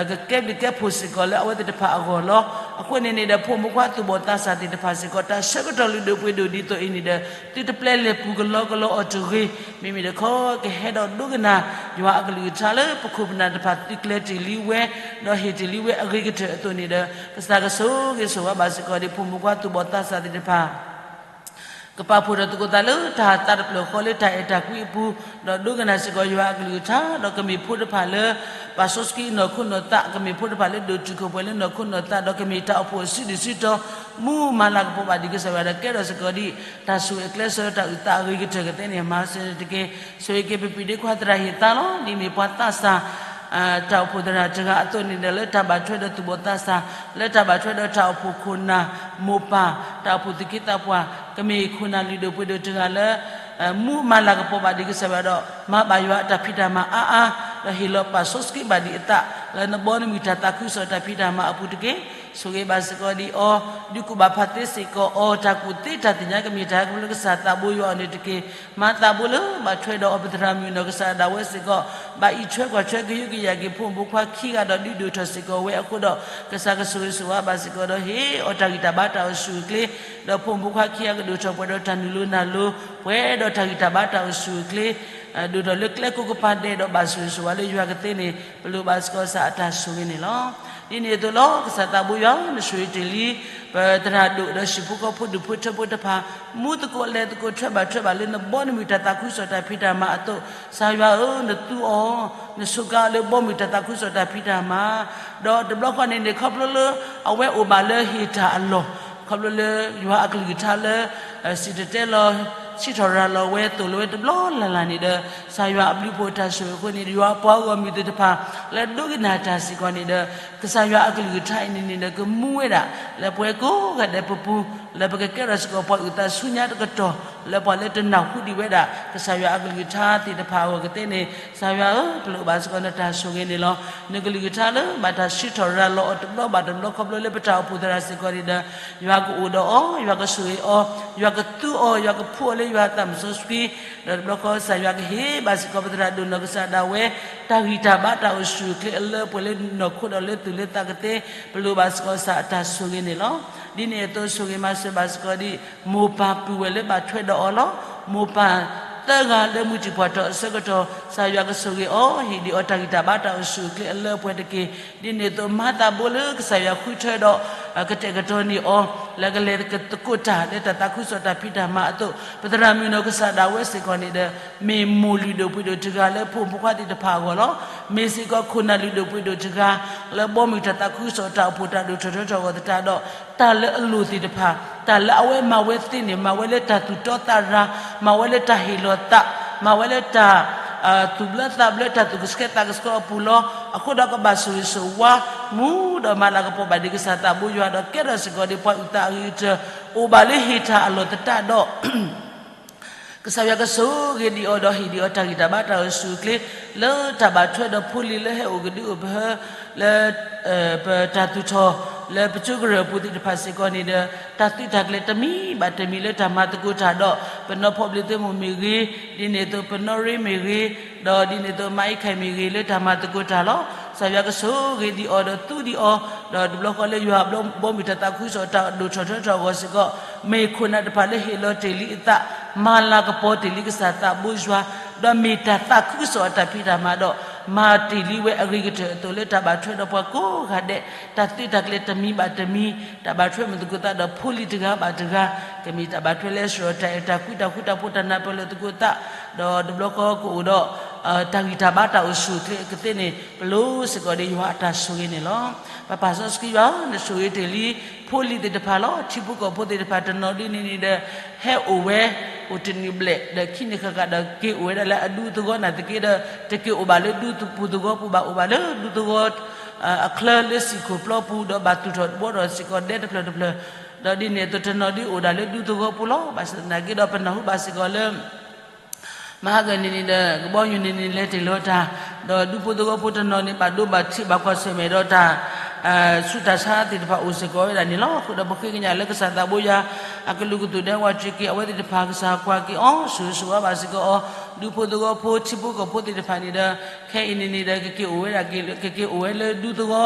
ကကဲဘျုးကဲဖှိၣ်စ့ၢ်ကီးလၢအဝဲသ့ၣ်တဖၣ်အဂီၢ်လီၤ. အဃိန့ၣ်န့ၣ်ဒီး ဖိမုၣ်ဖိခွါသူၣ်ဘီၣ်သးစၢ်သ့ၣ်တဖၣ်စ့ၢ်ကီး တၢ်ဆၢကတီၢ်လုၢ်ဒိၣ်ပှ့ၤဒိၣ်ဒ်သိးအံၤန့ၣ်ဒီး သုတပျဲလဲၤပူၤကလီကလီအီၤတဂ့ၤ, မ့မ့ၢ်တခီ ကဟဲဒီးဒိကနၣ် ယွၤအကလုၢ်ကထါလၢပခိၣ်ပနၢ်တဖၣ်သုကျဲၤတ့ၢ်လံဝဲ, ဒီးဟ့ၣ်တ့ၢ်လံဝဲအဂ့ၤကတၢၢ်အသိးန့ၣ်ဒီး ကစၢ်ကဆိၣ်ဂ့ၤဆိၣ်ဝါဘၣ်စ့ၢ်ကီးဒံး ဖိမုၣ်ဖိခွါသူၣ်ဘီၣ်သးစၢ်သ့ၣ်တဖၣ် ကပာ်ဖှိၣ်ထီၣ်သကိးသးလၢတၢ်သးတဖျၢၣ်ဃီလၢတၢ်အဲၣ်တၢ်ကွံအပူၤ, ဒီးဒိကနၣ်စ့ၢ်ကီးယွၤအကလုၢ်ကထါ, ဒီးကမ့ၢ်ဖိတဖၣ်လၢ ပာ်စီဆှံနီၢ်ခိနီၢ်သး, ကမ့ၢ်ဖိတဖၣ်လၢဒိၣ်တုာ်ခိၣ်ပှဲၤလၢနီၢ်ခိနီၢ်သး, ဒီးကမ့ၢ်တၢ်အိၣ်ဖှိၣ်အစုဒုၣ်စုတီၤ မူမၤလၤကပီၤဘၣ်ဒံးကစၢ်ယွၤဒီး ကဲထီၣ်စ့ၢ်ကီးဒံး တၢ်ဆိၣ်ဂ့ၤကျဲးစၢးတၢ်အုၣ်သးအဂ့ၤကတၢၢ်ကသ့န့ၣ် မၤစၢၤတက့ၢ်. ဆိၣ်ဂ့ၤက့ၤပပံၤဒ့ခွါသရၣ်ဟ့ၣ်သါလီၤ. ဒ်မ့ၢ်ပှၤသးစၢ် တၢ်အိၣ်ဖှိၣ်သရၣ်တဂၤအသိးန့ၣ်ဒီး လၢတၢ်ဘၣ်ထွဲဒီးသူၣ်ဘီၣ်သးစၢ်, လၢတၢ်ဘၣ်ထွဲဒီးတၢ်အိၣ်ဖှိၣ်ခိၣ်နၢ်, မိၢ်ပၢ်, တၢ်အိၣ်ဖှိၣ်သူၣ်က့သးပှၢ်, ကမ့ၢ်ခိၣ်နၢ်လုၢ်ဒိၣ်ပှ့ၤဒိၣ်တဂၤလၢ မူမၤလၤကပီၤဘၣ်ဒံးကစၢ်ယွၤဒီး မၤဘၣ်ယွၤအတၢ်ဖံးတၢ်မၤအါအါ, ဒီးဟ့ၣ်လီၤပာ်စီဆှံဘၣ်ဒံးအသး လၢနဘီနမုၢ်တၢ်သးခုကစီၣ်တၢ်ဖံးတၢ်မၤအပူၤတက့ၢ်. ဆိၣ်ဂ့ၤဘၣ်စ့ၢ်ကီးဒံးအီၤ, ဒုးကူၣ်ဘၣ်ဖးသ့စ့ၢ်ကီးအီၤ, တၢ်ကူၣ်သ့တၢ်သ့ၣ်ညါကမ့ၢ်တၢ်ဟဲကဖျိလၢကစၢ်သးဘိယွၤအအိၣ်န့ၣ်တက့ၢ်. မၤသးဘိလၢဘၣ်ထွဲဒီးအီၤ ပသရၣ်မုၣ်နီၢ်ကစၢ်ဒၣ်ဝဲစ့ၢ်ကီး ဘၣ်အံးထွဲကွၢ်ထွဲကဟုကယာ်က့ၤဖိမုၣ်ဖိခွါခံဂၤဒီး ဒုးဒိၣ်ထီၣ်စ့ၢ်ကီးဝဲအဃိဒီး ကစၢ်ကဆိၣ်ဂ့ၤဆိၣ်ဝါဘၣ်စ့ၢ်ကီးဒီး ဟ့ၣ်အီၤတၢ်ဂံၢ်တၢ်ဘါတၢ်အိၣ်ဆူၣ်အိၣ်ချ့, ဒီးဖိမုၣ်ဖိခွါခံဂၤကဒိၣ်ထီၣ်ပှဲၤဒီးတၢ်နုာ်လိၤနၢ်လိၤ, ပှဲၤဒီးတၢ်ဂံၢ်တၢ်ဘါတၢ်အိၣ်ဆူၣ်အိၣ်ချ့ ဒိၣ်ထီၣ်လၢကျဲကိးကပၤဒဲးဒီးဘၣ်ဆိၣ်ဂ့ၤဆိၣ်ဝါလၢယွၤကသ့န့ၣ် ပလိၣ်ဘၣ်စ့ၢ်ကီးကစၢ်အတၢ်ဆိၣ်ဂ့ၤန့ၣ်လီၤ. ဒ်န့ၣ်အသိးလီၤ ကစၢ်သးဘိယွၤ နဆိၣ်ဂ့ၤတ့ၢ်လံ ပသရၣ်ဒိၣ်ဒီးဟံၣ်ဖိဃီဖိဒူၣ်ဖိထၢဖိတဖၣ် မူသကိးလဲၤသကိးထွဲဘၣ်ထွဲဘၣ်လၢနဘီနမုၢ်တၢ်သးခုကစီၣ်တၢ်ဖံးတၢ်မၤအသိး, ကစၢ်ယွၤဧၢ နသူအီၤ, နစူးကါအီၤလၢဘီမုၢ်တၢ်သးခုကစီၣ်တၢ်ဖံးတၢ်မၤ, ဒီးတဘျီဃီန့ၣ်န့ၣ် ခီဖျိလၢအဝဲအိၣ်ဘၣ်လၢဟ့ၣ်တၢ်အလီၢ်, ခီဖျိလၢယွၤအကလုၢ်ကထါလၢ စံၣ်တဲၤတဲလီၤ စံးထီၣ်ရၤလီၤဝဲသိၣ်လိဝဲတဘျီလၢ်လၢ်န့ၣ်ဒီး ကစၢ်ယွၤအဘျုးဖှိၣ်တၢ်ဆိၣ်ဂ့ၤအဃိန့ၣ် ယွၤပှၤဂီၢ်မုၢ်သ့ၣ်တဖၣ် လၢဒိကနၣ်တၢ်စ့ၢ်ကီးန့ၣ်ဒီး ကစၢ်ယွၤအကလုၢ်ကထါအံၤန့ၣ်န့ၣ်ဒီး ကမူဝဲဒၣ် လၢပှၤကိးဂၤဒဲးပပူၤ လၢပကကဲထီၣ်စ့ၢ်ကီးပှၤအုၣ်သးဆူညါတကတီၢ် လၢပှၤလၢတနၢ်ဟူဒံးဝဲဒၣ် ကစၢ်ယွၤအကလုၢ်ကထါသ့ၣ်တဖၣ်အဂီၢ်ကသ့န့ၣ် ကစၢ်ယွၤဧၢ ပလိၣ်ဘၣ်စ့ၢ်ကီးနတၢ်ဆိၣ်ဂ့ၤန့ၣ်လီၤ. နကလုၢ်ကထါလၢဘၣ်တၢ်စံးထီၣ်ရၤလီၤအီၤတဘျီဘၣ်တဘျီခီဖျိလၢပတၢ်အိၣ်ဖှိၣ်သရၣ်စ့ၢ်ကီးန့ၣ်ဒီး ယွၤကအိၣ်ဒီးအီၤ, ယွၤကဆိၣ်ဂ့ၤအီၤ, ယွၤကသူအီၤ, ယွၤကဖှူအီၤလၢယွၤအသးစီဆှံ, ဒီးတဘျီဃီ ကစၢ်ယွၤကဟ့ၣ်ဘၣ်စ့ၢ်ကီးပသရၣ်ဒိၣ်နီၢ်ကစၢ်ဒၣ်ဝဲ တၢ်ဂံၢ်တၢ်ဘါတၢ်အိၣ်ဆူၣ်အိၣ်ချ့အလၢပှဲၤလၢနီၢ်ခိဒီးလၢသူၣ်လၢသးကသ့, ပလိၣ်ဘၣ်စ့ၢ်ကီးကစၢ်အတၢ်ဆိၣ်ဂ့ၤန့ၣ်လီၤ. ဒ်န့ၣ်အသိးဆိၣ်ဂ့ၤမၤစၢၤဘၣ်စ့ၢ်ကီးဒံး မိၢ်ပၢ်ပုၢ်ဝဲၢ်လၢဘၣ်ထွဲဒီးအီၤလီၤ. မိၢ်ပၢ်သၢဂၤလၢမုၢ်တံၢ်ပှၢ်ထီၣ်အဆၢကတီၢ် ကစၢ်ယွၤကဆိၣ်ဂ့ၤအီၤ ဟ့ၣ်ဒံးအီၤတၢ်ဂံၢ်တၢ်ဘါတၢ်အိၣ်ဆူၣ်အိၣ်ချ့အလၢအပှဲၤတက့ၢ်. ဒ်န့ၣ်အသိးမၤသးဘိလၢကစၢ်ယွၤဃုထၢဒီး ကတဲာ်ကတီၤန့ၢ်အီၤ လၢကလဲၤသကိးတၢ်လၢတၢ်သးခုကစီၣ်တၢ်ဖံးတၢ်မၤအသိး ပသရၣ်မုၣ်နီၢ်ကစၢ်ဒၣ်ဝဲစ့ၢ်ကီးန့ၣ်ဒီး မ့ၢ်မိၢ်လုၢ်ဒိၣ်ပှ့ၤဒိၣ်တဂၤလၢဖိမုၣ်ဖိခွါသ့ၣ်တဖၣ်အဂီၢ်လီၤ. မ့ၢ်စ့ၢ်ကီးခိၣ်နၢ်လုၢ်ဒိၣ်ပှ့ၤဒိၣ်တဂၤ လၢဘီမုၢ်တၢ်သးခုကစီၣ်တၢ်အိၣ်ဖှိၣ်တၢ်ဒိၣ်ထီၣ်ထီထီၣ်အဂီၢ်သတးဒီး တၢ်လၢအလိၣ်သ့ၣ်တဖၣ် တၢ်လၢအဝဲမၤဝဲသ့န့ၣ် မၤဝဲလၢတၢ်သူၣ်တီသးရၤ, မၤဝဲလၢတၢ်ဟ့ၣ်လီၤသး, မၤဝဲလၢတၢ် သူၣ်ဘျၢသးဘျၢ တၢ်သူၣ်ကဆှဲသးကဆှီအပူၤလီၤ. အဃိဒီးကဘၣ်ဆိၣ်ဂ့ၤဆိၣ်ဝါ မူဒီးမၤလၤကပီၤဘၣ်ဒံးကစၢ်သးဘိယွၤဒီး ကဲထီၣ်စ့ၢ်ကီးဒံးပှၤအုၣ်သးအဂ့ၤကတၢၢ် အိၣ်ဘၣ်လၢဟ့ၣ်တၢ်အလီၢ်သတးဒီး ကစၢ်ယွၤကဆိၣ်ဂ့ၤဒံးအီၤဒီးဟ့ၣ်ဒံးအီၤတၢ်ဂံၢ်တၢ်ဘါတၢ်အိၣ်ဆူၣ်အိၣ်ချ့ လၢတၢ်ဘၣ်ထွဲဒီးဖိလံၤလၢဟဲအိၣ်ကဒုအိၣ်ပဟၢ လၢ ပတၢ်သူၣ်ထီၣ် လၢပကၠိကရၢၢ်အပူၤသ့ၣ်တဖၣ်စ့ၢ်ကီးန့ၣ်ဒီး တၢ်သုးတၢ်ကျဲၤတမံၤဘၣ်တမံၤလၢတၢ်မၤသကိးတၢ်ဒီး ပနီၢ်ဖီၣ်ဘျ့းသုးမုၢ်မ့ၢ်ဂ့ၤ, ဒ်န့ၣ်အသိးပနီၢ်ရ့မ့ၢ်ဂ့ၤ, ဒီးဒ်န့ၣ်အသိးမၤအံခၢၣ်မ့ၢ်ဂ့ၤ လၢတၢ်မၤသကိးတၢ်လီၤ. ကစၢ်ယွၤကဆိၣ်ဂ့ၤဒံးအီၤဒီးသူဒံးအီၤ, ဒီးတဘျီဃီလၢယွၤဘီမုၢ်တၢ်သးခုကစီၣ်တၢ်ဒိၣ်ထီၣ်ထီထီၣ်အဂီၢ်စ့ၢ်ကီး မ့ၢ်ခိၣ်နၢ်တဖၣ်လၢဟ့ၣ်လီၤတ့ၢ်လံအသး မၤလၤကပီၤတ့ၢ်လံကစၢ်သးဘိယွၤ, ဒီးမ့ၢ်တၢ်သးခုကစီၣ်အတၢ်ဖံးတၢ်မၤဒီး မၤတ့ၢ်လံဝဲအဂ့ၤကတၢၢ်အသိးလၢတၢ်ဘၣ်ထွဲဒီးပှၤကိးဂၤဒဲး, တၢ်သုးတၢ်ကျဲၤတမံၤဘၣ်တမံၤ, တၢ်ဘၣ်ထွဲမုာ်သကိးသးဒီးဖိလံၤတဂၤဘၣ်တဂၤ, ကမ့ၢ်တၢ်ဘၣ်ထွဲလၢစှီၤတၢ်အဲၣ်တၢ်ကွံတၢ်ဃူတၢ်ဖိးတၢ်နၢ်ပၢၢ်လိာ်သကိးသး, ဒီးတဘျီဃီကအိၣ်ဒီး တၢ်ဂံၢ်တၢ်ဘါတၢ်အိၣ်ဆူၣ်အိၣ်ချ့ကသ့န့ၣ် ပလိၤစ့ၢ်ကီးဒီးယွၤအတၢ်ဆိၣ်ဂ့ၤန့ၣ်လီၤ. ပပၢ်စီဆှံယွၤဧၢ, နဆိၣ်ဂ့ၤတ့ၢ်လံ ဖိလံၤသ့ၣ်တဖၣ်လီၤ. ထံဖိကီၢ်ဖိသ့ၣ်တဖၣ်တနီၤဒ်န့ၣ်န့ၣ်ဒီး ဟဲအိၣ်ဝဲ, အိၣ်တနံၣ်ဘျဲၣ်ဒီးခံနံၣ်ဃၣ်ဃၣ်ဒီးက့ၤအိၣ်ဝဲဒၣ်လၢအဒူသဝီနာ်သက့ဒီး တက့ၤအိၣ်ဘၣ်လၢဒူပူၤသဝီပူၤဘၣ်, အိၣ်ဘၣ်လၢဒူသဝီ အချၢလၢစံၣ်ခိၣ်ပျီပူၤ ဒီးဘၣ်သူၣ်ထီၣ်ဘှီထီၣ်စ့ၢ်ကီးဒဲတဖျၢၣ်တဖျၢၣ်, ဒီးဒ်န့ၣ်အသိးတနီၤဒ်အိၣ်ဒၣ်လၢဒူသဝီပူၤလီၤ. ဘၣ်ဆၣ်သနာ်က့ဒီးပနၢ်ဟူဘၣ်စ့ၢ်ကီးလၢ မဟါကန့ၣ်န့ၣ်ဒီး ကဘီယူၤန့ၣ်န့ၣ် လဲၤတ့ၢ်လီၤတၢ်, ဒီးဒူဖိသဝီဖိတနီၤန့ၣ် ဘၣ်ဒိဘၣ်ထံးဘၣ်ကွၢ်ဆၢၣ်မဲာ်ဒီးတၢ် ဆူးတၢ်ဆါသ့ၣ်တဖၣ်အိၣ်စ့ၢ်ကီးဝဲဒၣ်န့ၣ်လီၤ. အဃိဒီးပဃ့ကညးလၢကစၢ်သးဘိယွၤ အကလုာ်ကသူၣ်ဒဲဝးတြံၤက့ၤ အဝဲသ့ၣ်တဖၣ်ကစၢ်ကွၢ်က့ၤအီၤ ဆိၣ်ဂ့ၤဆိၣ်ဝါဘၣ်စ့ၢ်ကီးအီၤ, ဒူဖိသဝီဖိ ထံဖိကီၢ်ဖိသ့ၣ်တဖၣ်န့ၣ်ဒီး ခဲအံၤန့ၣ်န့ၣ်ဒီး ကက့ၤအိၣ်ဝဲဒၣ်က့ၤ ကက့ၤအိၣ်ဝဲလၢဒူသဝီ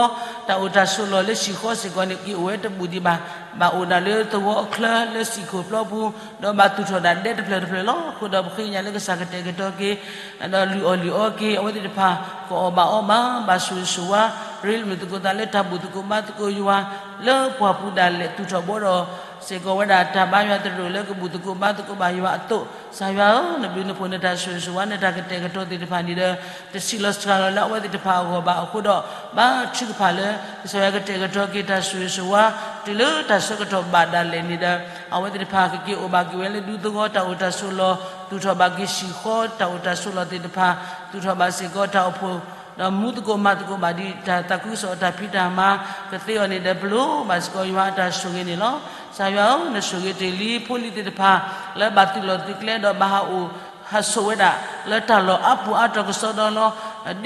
တၢ်အိၣ်တၢ်ဆိးလီၢ်လၢဟံၣ်ဃီစ့ၢ်ကီးန့ၣ် က့ၤအိၣ်ဝဲတဘူၣ်ဒံးဘၣ်, ဘၣ်အိၣ်ဒၣ်လၢသဝီအချၢလၢစံၣ်ခိၣ်ပျီပူၤ, ဒီးဘၣ်သူၣ်ထီၣ်ဒၣ်ဒဲတဖျၢၣ်တဖျၢၣ်လီၤ. အဃိဒီးပဃ့ကညးလၢကစၢ်ကတဲာ်ကတီၤက့ၤ ဒီးလုၢ်အီၣ်လုၢ်အီက့ၤ အဝဲသ့ၣ်တဖၣ် ကအီၣ်ဘၣ်အီဘၣ် ဘၣ်ဆိၣ်ဂ့ၤဆိၣ်ဝါ ရ့လိာ်မုာ်သကိးသးလၢတၢ်ဘူၣ်သကိးဘါသကိးယွၤ လၢပှၢ်ပူၤဒၣ်လဲာ် သူၣ်ထီၣ်ဘှီထီၣ်စ့ၢ်ကီးဝဲဒၣ် တၢ်ဘါယွၤသရိာ်လၢကဘူၣ်သကိးဘါသကိးဘၣ်ယွၤအသိး, ကစၢ်ယွၤဧၢ, နဘျုးနဖှိၣ်နတၢ်ဆိၣ်ဂ့ၤဆိၣ်ဝါ နတၢ်ကတဲာ်ကတီၤသ့ၣ်တဖၣ်န့ၣ်ဒီး တဆံးလီၤစှၤလီၤလၢအဝဲသ့ၣ်တဖၣ်အဂီၢ်ဘၣ်အဃိဒီး ဘါထုကဖၣ်လၢ ကစၢ်ယွၤကတဲာ်ကတီၤက့ၤတၢ်ဆိၣ်ဂ့ၤဆိၣ်ဝါ တုၤလၢတၢ်ဆၢကတီၢ်ဘၣ်ဒၣ်လဲာ်န့ၣ်ဒီး အဝဲသ့ၣ်တဖၣ်ကက့ၤအိၣ်ဘၣ်က့ၤဝဲလၢဒူသဝီတၢ်အိၣ်တၢ်ဆိးလီၢ်, သူၣ်ထီၣ်ဘၣ်က့ၤဟံၣ်ဃီတၢ်အိၣ်တၢ်ဆိးလီၢ်သ့ၣ်တဖၣ်, သူၣ်ထီၣ်ဘၣ်စ့ၢ်ကီးတၢ်အိၣ်ဖှိၣ် ဒီးမူသကိးမၤသကိးဘၣ်ဒ်တၢ်သးခုကစီၣ်အတၢ်ဖံးတၢ်မၤကသ့အီၤန့ၣ်ဒီး ပလိၤဘၣ်စ့ၢ်ကီးယွၤအတၢ်ဆိၣ်ဂ့ၤန့ၣ်လီၤ. ကစၢ်ယွၤဧၢ, နဆိၣ်ဂ့ၤတ့ၢ်လံဖိလံၤသ့ၣ်တဖၣ် လၢဘၣ်သုးလီၢ်သုးကျဲဒီးဘၣ်ဟးအိၣ် ဟးဆိးဝဲဒၣ် လၢတၢ်လီၢ်အါပူၤအါတီၤကစီဒီ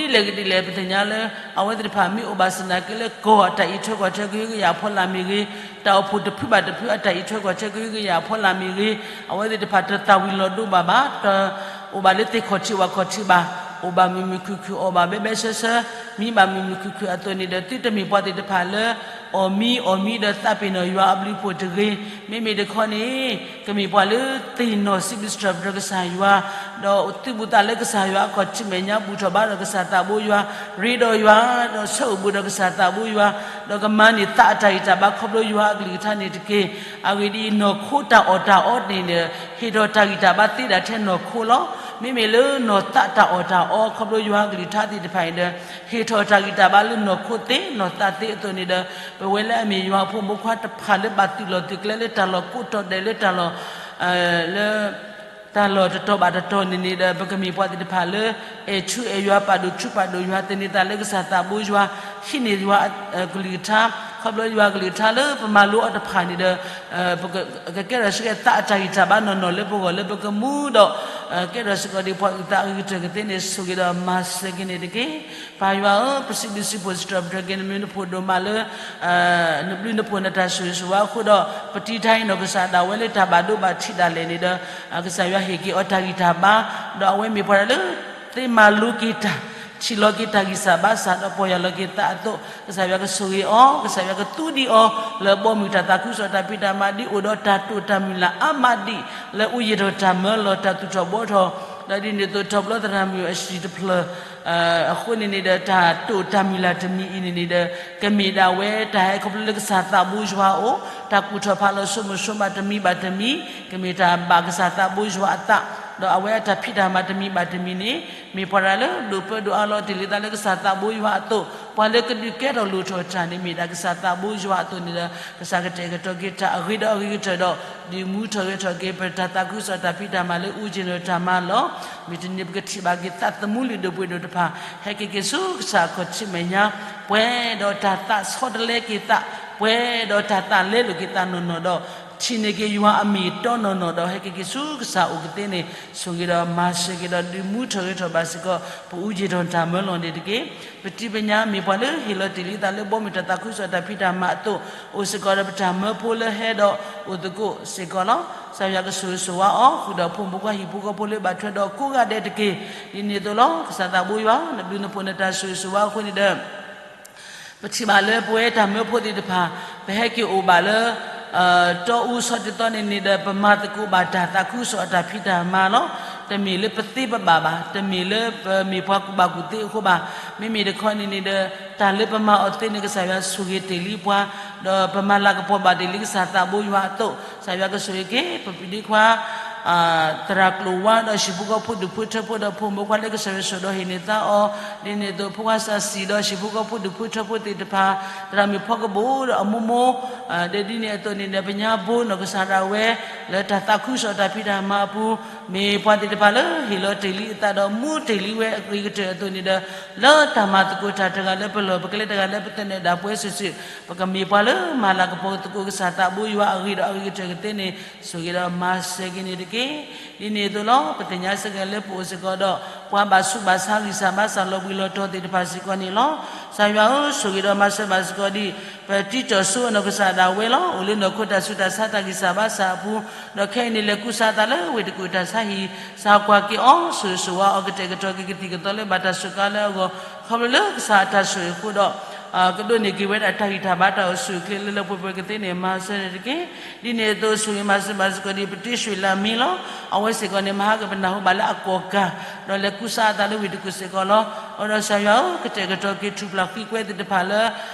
လီၤ. ဒ်လဲၣ်ဂ့ၤဒ်လဲၣ် ပသ့ၣ်ညါလၢ အဝဲသ့ၣ်တဖၣ်မ့ၢ်အိၣ်ဘၣ်ဆၣ်သနာ်က့လၢ ကီၢ်အတၢ်အံးထွဲကွၢ်ထွဲကဟုကယာ်အဖီလာ်မ့ၢ်ဂ့ၤ, တၢ်အိၣ်ဖှိၣ်တဖုဘၣ်တဖုအတၢ်အံးထွဲကွၢ်ထွဲကဟုကယာ်အဖီလာ်မ့ၢ်ဂ့ၤ, အဝဲသ့ၣ်တဖၣ်တသၣ်ဝံၤလီၤဒိဘၣ်ဘၣ်, တအိၣ်ဘၣ်လၢသ့ၣ်ခီၣ်ထံးဝၣ်ခီၣ်ထံးဘၣ်, အိၣ်ဘၣ်မုာ်မုာ်ခုၣ်ခုၣ် အီၣ်ဘၣ်ဘဲဘဲဆှဲဆှဲ, မံဘၣ်မုာ်မုာ်ခုၣ်ခုၣ်အသိးန့ၣ်ဒီး သုတမ့ၢ်ပှၤသ့ၣ်တဖၣ်လၢ အီၣ်မံအီၣ်မံဒီးသးပ့ၤနီၣ်ယွၤအဘျုးအဖှိၣ်တဂ့ၤ, မ့မ့ၢ်တခီန့ၣ် ကမ့ၢ်ပှၤလၢသ့ၣ်နီၣ်စံးဘျုးစံးထီၣ်ပတြၢၤကစၢ်ယွၤ, ဒီးသုးဘူးသးလၢကစၢ်ယွၤအခီၣ်ထံးမဲာ်ညါ ဘူၣ်ထီၣ်ဘါထီၣ်ကစၢ်သးဘိယွၤ, ရ့ဒီးယွၤ, ဒီးဆၢအိၣ်ဘူးဒီးကစၢ်သးဘိယွၤ, ဒီးကမၤန့ၢ်သးအတၢ်ဂံၢ်တၢ်ဘါခီဖျိယွၤအကလုၢ်ကထါန့ၣ်တက့ၢ်. အဂ့ၢ်ဒ်အံၤ, နီၢ်ခိတၢ်အီၣ်တၢ်အီန့ၣ်ဒီး ဟ့ၣ်ထီၣ်တၢ်ဂံၢ်တၢ်ဘါသ့ဒၣ်ထဲနီၢ်ခိလီၤ. မ့မ့ၢ်လၢနီၢ်သးတၢ်အီၣ်တၢ်အီခီဖျိယွၤအကလုၢ်ကထါသ့ၣ်တဖၣ်အံၤဒီး ဟ့ၣ်ထီၣ်တၢ်ဂံၢ်တၢ်ဘါလၢနီၢ်ခိသ့နီၢ်သးသ့အသိးန့ၣ်ဒီး ပဝဲလၢအမ့ၢ်ယွၤအဖိမုၣ်ဖိခွါတဖၣ်လၢဘၣ်သုးလီၢ်သုးကျဲလၢတၢ်လီၢ်ကိးတီၤဒဲးလၢတၢ်လီၢ် လၢ တၢ်လီၢ်တတီၤဘၣ်တတီၤန့ၣ်န့ၣ်ဒီး ပကမ့ၢ်ပှၤသ့ၣ်တဖၣ်လၢ အဲၣ်ထူအဲၣ်ယွၤ ပာ်ဒိၣ်ထူပာ်ဒိၣ်ယွၤ သန့ၤသးလၢကစၢ်သးဘိယွၤ ဟံးန့ၢ်ယွၤကလုၢ်ကထါ ခီဖျိယွၤကလုၢ်ကထါလၢပမၤလိအီၤတဖၣ်န့ၣ်ဒီး ကကဲထီၣ်စ့ၢ်ကီးသးအတၢ်ဂံၢ်တၢ်ဘါနီၢ်နီၢ်လၢပဂီၢ်လၢပကမူဒီး ကဲထီၣ်စ့ၢ်ကီးဒ်ပှၤအုၣ်သးအဂ့ၤကတၢၢ်ကသ့န့ၣ် ဆိၣ်ဂ့ၤဒီးမၤစၢၤက့ၤန့ၣ်တက့ၢ်. ပၢ်ယွၤဧၢ, ပစံးဘျုးစံးဖှိၣ်စံးထီၣ်ပတြၢၤက့ၤ နဘျုးနဖှိၣ်ဒိၣ်မးလၢ နဘျုးနဖှိၣ်နတၢ်ဆိၣ်ဂ့ၤဆိၣ်ဝါအဃိဒီး ပတံၤတၢ်အံၤနီၢ်ကစၢ်ဒၣ်ဝဲလၢတၢ်ဘၣ်ဒိဘၣ်ထံးဒၣ်လဲာ်န့ၣ်ဒီး ကစၢ်ယွၤဟ့ၣ်က့ၤအီၤတၢ်ဂံၢ်တၢ်ဘါ, ဒီးအဝဲမ့ၢ်ပှၤတၢ်လၢ သ့မၤလိက့ၤတၢ် ထံၣ်လီၤက့ၤတၢ်ဂံၢ်စၢ်ဘါစၢ် ဒီးပီၢ်ယၢ်လီၤက့ၤသးအသိး ကစၢ်ယွၤကဆိၣ်ဂ့ၤအီၤ, ကစၢ်ယွၤကသူဒံးအီၤ လၢဘီမုၢ်တၢ်သးခုကစီၣ်တၢ်ဖံးတၢ်မၤဒ်အိၣ်ဒီးတၢ်တိာ်တၢ်မုၢ်လၢ်အါမးဒံး လၢအူယံာ်ထီၣ်တၢ်မၢလီၤ တၢ်သူၣ်ထီၣ်ဘှီထီၣ်, ဒီးဒ်န့ၣ်အသိးထီၣ်ဘျီသရၣ်မုၣ်အဟံၣ်တဖျၢၣ် အဃိန့ၣ်န့ၣ်ဒီး တၢ်တိာ်တၢ်မုၢ်လၢ်တမံၤအံၤန့ၣ်န့ၣ်ဒီး ကမ့ၢ်ဒၣ်ဝဲတၢ်ဟဲခီဖျိလၢကစၢ်သးဘိယွၤအအိၣ် တၢ်ကူၣ်ထီၣ်ဖးလီၤစိမိၤစိမးတမံၤဘၣ်တမံၤ ကမ့ၢ်တၢ်ဘၣ်ကစၢ်သးဘိယွၤအသး, ဒီးအဝဲအတၢ်ဖံးတၢ်မၤတမံၤဘၣ်တမံၤန့ၣ် မ့ၢ်ပှၤတၢ်လၢဒိၣ်ပၢဒိၣ်အါလီၤတ့ၢ်လံသးလၢကစၢ်သးဘိယွၤအသိး, ပှၤလၢကဒုးကဲထီၣ်လိၣ်ထီၣ်တၢ်န့ၣ် မ့ၢ်ဒၣ်ကစၢ်သးဘိယွၤအသိးန့ၣ်ဒီး ကစၢ်ကတဲာ်ကတီၤက့ၤတၢ်အဂ့ၤဒီးအဂ့ၤကတၢၢ်ဒီး ဒုးမူထီၣ်ဂဲၤထီၣ်က့ၤ ပတၢ်သးခုကစီၣ်တၢ်ဖံးတၢ်မၤလၢအူကၠ့ၣ်နီၣ်တၢ်မၤလီၤ. မ့ၢ်တနံၤပကထံၣ်ဘၣ်က့ၤသးသမူလုၢ်ဒိၣ်ပှ့ၤဒိၣ်တဖၣ် ဟဲက့ၤက့ၤဆူကစၢ်အခီၣ်ထံးမဲာ်ညါ, ပှဲၤဒီးတၢ်သးဆီတလဲက့ၤသး, ပှဲၤဒီးတၢ်သးလဲလိာ်က့ၤသးနီၢ်နီၢ်ဒီး ထံၣ်န့ၢ်က့ၤယွၤအမ့ၢ်အတီနီၢ်နီၢ်ဒီး ဟဲက့ၤက့ၤဆူကစၢ်အိၣ်ကသ့န့ၣ် ဆိၣ်ဂ့ၤဒီးမၤစၢၤက့ၤဒီး ဒုးမူထီၣ်ဂဲၤထီၣ်ဘၣ်စ့ၢ်ကီး ပအူကၠ့ၣ်နီၣ်တၢ်မၢလီၤန့ၣ်တက့ၢ်. ပတံၤပညါမ့ၢ်ပှၤလၢဟ့ၣ်လီၤတ့ၢ်လံသးလၢဘီမုၢ်တၢ်သးခုကစီၣ်တၢ်ဖံးတၢ်မၤအသိး, အိၣ်စ့ၢ်ကီးဒီးပတၢ်မၢဖိလၢဟဲဒီးအိၣ်သကိးစ့ၢ်ကီးလီၤ. ကစၢ်ယွၤကဆိၣ်ဂ့ၤဆိၣ်ဝါအီၤ ဃုာ်ဒီးဖိမုၣ်ဖိခွါဟံၣ်ဖိဃီဖိလၢဘၣ်ထွဲဒီးကိးဂၤဒဲးတက့ၢ်. ဒ်န့ၣ်အသိးလီၤ. ကစၢ်သးဘိယွၤ နဘျုးနဖှိၣ်နတၢ်ဆိၣ်ဂ့ၤဆိၣ်ဝါအဃိန့ၣ်ဒီး ပထံၣ်ဘၣ်လၢပဝဲတၢ်မၢဖိသ့ၣ်တဖၣ် ပဟဲက့ၤအိၣ်ဘၣ်လၢ တီအူဆီတသီန့ၣ်န့ၣ်ဒီး ပမၤသကိးဘၣ်တၢ်သးခုကစီၣ်အတၢ်ဖံးတၢ်မၤလီၤ. တမ့ၢ်လၢပသ့ပဘၣ်ဘၣ်, တမ့ၢ်လၢပမ့ၢ်ပှၤကူၣ်ဘၣ်ကူၣ်သ့အဃိဘၣ်. မ့မ့ၢ်တခီန့ၣ်န့ၣ်ဒီး တၢ်လၢပမၤအီၤသ့န့ၣ် ကစၢ်ယွၤဆိၣ်ဂ့ၤတ့ၢ်လံပှၤ, ဒီးပမၤလၤကပီၤဘၣ်တ့ၢ်လံကစၢ်သးဘိယွၤအသိး, ကစၢ်ယွၤကဆိၣ်ဂ့ၤက့ၤ ပပုၢ်ဒ့ခွါ သရၣ်ကျိာ်ဝါဒီးဟံၣ်ဖိဃီဖိဒူၣ်ဖိထၢဖိဒီးဖိမုၣ်ဖိခွါလၢကစၢ်ယွၤဆိၣ်ဒီးဟ့ၣ်န့ၢ်သါအီၤ, ဒ်န့ၣ်အသိးဖိခွါစၢ်စံၣ်ဒီးဟံၣ်ဖိဃီဖိဒူၣ်ဖိထၢဖိသ့ၣ်တဖၣ်, သရၣ်မုၣ်ဖီကဘိၣ်ဒီးအမိၢ်မိၢ်, ဒီးဒ်န့ၣ်အသိးန့ၣ်ဒီး ပညါဘိနီၢ်ကစၢ်ဒၣ်ဝဲ လၢတၢ်သးခုကစီၣ်တၢ်ဖံးတၢ်မၤအပူၤ, မ့ၢ်ပှၤသ့ၣ်တဖၣ်လၢဟ့ၣ်လီၤတ့ၢ်လံအသးဒီးမူတ့ၢ်လံဝဲအဂ့ၤကတၢၢ်အသိးန့ၣ်ဒီး, လၢတၢ်မၤသကိးတၢ်တဂၤလၢပလီၢ်ပကျဲတဂၤလၢပသနၢၣ်ဒၣ်ပှဲၤစုာ်စုာ်, ပကမ့ၢ်ပှၤလၢမၤလၤကပီၤသကိးကစၢ်သးဘိယွၤအဂ့ၤဒီးအဂ့ၤကတၢၢ်ကသ့န့ၣ် ဆိၣ်ဂ့ၤဒီးမၤစၢၤက့ၤန့ၣ်တက့ၢ်. ဒ်န့ၣ်အသိးလီၤ ပသ့ၣ်ညါစ့ၢ်ကီးလၢပအိၣ်စ့ၢ်ကီးဒီး ပှၤဘၣ်ဆူးဘၣ်ဆါဂံၢ်စၢ်ဘါစၢ်လီၤဘှံးလီၤတီၤသ့ၣ်တဖၣ်စ့ၢ်ကီးန့ၣ်လီၤ. ကစၢ်ယွၤဧၢ, ဆိၣ်ဂ့ၤဒီးမၤစၢၤဘၣ်စ့ၢ်ကီးဒံး ပတံၤကၠီၣ်စိအနီၢ်ကစၢ်ဒၣ်ဝဲလီၤ. အိၣ်လၢနီၢ်ခိတၢ်ဆူးတၢ်ဆါတၢ်ဂံၢ်စၢ်ဘါစၢ်အပူၤ, ဒီးခဲအံၤန့ၣ်လဲၤကူစါအသးလၢဝ့ၢ်တကူၣ်တၢ်ဆါဟံၣ်, စၢ်ကွၢ်က့ၤအီၤ ဆိၣ်ဂ့ၤဆိၣ်ဝါအီၤ ကတဲာ်ကတီၤက့ၤကသံၣ်ကသီလၢဘၣ်တၢ်စူးကါလၢအဂီၢ်, ခီဖျိလၢကစၢ်အတၢ်ဆိၣ်ဂ့ၤအဃိဒီး ကဒိးန့ၢ်က့ၤဝဲဒၣ်တၢ်ဂံၢ်တၢ်ဘါတၢ်အိၣ်ဆူၣ်အိၣ်ချ့လၢလၢပှဲၤပှဲၤကသ့န့ၣ် မၤစၢၤန့ၣ်တက့ၢ်. ဒ်န့ၣ်အသိးဆိၣ်ဂ့ၤမၤစၢၤဘၣ်စ့ၢ်ကီးဒံး ပတံၤရွှ့ၣ်လၢ်မံလီၤ. အဝဲစ့ၢ်ကီးန့ၣ် မဟါကပနၢ်ဟူဘၣ်လၢအကီၢ်ကၢ်, ဒီးလဲၤကူစါအသးလၢဝ့ၢ်တကူၣ်စ့ၢ်ကီးလီၤ. အဃိဒီးကစၢ်ယွၤဧၢ, ကတဲာ်ကတီၤက့ၤထူၣ်ဖျါဃံကွဲသ့ၣ်တဖၣ်လၢ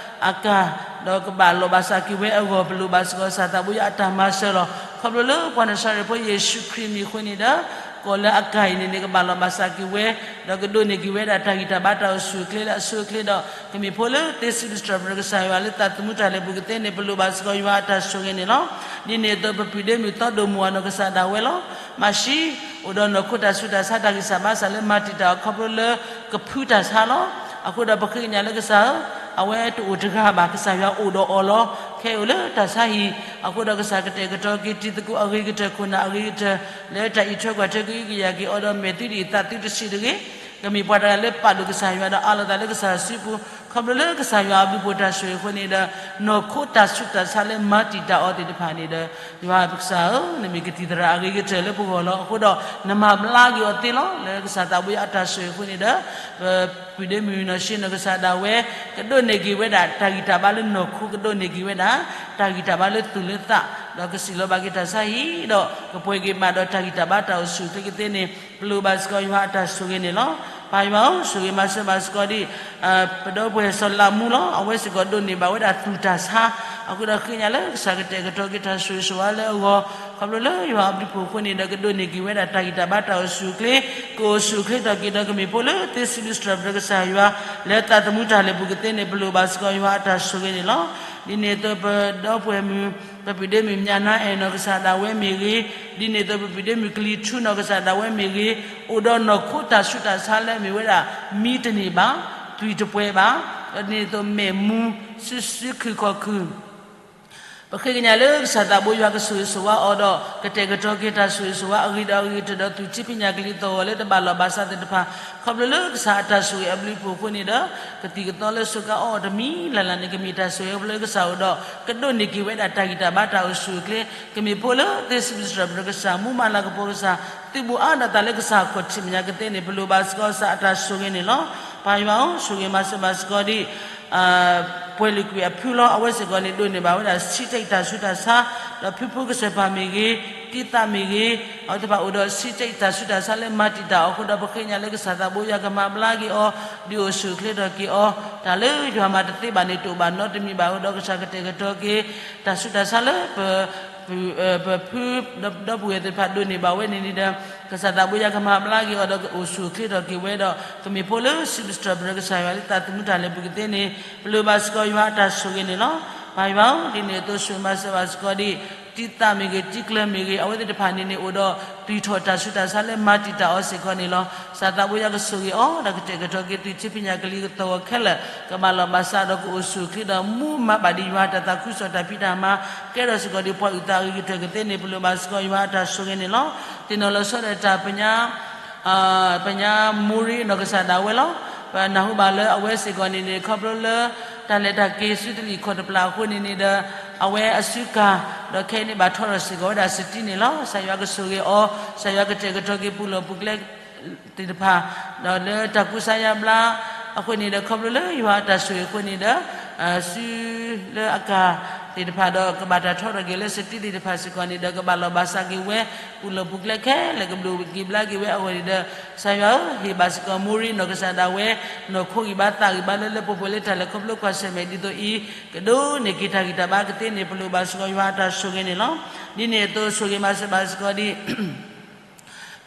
အကၢ်, ဒီးကဘၣ်လီၢ်ဘၣ်စးက့ၤဝဲအဂီၢ် ပလိၣ်ဘၣ်စ့ၢ်ကီးကစၢ်သးဘိယွၤအတၢ်မၤစၢၤလီၤ. ခီဖျိလၢပှၤနၤစၤရ့းဖိယ့ၣ်ၡူးခရံာ်အမံၤအဃိန့ၣ်ဒီး ကီၢ်လၢအကၢ်အံၤန့ၣ်န့ၣ် ကဘၣ်လီၢ်ဘၣ်စးက့ၤဝဲ, ဒီးကဒိးန့ၢ်က့ၤဝဲဒၣ်တၢ်ဂံၢ်တၢ်ဘါတၢ်အိၣ်ဆူၣ်အိၣ်ချ့လၢအဆိအချ့ဒီး ကမ့ၢ်ဖိလၢသ့စံးဘျုးစံးထီၣ်ပတြၢၤကစၢ်ယွၤလၢသးသမူတၢ်လဲၤပူၤကသ့န့ၣ် ပလိၣ်ဘၣ်စ့ၢ်ကီးယွၤအတၢ်ဆိၣ်ဂ့ၤန့ၣ်လီၤ. ဒ်န့ၣ်အသိးပပုၢ်ဒ့မုၣ်သီဒိၣ်မူအနီၢ်ကစၢ်ဒၣ်ဝဲလီၤ. မၤၡံ အိၣ်ဒီးနီၢ်ခိတၢ်ဆူးတၢ်ဆါတၢ်ဂံၢ်စၢ်ဘါစၢ်လၢမၤတံာ်တာ်အီၤခီဖျိလၢကဖုတၢ်ဆါလီၤ. အဃိဒီးပဃ့ကညးလၢကစၢ်ဧၢ, အဝဲတအိၣ်တဂၤဘၣ် ကစၢ်ယွၤအိၣ်ဒီးအီၤလီၤ. ခဲအံၤအိၣ်လၢတၢ်ဆါဟံၣ်, အဃိဒီးကစၢ်ကတဲာ်ကတီၤက့ၤတံၤသကိးအဂ့ၤကတၢၢ်ခိၣ်နၢ်အဂ့ၤကတၢၢ် လၢတၢ်အံးထွဲကွၢ်ထွဲကအံးကယာ်က့ၤအီၤဒီးမဲာ်သုဒံးသးသုတဆံးတဂ့ၤ ကမ့ၢ်ပှၤတဂၤလၢပာ်ဒိၣ်ကစၢ်ယွၤဒီးအးလီၤသးလၢကစၢ်စုပူၤ, ခီဖျိလၢကစၢ်ယွၤအဘျုးဖှိၣ်တၢ်ဆိၣ်ဂ့ၤအဃိန့ၣ်ဒီး နီၢ်ခိတၢ်ဆူးတၢ်ဆါလၢမၤတံာ်တာ်အီၤသ့ၣ်တဖၣ်န့ၣ်ဒီး ယွၤကစၢ်ဧၢ, နမ့ၢ်ကသံၣ်သရၣ်အဂ့ၤကတၢၢ်လၢပဂီၢ်လီၤ. အဃိဒီး နမၤဘျါက့ၤအီၤသ့လီၤ. လၢကစၢ်သးဘိယွၤအတၢ်ဆိၣ်ဂ့ၤအဃိန့ၣ်ဒီး ပပုၢ်ဒ့မုၣ်နီၢ်ၡ့နီၢ်ကစၢ်ဒၣ်ဝဲ ကဒိးန့ၢ်က့ၤဝဲဒၣ်တၢ်ဂံၢ်တၢ်ဘါလၢနီၢ်ခိ, ကဒိးန့ၢ်က့ၤဝဲဒၣ် တၢ်ဂံၢ်တၢ်ဘါလၢသူၣ်လၢသး, ဒီးကစံၣ်လီၤဘၣ်က့ၤတၢ်ဆါဟံၣ်, ဒီးကပှဲၤက့ၤမးဒီးတၢ်ဂံၢ်တၢ်ဘါတၢ်အိၣ်ဆူၣ်အိၣ်ချ့ကသ့န့ၣ် ပလိၣ်ဘၣ်စ့ၢ်ကီးယွၤအတၢ်ဆိၣ်ဂ့ၤန့ၣ်လီၤ. ပၢ်ယွၤဧၢ, ဆိၣ်ဂ့ၤမၤစၢၤဘၣ်စ့ၢ်ကီးဒံး ပဒီပုၢ်ဝဲၢ်စီၤလးမူလီၤ. အဝဲစ့ၢ်ကီးဒိးန့ၢ်ဘၣ်ဝဲဒၣ်သူၣ်တၢ်ဆါ, အဃိဒီးဃ့ကညးလၢကစၢ်ကတဲာ်ကတီၤက့ၤတၢ်ဆိၣ်ဂ့ၤဆိၣ်ဝါလၢအဂီၢ်, ခီဖျိလၢယွၤအဘျုးဖှိၣ်အဃိန့ၣ်ဒီး ကဒိးန့ၢ်က့ၤဝဲဒၣ်တၢ်ဂံၢ်တၢ်ဘါတၢ်အိၣ်ဆူၣ်အိၣ်ချ့, ကအိၣ်ဆူၣ်အိၣ်ချ့ထီၣ်က့ၤဒီးကမ့ၢ်ဖိလၢသ့စံးဘျုးစံးထီၣ်ပတြၢၤကစၢ်ယွၤ လၢသးသမူတၢ်လဲၤပူၤကသ့န့ၣ် ပလိၣ်ဘၣ်စ့ၢ်ကီးယွၤအတၢ်ဆိၣ်ဂ့ၤန့ၣ်လီၤ. ဒ်န့ၣ်အသိးပဒီပုၢ်ဝဲၢ်မုၣ် ပပုၢ်ဒ့မုၣ်မၠၣ်နါအဲၣ်နီၢ်ကစၢ်ဒၣ်ဝဲမ့ၢ်ဂ့ၤ, ဒ်န့ၣ်အသိးပပုၢ်ဒ့မုၣ်ကလံၤထူနီၢ်ကစၢ်ဒၣ်ဝဲမ့ၢ်ဂ့ၤ, အိၣ်ဒီးနီၢ်ခိတၢ်ဆူးတၢ်ဆါလၢအမ့ၢ်ဝဲဒၣ် မံတန့ၢ်ဘၣ်, သွံၣ်တပှဲၤဘၣ်, ဒီးဒ်န့ၣ်အသိးမဲာ်မူ စုစုခုၣ်ခီၣ်ခုၣ် ပဃ့ကညးလၢကစၢ်သးဘိယွၤကဆိၣ်ဂ့ၤဆိၣ်ဝါအီၤဒီး ကတဲာ်ကတီၤက့ၤတၢ်ဆိၣ်ဂ့ၤဆိၣ်ဝါအဂ့ၤဒီးအဂ့ၤကတၢၢ်ဒီးသူၣ်ထံဖံးညၣ်ကလံၤသီၣ်ဂီၤလၢတဘၣ်လီၢ်ဘၣ်စးသ့ၣ်တဖၣ်, ခီဖျိလၢကစၢ်အတၢ်ဆိၣ်ဂ့ၤအဘျုးအဖှိၣ်အဃိန့ၣ်ဒီး ကသံၣ်ကသီလၢစူးကါအီၣ်အီၤတမံၤလၢ်လၢ်န့ၣ် ကမ့ၢ်တၢ်ဆိၣ်ဂ့ၤခီဖျိလၢကစၢ်အိၣ်ဒီး ကဒိးန့ၢ်က့ၤဝဲဒၣ်တၢ်ဂံၢ်တၢ်ဘါတၢ်အိၣ်ဆူၣ်အိၣ်ချ့, ကမ့ၢ်ဖိလၢသ့စံးဘျုးစံးထီၣ်ပတြၢၤကစၢ်, မူမၤလၤကပီၤကစၢ်, သုးဘူးအါဒီးသးလၢကစၢ်ခီၣ်ထံးမဲာ်ညါကသ့န့ၣ် ပလိၣ်ဘၣ်စ့ၢ်ကီးကစၢ်အတၢ်ဆိၣ်ဂ့ၤန့ၣ်လီၤ. ပၢ်ယွၤဧၢ, ဆိၣ်ဂ့ၤမၤစၢၤဘၣ်စ့ၢ်ကီးဒံး ပှဲၤလုာ်ကွံာ်အဖုလီၤ. အဝဲစ့ၢ်ကီးန့ၣ် ဒိးန့ၢ်ဘၣ်ဝဲဒၣ် ဆံးတံၢ်တၢ်ဆူးတၢ်ဆါ, ဒီးဖုဖိကစၢၢ်ပၢ်မ့ၢ်ဂ့ၤ, တံသးမ့ၢ်ဂ့ၤ, အဝဲသ့ၣ်တဖၣ်အိၣ်ဒီးဆံးတံၢ်တၢ်ဆူးတၢ်ဆါလၢမၤတံာ်တာ်အီၤအဃိဒီး ပဃ့ကညးလၢကစၢ်သးဘိယွၤကမၤဘျါက့ၤအီၤ, ဒုးအိၣ်ဆူၣ်အိၣ်ချ့ထီၣ်က့ၤအီၤ, တၢ်လၢယွၤမၤတသ့ဘၣ်န့ၣ် တအိၣ်ဘၣ်နီတမံၤဘၣ်အဃိဒီး ကစၢ်ကတဲာ်ကတီၤက့ၤ တၢ်ဆူးတၢ်ဆါလၢ ပဖု ဒီပုၢ်ဝဲၢ်သ့ၣ်တဖၣ်ဒိးန့ၢ်ဘၣ်ဝဲန့ၣ်န့ၣ်ဒီး ကစၢ်သးဘိယွၤကမၤဘျါက့ၤအီၤဒီး ကအိၣ်ဆူၣ်အိၣ်ချ့ထီၣ်က့ၤဝဲဒီး ကမ့ၢ်ဖိလၢစံးဘျုးစံးထီၣ်ပတြၢၤကစၢ်ယွၤလၢသးသမူတၢ်လဲၤပူၤကသ့န့ၣ် ပလိၣ်ဘၣ်စ့ၢ်ကီးယွၤအတၢ်ဆိၣ်ဂ့ၤန့ၣ်လီၤ. ပၢ်ယွၤဧၢ, ဒ်န့ၣ်အသိးဆိၣ်ဂ့ၤမၤစၢၤဘၣ်စ့ၢ်ကီးဒံး တံသးမ့ၢ်ဂ့ၤ, တံကျၢၤမ့ၢ်ဂ့ၤ, အဝဲသ့ၣ်တဖၣ်န့ၣ်န့ၣ် အိၣ်ဒီးသွံၣ်ထီၣ်တၢ်ဆူးတၢ်ဆါလၢမၤတံာ်တာ်အီၤစ့ၢ်ကီးန့ၣ်လီၤ. ကစၢ်သးဘိယွၤကဆိၣ်ဂ့ၤအီၤ ဒီးကတဲာ်ကတီၤက့ၤသွံၣ်ထံဖံးညၣ်ကလံၤကသီၣ်ဂီၤခဲလၢာ် ကဘၣ်လီၢ်ဘၣ်စးဒီးကအိၣ်ဆူၣ်အိၣ်ချ့ဒီး မူမၤဘၣ်ဒံးယွၤတၢ်သးခုကစီၣ်တၢ်ဖံးတၢ်မၤ ကဲထီၣ်စ့ၢ်ကီးဒံးပှၤအုၣ်သးအဂ့ၤကတၢၢ်ကသ့န့ၣ် ပလိၣ်ဘၣ်စ့ၢ်ကီးယွၤအတၢ်ဆိၣ်ဂ့ၤန့ၣ်လီၤ. သ့ၣ်နီၣ်လီၤဆီဒီးတၢ်ပညါ ပညါမိရ့နီၢ်ကစၢ်ဒၣ်ဝဲလီၤ. ပနၢ်ဟူဘၣ်လၢအဝဲစ့ၢ်ကီးန့ၣ်န့ၣ် ခီဖျိလၢ တၢ်လဲၤတၢ်က့ၤဆူတလံၤခီၣ်တပျၢ်အဃိန့ၣ်န့ၣ်ဒီး အဝဲအစုကၤ ဒီးခဲအံၤန့ၣ်ဘၣ်ထီထီၣ်စ့ၢ်ကီးဝဲဒၣ်စတံန့ၣ်လီၤ. ကစၢ်ယွၤကဆိၣ်ဂ့ၤအီၤ, ကစၢ်ယွၤကတဲာ်ကတီၤက့ၤပူၤလီၢ်ပူၤကျဲသ့ၣ်တဖၣ် ဒီးလၢတၢ်ကူစါယါဘျါအဃိန့ၣ်ဒီး ခီဖျိလၢယွၤအတၢ်ဆိၣ်ဂ့ၤအဃိန့ၣ်ဒီး စုလၢအကၤသ့ၣ်တဖၣ်ဒီး ကဘၣ်တၢ်ထီထီၣ်က့ၤလၢစတံသ့ၣ်တဖၣ်စ့ၢ်ကီးန့ၣ်ဒီး ကဘၣ်လီၤဘၣ်စးက့ၤဝဲ, ပူၤလီၢ်ပူၤကျဲခဲလၢာ်ကဘျုးက့ၤဘျါက့ၤဝဲအဂီၢ်န့ၣ်ဒီး, ကစၢ်ယွၤဧၢ, ဟ့ၣ်ဘၣ်စ့ၢ်ကီးမိၢ်ရံနီၢ်ကစၢ်ဒၣ်ဝဲ, နီၢ်ခိဂံၢ်ဘါသးဂံၢ်ဘါလၢလၢပှဲၤပှဲၤလၢတၢ်လဲၤခီဖျိကွၢ်ဆၢၣ်မဲာ်ဒ်သိးအံၤ, ကဒိးန့ၢ်က့ၤတၢ်ဂံၢ်တၢ်ဘါကသ့န့ၣ် ပလိၣ်ဘၣ်စ့ၢ်ကီးယွၤအတၢ်ဆိၣ်ဂ့ၤန့ၣ်လီၤ. ဒ်န့ၣ်အသိးဆိၣ်ဂ့ၤမၤစၢၤဘၣ်စ့ၢ်ကီး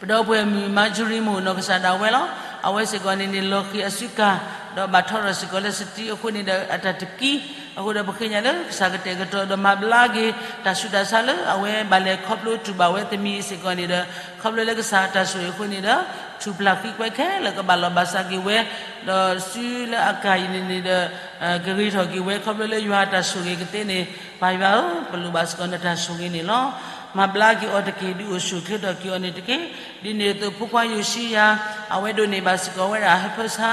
ဒ် ပဒီပုၢ်ဝဲၢ်မုၣ် Marjorie မိၢ်နီၢ်ကစၢ်ဒၣ်ဝဲလီၤ. အဝဲစ့ၢ်ကီးန့ၣ်န့ၣ် လီၤဃံၤအစုကၤ, ဒီးဘၣ်ထီထီၣ်စ့ၢ်ကီးလၢစတံအဃိန့ၣ်ဒီး အတၢ်တကံ, အဃိဒီးပဃ့ကညးလၢကစၢ်ကတဲာ်ကတီၤဒီးမၤဘျါက့ၤ တၢ်ဆူးတၢ်ဆါလၢအဝဲဘၣ်လဲၤခီဖျိတူၢ်ဘၣ်ဝဲတမံၤစ့ၢ်ကီးန့ၣ်ဒီး ခီဖျိလၢကစၢ်အတၢ်ဆိၣ်ဂ့ၤအဃိန့ၣ်ဒီး ထူၣ်ဖျးဃံကွဲခဲလၢာ်ကဘၣ်လီၤဘၣ်စးက့ၤဝဲ, ဒီးစုလၢအကၤအံၤန့ၣ်န့ၣ်ဒီး ကဂ့ၤထီၣ်က့ၤဝဲ ခီဖျိလၢယွၤအတၢ်ဆိၣ်ဂ့ၤကသ့န့ၣ်, ပၢ်ယွၤဧၢ, ပလိၣ်ဘၣ်စ့ၢ်ကီးနတၢ်ဆိၣ်ဂ့ၤန့ၣ်လီၤ. မၤဘျါက့ၤအီၤတက့ၢ်, ဒုးအိၣ်ဆူၣ်အိၣ်ချ့ထီၣ်က့ၤအီၤန့ၣ်တက့ၢ်. ဒ်န့ၣ်အသိးဖိခွါယိၤၡံယၤ, အဝဲဒိးန့ၢ်ဘၣ်စ့ၢ်ကီးဝဲဒၣ်ဟၢဖၢဆါ,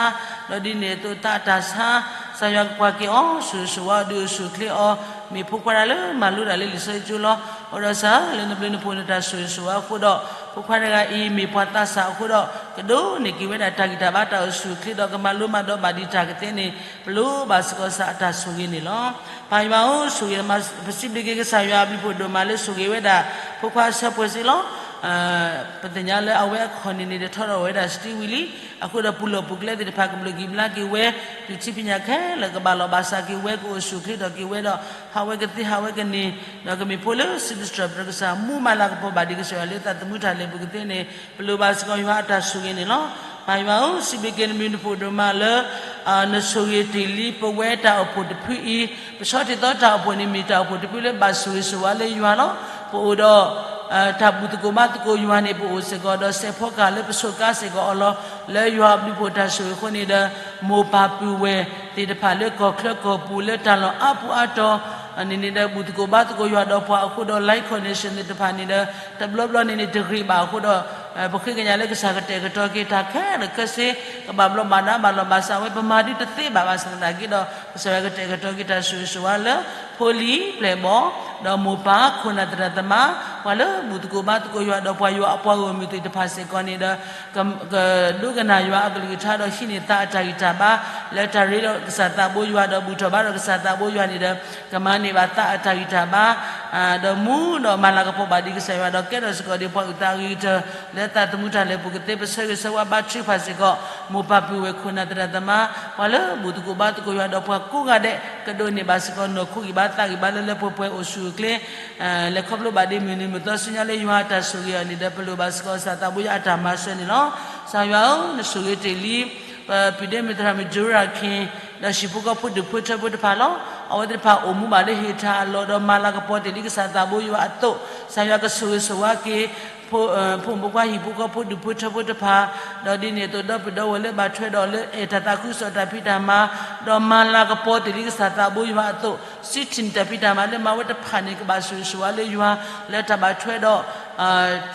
ဒီးဒ်န့ၣ်အသိးသးအတၢ်ဆါ, ကစၢ်ယွၤကကွၢ်က့ၤအီၤ, ဆိၣ်ဂ့ၤဆိၣ်ဝါအီၤ, ဒုးအိၣ်ဆူၣ်အိၣ်ချ့အီၤ, မ့ၢ်ဖိခွါတဂၤလၢမၤလိတၢ်လၢလံာ်စီဆှံကၠိလီၤ. အဃိဒီးကစၢ်ဧၢ, လၢနဘျုးနဖှိၣ်နတၢ်ဆိၣ်ဂ့ၤဆိၣ်ဝါအဃိဒီး ဖိခွါတဂၤအံၤမ့ၢ်ပှၤသးစၢ်အဃိဒီး ကဒိးန့ၢ်က့ၤဝဲဒၣ်တၢ်ဂံၢ်တၢ်ဘါတၢ်အိၣ်ဆူၣ်အိၣ်ချ့ဒီးကမၤလိမၤဒိးဘၣ်ဒံးတၢ်ကသ့န့ၣ် ပလိၣ်ဘၣ်စ့ၢ်ကီးကစၢ်အတၢ်ဆိၣ်ဂ့ၤန့ၣ်လီၤ. ပၢ်ယွၤဧၢ, ဆိၣ်ဂ့ၤမၤ, ပစံးဘျုးက့ၤကစၢ်ယွၤအဘျုးဖှိၣ်ဒိၣ်မးလၢဆိၣ်ဂ့ၤဝဲဒၣ် ဖိခွါအဆၢပှဲၤစ့ၢ်လီၤ. ပသ့ၣ်ညါလၢအဝဲအခီၣ်န့ၣ်န့ၣ် ထီထီၣ်ဝဲဒၣ်စတံဝံၤလံ. အဃိဒီးပူၤလီၢ်ပူၤကျဲသ့ၣ်တဖၣ်ကဘျုးက့ၤဘျါက့ၤဝဲ, ဒုးထံၣ်ဖံးညၣ်ခဲလၢာ်ကဘၣ်လီၤဘၣ်စးက့ၤဝဲ, ကအိၣ်ဆူၣ်အိၣ်ချ့ထီၣ်က့ၤဝဲဒီး ဟးဝဲကသ့ဟးဝဲကန့ၢ်, ဒီးကမ့ၢ်ဖိလၢစံးထီၣ်ပတြၢၤကစၢ် မူမၤလၤကပီၤဘၣ်ဒံးကစၢ်ယွၤလၢသးသမူတၢ်လဲၤပူၤကသ့န့ၣ် ပလိၣ်ဘၣ်စ့ၢ်ကီးယွၤအတၢ်ဆိၣ်ဂ့ၤန့ၣ်လီၤ. ပၢ်ယွၤဧၢ, စံးဘျုးက့ၤနဘျုးနဖှိၣ်ဒိၣ်မးလၢ နဆိၣ်ဂ့ၤတ့ၢ်လံပဝဲတၢ်အိၣ်ဖှိၣ်တဖုအံၤ, ပဆီထံးသီတၢ်အိၣ်ဖှိၣ်န့ၣ်မ့ၢ်တၢ်အိၣ်ဖှိၣ်တဖုလၢဘၣ်ဆိၣ်ဂ့ၤဆိၣ်ဝါလၢယွၤလီၤ. ပအိၣ်ဒီး တၢ်ဘူၣ်သကိးဘါသကိးယွၤန့ၣ် ပအိၣ်စ့ၢ်ကီးဒီးစဲးဖီကဟၣ်လၢပဆိးကါစ့ၢ်ကီးအီၤလီၤ. လၢယွၤအဘျုးဖှိၣ်တၢ်ဆိၣ်ဂ့ၤအဃိန့ၣ်ဒီး မိၢ်ပၢ်ပုၢ်ဝဲၢ်သ့ၣ်တဖၣ်လၢကီၢ်ချၢကီၢ်ပူၤလၢတၢ်လီၢ်အါပူၤအါတီၤ န့ၣ်န့ၣ်ဒီး ဘူၣ်သကိးဘါသကိးယွၤဒီးပှၤအဃိဒီး line connection သ့ၣ်တဖၣ်န့ၣ်ဒီး တဘျီဘျီန့ၣ်န့ၣ် တဂ့ၤဘၣ်အဃိဒီး ပဃ့ကညးလၢကစၢ်ကတဲာ်ကတီၤက့ၤတၢ်ခဲလၢာ်ခဲဆ့ ကဘၣ်ဘျီးဘၣ်ဒါဘၣ်လီၤဘၣ်စးဝဲ ပမၤဒုးတသ့ဘၣ်ဘၣ်ဆၣ်သနာ်က့ဒီး ကစၢ်ယွၤကတဲာ်ကတီၤက့ၤတၢ်ဆိၣ်ဂ့ၤဆိၣ်ဝါလၢ ဖိလံၤပျဲၢ်ဘီၣ် ဒီးမိၢ်ပၢ်ခိၣ်နၢ်သရၣ်သမါ ပှၤလၢဘူၣ်သကိးဘါသကိးယွၤဒီးပှၤယွၤအပှၤဂီၢ်မုၢ်သ့ၣ်တဖၣ်စ့ၢ်ကီးန့ၣ်ဒီး ကဒိကနၣ်ယွၤအကလုၢ်ကထါဒီးဟံးန့ၢ်သးအတၢ်ဂံၢ်တၢ်ဘါ လၢတၢ်ရ့ဒီးကစၢ်သးဘိယွၤဒီးဘူၣ်ထီၣ်ဘါဒီးကစၢ်သးဘိယွၤန့ၣ်ဒီး ကမၤန့ၢ်ဘၣ်သးအတၢ်ဂံၢ်တၢ်ဘါ ဒီးမူဒီးမၤလၤကပီၤဘၣ်ဒံးကစၢ်ယွၤဒီးကဲထီၣ်စ့ၢ်ကီးဒံးပှၤအုၣ်သးအဂ့ၤကတၢၢ် လၢသးသမူတၢ်လဲၤပူၤကသ့ ပဆၢဂ့ၤဆၢဝါဘါထုကဖၣ်စ့ၢ်ကီး မိၢ်ပၢ်ပုၢ်ဝဲၢ်ခိၣ်နၢ်သရၣ်သမါ ပှၤလၢဘူၣ်သကိးဘါသကိးယွၤဒီးပှၤကိးဂၤဒဲး ကဒိးန့ၢ်ဘၣ်စ့ၢ်ကီးနီၢ်ခိဂံၢ်ဘါသးဂံၢ်ဘါလၢလၢပှဲၤပှဲၤအိၣ်ဆူၣ်အိၣ်ချ့ လဲၤခီဖျိဘၣ်ဒံးမုၢ်နံၤမုၢ်သီဆူညါလၢယွၤအတၢ်ဆိၣ်ဂ့ၤအီၤန့ၣ်ဒီး ပလိၣ်ဘၣ်စ့ၢ်ကီးကစၢ်သးဘိယွၤအတၢ်မၤစၢၤန့ၣ်လီၤ. ကစၢ်ယွၤဧၢ, နဆိၣ်ဂ့ၤတ့ၢ်လံ ပပုၢ်ဒ့မုၣ်သရၣ်မုၣ် Jorakim ဒီးဟံၣ်ဖိဃီဖိဒူၣ်ဖိထၢဖိတဖၣ်လီၤ. အဝဲသ့ၣ်တဖၣ်အိၣ်မူဘၣ်လၢဟ့ၣ်တၢ်အလီၢ်ဒီးမၤလၤကပီၤတ့ၢ်လံကစၢ်သးဘိယွၤအသိး ကစၢ်ယွၤကဆိၣ်ဂ့ၤဆိၣ်ဝါက့ၤ ဖိမုၣ်ဖိခွါဟံၣ်ဖိဃီဖိဒူၣ်ဖိထၢဖိတဖၣ် ဒီးဒ်န့ၣ်အသိးဒီပုၢ်ဒီဝဲၢ်လၢဘၣ်ထွဲဒီးလၢအဲၣ်တၢ်သးခုကစီၣ်တၢ်ဖံးတၢ်မၤ ဒီးမၤလၤကပီၤတ့ၢ်လံကစၢ်သးဘိယွၤအသိး စံးထံၣ်န့ၢ်တၢ်ဖံးတၢ်မၤလၢမၤဝဲတဖၣ်န့ၣ် ကဘၣ်ဆိၣ်ဂ့ၤဆိၣ်ဝါလၢယွၤ လၢတၢ်ဘၣ်ထွဲဒီး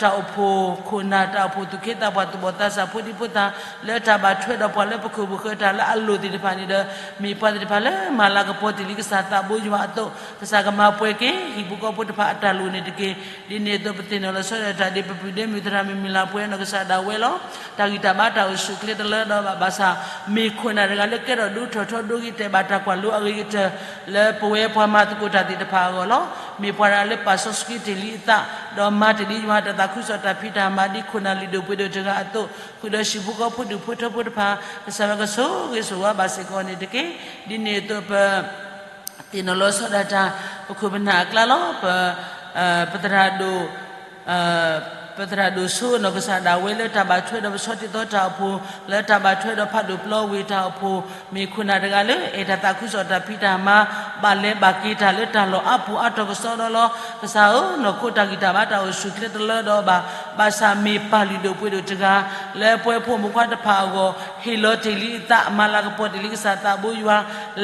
တၢ်အိၣ်ဖှိၣ်ခိၣ်နၢ် တၢ်အိၣ်ဖှိၣ်သူၣ်က့သးပှၢ်သူၣ်ဘီၣ်သးစၢ်ဖိဒံဖိသၣ် လၢတၢ်ဘၣ်ထွဲဒီးပှၤလၢပခိၣ်ပဃၢၤတၢ်လၢအလိၤသ့ၣ်တဖၣ်န့ၣ်ဒီး မ့ၢ်ပှၤသ့ၣ်တဖၣ်လၢမၤလၤကပီၤတ့ၢ်လံကစၢ်သးဘိယွၤအသိး ကစၢ်ကမၤပှဲၤက့ၤ ဟံၣ်ဖိဃီဖိတဖၣ်အတၢ်လိၣ်န့ၣ်တက့ၢ်. ဒ်န့ၣ်အသိးပသ့ၣ်နီၣ်လီၤဆီဒၣ်တၢ်ဒ်ပပုၢ်ဒ့မုၣ်သရၣ်မုၣ်မုၢ်လၢ်ပှဲၤနီၢ်ကစၢ်ဒၣ်ဝဲလီၤ. တၢ်ဂံၢ်တၢ်ဘါတၢ်အိၣ်ဆူၣ်အိၣ်ချ့တလၢဒီးဘၣ်ဘၣ်ဆၣ် မ့ၢ်ခိၣ်နၢ်တဂၤလၢကဲထီၣ်ဒိထီၣ်ထီဒိဂ့ၤတဲာ်ဘၣ်တၢ်ကွၢ်လိအဂ့ၤကတၢၢ် လၢပဝဲပှၤမၤသကိးတၢ်သ့ၣ်တဖၣ်အဂီၢ်လီၤ. မ့ၢ်ပှၤတဂၤလၢပာ်စီဆှံတ့ၢ်လံအသး ဒီးမၤတ့ၢ်လံယွၤတၢ်သးခုကစီၣ်တၢ်ဖံးတၢ်မၤဒ်ခိၣ်နၢ်လုၢ်ဒိၣ်ပှ့ၤဒိၣ်တဂၤအသိး ဃုာ်ဒီးဟံၣ်ဖိဃီဖိဒူၣ်ဖိထၢဖိတဖၣ် ကစၢ်ယွၤကဆိၣ်ဂ့ၤဆိၣ်ဝါဘၣ်စ့ၢ်ကီးန့ၣ်တက့ၢ်. ဒ်န့ၣ်အသိးပ သ့ၣ်နီၣ်လီၤဆီဒၣ်တၢ် ပခိၣ်ပနၢ်အကျါလီၤ. ပ ပသရၣ်ဒိၣ် ပသရၣ်ဒိၣ်ဆိနီၢ်ကစၢ်ဒၣ်ဝဲလၢတၢ်ဘၣ်ထွဲဒီးပဆီတံၢ်သီတၢ်အိၣ်ဖှိၣ် လၢတၢ်ဘၣ်ထွဲဒီးဖးဒိၣ်ပျီဝ့ၢ်တၢ်အိၣ်ဖှိၣ် မ့ၢ်ခိၣ်နၢ်တဂၤလၢအဲၣ်တၢ်သးခုကစီၣ်တၢ်ဖံးတၢ်မၤ ဘၣ်လဲၤဘၣ်က့ၤတၢ်လၢတၢ်လီၢ်အါပူၤအါတီၤကစီဒီလီၤ. ကစၢ်ဧၢ, နီၢ်ခိတၢ်ဂံၢ်တၢ်ဘါတၢ်အိၣ်ဆူၣ်အိၣ်ချ့တလၢဒီးဘၣ်, ဘၣ်ဆၣ်မ့ၢ်ပၢ်လုၢ်ဒိၣ်ပှ့ၤဒိၣ်တဂၤ လၢပဝဲဖိမုၣ်ခွါတဖၣ်အဂီၢ် ဟ့ၣ်လီၤတ့ၢ်လံအသး မၤလၤကပီၤတ့ၢ်လံကစၢ်သးဘိယွၤ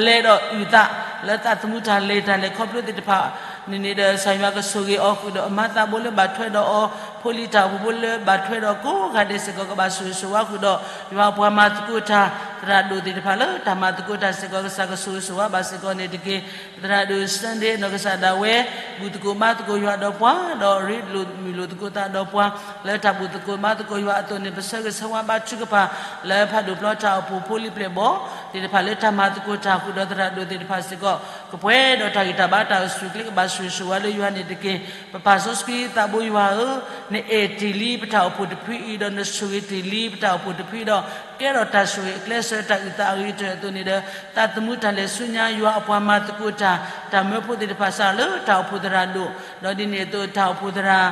လဲၤဒီးအုၣ်သး လၢသးသမူတၢ်လဲၤတၢ်လဲၤခီဖျိသ့ၣ်တဖၣ် န့ၣ်န့ၣ်ဒီး ကစၢ်ယွၤကဆိၣ်ဂ့ၤအီၤဃုာ်ဒီးအမါသးဘိလၢဘၣ်ထွဲဒီးအီၤ ဖိလံၤတၢ်အိၣ်ဖှိၣ်ဖိလၢဘၣ်ထွဲဒီးကိးဂၤဒဲးစ့ၢ်ကီး ကဘၣ်ဆိၣ်ဂ့ၤဆိၣ်ဝါဃုာ်ဒီး ယွၤအပှၤမၤသကိးတၢ် သရၣ်ဒိၣ်သ့ၣ်တဖၣ်လၢတၢ်မၤသကိးတၢ်စ့ၢ်ကီး ကစၢ်ကဆိၣ်ဂ့ၤဆိၣ်ဝါဘၣ်စ့ၢ်ကီးန့ၣ်တက့ၢ်. သရၣ်ဒိၣ် Sunday နီၢ်ကစၢ်ဒၣ်ဝဲ ဘူၣ်သကိးဘါသကိးယွၤဒီးပှၤ, ဒီးရ့လိာ်မုာ်လိာ်သကိးသးဒီးပှၤ လၢတၢ်ဘူၣ်သကိးဘါသကိးယွၤအသိးန့ၣ် ပဆၢဂ့ၤဆၢဝါဘါထုကဖၣ် လၢဖးဒိၣ်ပျီတၢ်အိၣ်ဖှိၣ်ဖိလံၤပျဲၢ်ဘီၣ်သ့ၣ်တဖၣ်လၢတၢ်မၤသကိးတၢ်ဃုာ်ဒီးသရၣ်ဒိၣ်သ့ၣ်တဖၣ်စ့ၢ်ကီး ကပှဲၤဒီးတၢ်ဂံၢ်တၢ်ဘါတၢ်အိၣ်ဆူၣ်အိၣ်ချ့ ကဘၣ်ဆိၣ်ဂ့ၤဆိၣ်ဝါလၢယွၤန့ၣ်တက့ၢ်. ပပၢ်စီဆှံသးဘိယွၤဧၢ, နအဲၣ်တ့ၢ်လံပတၢ်အိၣ်ဖှိၣ်တဖုအံၤ ဒီးနဆိၣ်ဂ့ၤတ့ၢ်လံပတၢ်အိၣ်ဖှိၣ်တဖုအံၤဒီး ကဲထီၣ်တၢ်ဆိၣ်ဂ့ၤအကျဲဆၢ တၢ်အုၣ်သးအဂ့ၤကတၢၢ်အသိးန့ၣ်ဒီး သးသမူတၢ်လဲၤဆူညါ ယွၤအပှၤမၤသကိးတၢ် တၢ်မၢဖိသ့ၣ်တဖၣ် စးလၢတၢ်အိၣ်ဖှိၣ်သရၣ်ဒိၣ်, ဒီးဒ်န့ၣ်အသိးတၢ်အိၣ်ဖှိၣ်သရၣ်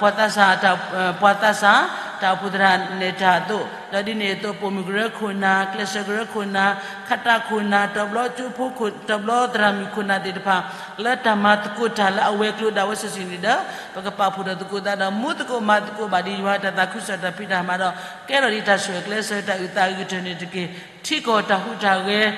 ပှၤသးစၢ် ပှၤသးစၢ် တၢ်အိၣ်ဖှိၣ်သရၣ်နဲၣ်တၢ်အသိး, ဒီးဒ်န့ၣ်အသိးပိာ်မုၣ်ကရၢခိၣ်နၢ် ကျဲးစၢးကရၢခိၣ်နၢ် ခးတၢ်ခိၣ်နၢ် တဘျီကၠိဖိ တဘျီသရၣ်မုၣ်ခိၣ်နၢ်သ့ၣ်တဖၣ် လၢတၢ်မၤသကိးတၢ်လၢအဝဲၤကျိၤဒၣ်ဝဲစုာ်စုာ်န့ၣ်ဒီး ပကပာ်ဖှိၣ်ထီၣ်သကိးသးဒီး မူသကိးမၤသကိးဘၣ်ဒ်ယွၤတၢ်သးခုကစီၣ်တၢ်ဖံးတၢ်မၤဒီး ကဲထီၣ်ဒ်တၢ်ဆိၣ်ဂ့ၤအကျဲဆၢ တၢ်အုၣ်သးအဂ့ၤကတၢၢ်န့ၣ်တက့ၢ်. ထံကီၢ်တၢ်ဟူးတၢ်ဂဲၤ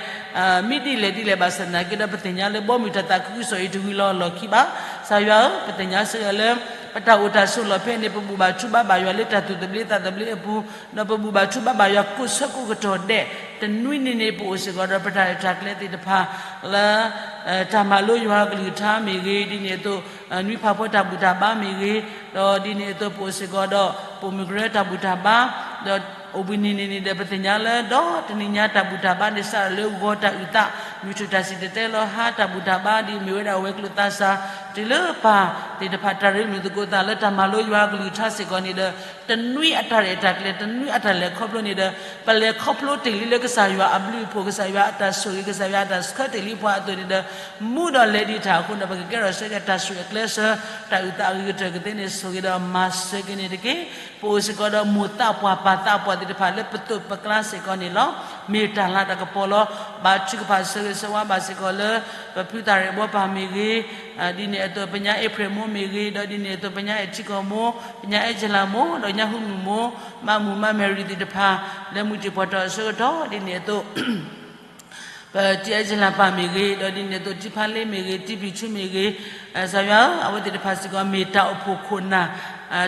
မ့ၢ်ဒ်လဲၣ်ဒ်လဲၣ်ဘၣ်ဆၣ်သနာ်က့ဒီး ပသ့ၣ်ညါလၢဘီမုၢ်တၢ်သးခုကစီၣ်အံၤတဂ့ၤလီၤလီၢ်ခံဘၣ်. ကစၢ်ယွၤဧၢ, ပသ့ၣ်ညါစ့ၢ်ကီးလၢ ပတၢ်အိၣ်တၢ်ဆိးလီၢ်ဖဲန့ၣ် ပဘူၣ်ဘၣ်ထုဘၣ်ဘၣ်ယွၤလၢတၢ်သူၣ်သဘျ့သးသဘျ့အပူၤ, ဒီးပဘူၣ်ဘၣ်ထုဘၣ်ဘၣ်ယွၤကိးဆၢကိးကတီၢ်ဒဲး, တနွံနံၤန့ၣ် ပအိၣ်စ့ၢ်ကီးဒီးပတၢ်ရဲၣ်တၢ်ကျဲၤသ့ၣ်တဖၣ် လၢ တၢ်မၤလိယွၤကလုၢ်ကထါမ့ၢ်ဂ့ၤ, ဒ်န့ၣ်အသိး နွံဖးဖီတၢ်ဘူၣ်တၢ်ဘါမ့ၢ်ဂ့ၤ, ဒီးဒ်န့ၣ်အသိးပအိၣ်စ့ၢ်ကီးဒီး ပိာ်မုၣ်ကရၢတၢ်ဘူၣ်တၢ်ဘါ, ဒီးအိၣ်ဘှံးနံၤန့ၣ်န့ၣ်ဒီး ပသ့ၣ်ညါလၢဒီတနံၤညါတၢ်ဘူၣ်တၢ်ဘါန့ၣ် စးထီၣ်လၢဂီၤတၢ်အုၣ်သး, မုၢ်ထူၣ်တၢ်စံၣ်တဲၤတဲလီၤဟါတၢ်ဘူၣ်တၢ်ဘါ ဒ်မ့ၢ်ဝဲဒၣ်အဝဲၤကျိၤသးစၢ် တုၤလၢပၢ်သ့ၣ်တဖၣ် တၢ်ရ့လိာ်သကိးသးလၢတၢ်မၤလိယွၤကလုၢ်ကထါစ့ၢ်ကီးန့ၣ်ဒီး တနွံအတၢ်ရဲၣ်တၢ်ကျဲၤ တနွံအတၢ်လဲၤခီဖျိန့ၣ်ဒီး ပလဲၤခီဖျိတ့ၢ်လံလၢကစၢ်ယွၤအဘျုးအဖှိၣ် ကစၢ်ယွၤအတၢ်ဆိၣ်ဂ့ၤ ကစၢ်ယွၤအတၢ်ဆှၢတ့ၢ်လံပှၤအသိးန့ၣ်ဒီး မူဒီးလဲၤဒံးတၢ်အဃိဒီး ပကကဲထီၣ်ဆၢက့ၤတၢ်ဆိၣ်ဂ့ၤအကျဲဆၢ တၢ်အုၣ်သးအဂ့ၤကတၢၢ်ကသ့န့ၣ် ဆိၣ်ဂ့ၤဒီးမၤစၢၤက့ၤန့ၣ်တက့ၢ်. ပအိၣ်စ့ၢ်ကီးဒီးမိၢ်သးပှၢ်ပၢ်သးပှၢ်သ့ၣ်တဖၣ် လၢပသိးပကျါစ့ၢ်ကီးန့ၣ်လီၤ. မ့ၢ်တၢ်လၤတၢ်ကပီၤလီၤ. ဘါထုကဖၣ်ဆၢဂ့ၤဆၢဝါဘၣ်စ့ၢ်ကီးလၢ ပဖုသၣ်ရဲၣ်ဘီပၢ်မ့ၢ်ဂ့ၤ, ဒ်န့ၣ်အသိးပညါအ့ဖြ့ၣ်မိၢ်မ့ၢ်ဂ့ၤ, ဒီးဒ်န့ၣ်အသိးပညါအဲၣ်ထံကီၢ်မိၢ်, ပညါအဲၣ်ကၠလၤမိၢ်, ဒီးညါဟူမုၢ်မိၢ်, မါမုၢ်မါမဲာ်ရံၤသ့ၣ်တဖၣ် လၢမုၢ်တ့ၢ်ပှီၢ်ထီၣ်အဆၢကတီၢ် ဒ်န့ၣ်အသိး ပတံၤအဲၣ်ကၠလၤပၢ်မ့ၢ်ဂ့ၤ, ဒီးဒ်န့ၣ်အသိးတံၤဖါလ့မ့ၢ်ဂ့ၤ, တံၤဘံၣ်ဆူမ့ၢ်ဂ့ၤ, ကစၢ်ယွၤဧၢ, အဝဲသ့ၣ်တဖၣ်စ့ၢ်ကီး မ့ၢ်တၢ်အိၣ်ဖှိၣ်ခိၣ်နၢ်,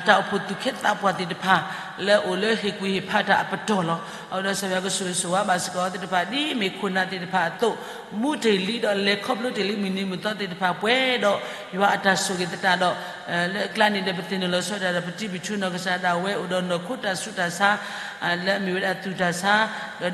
တၢ်အိၣ်ဖှိၣ်သူၣ်က့သးပှၢ်သ့ၣ်တဖၣ် လၢအိၣ်လၢဟ့ၣ်ကူၣ်ဟ့ၣ်ဖးတၢ်အပတီၢ်လီၤ. အဝဲဒီးကစၢ်ယွၤကဆိၣ်ဂ့ၤဆိၣ်ဝါဘၣ်စ့ၢ်ကီးအဝဲသ့ၣ်တဖၣ် ဒ်မ့ၢ်ခိၣ်နၢ်သ့ၣ်တဖၣ်အသိး မူတ့ၢ်လံဒီးလဲၤခီဖျိတ့ၢ်လံမုၢ်နံၤမုၢ်သီသ့ၣ်တဖၣ်ပှဲၤဒီး ယွၤအတၢ်ဆိၣ်ဂ့ၤသတးဒီး လၢအကျါန့ၣ်ဒီး ပသ့ၣ်နီၣ်လီၤဆီဒၣ်တၢ်ဒီး ပတံၤဘံၣ်ဆူနီၢ်ကစၢ်ဒၣ်ဝဲ အိၣ်ဒီးနီၢ်ခိတၢ်ဆူးတၢ်ဆါ လၢအမ့ၢ်ဝဲဒၣ်သူၣ်တၢ်ဆါ,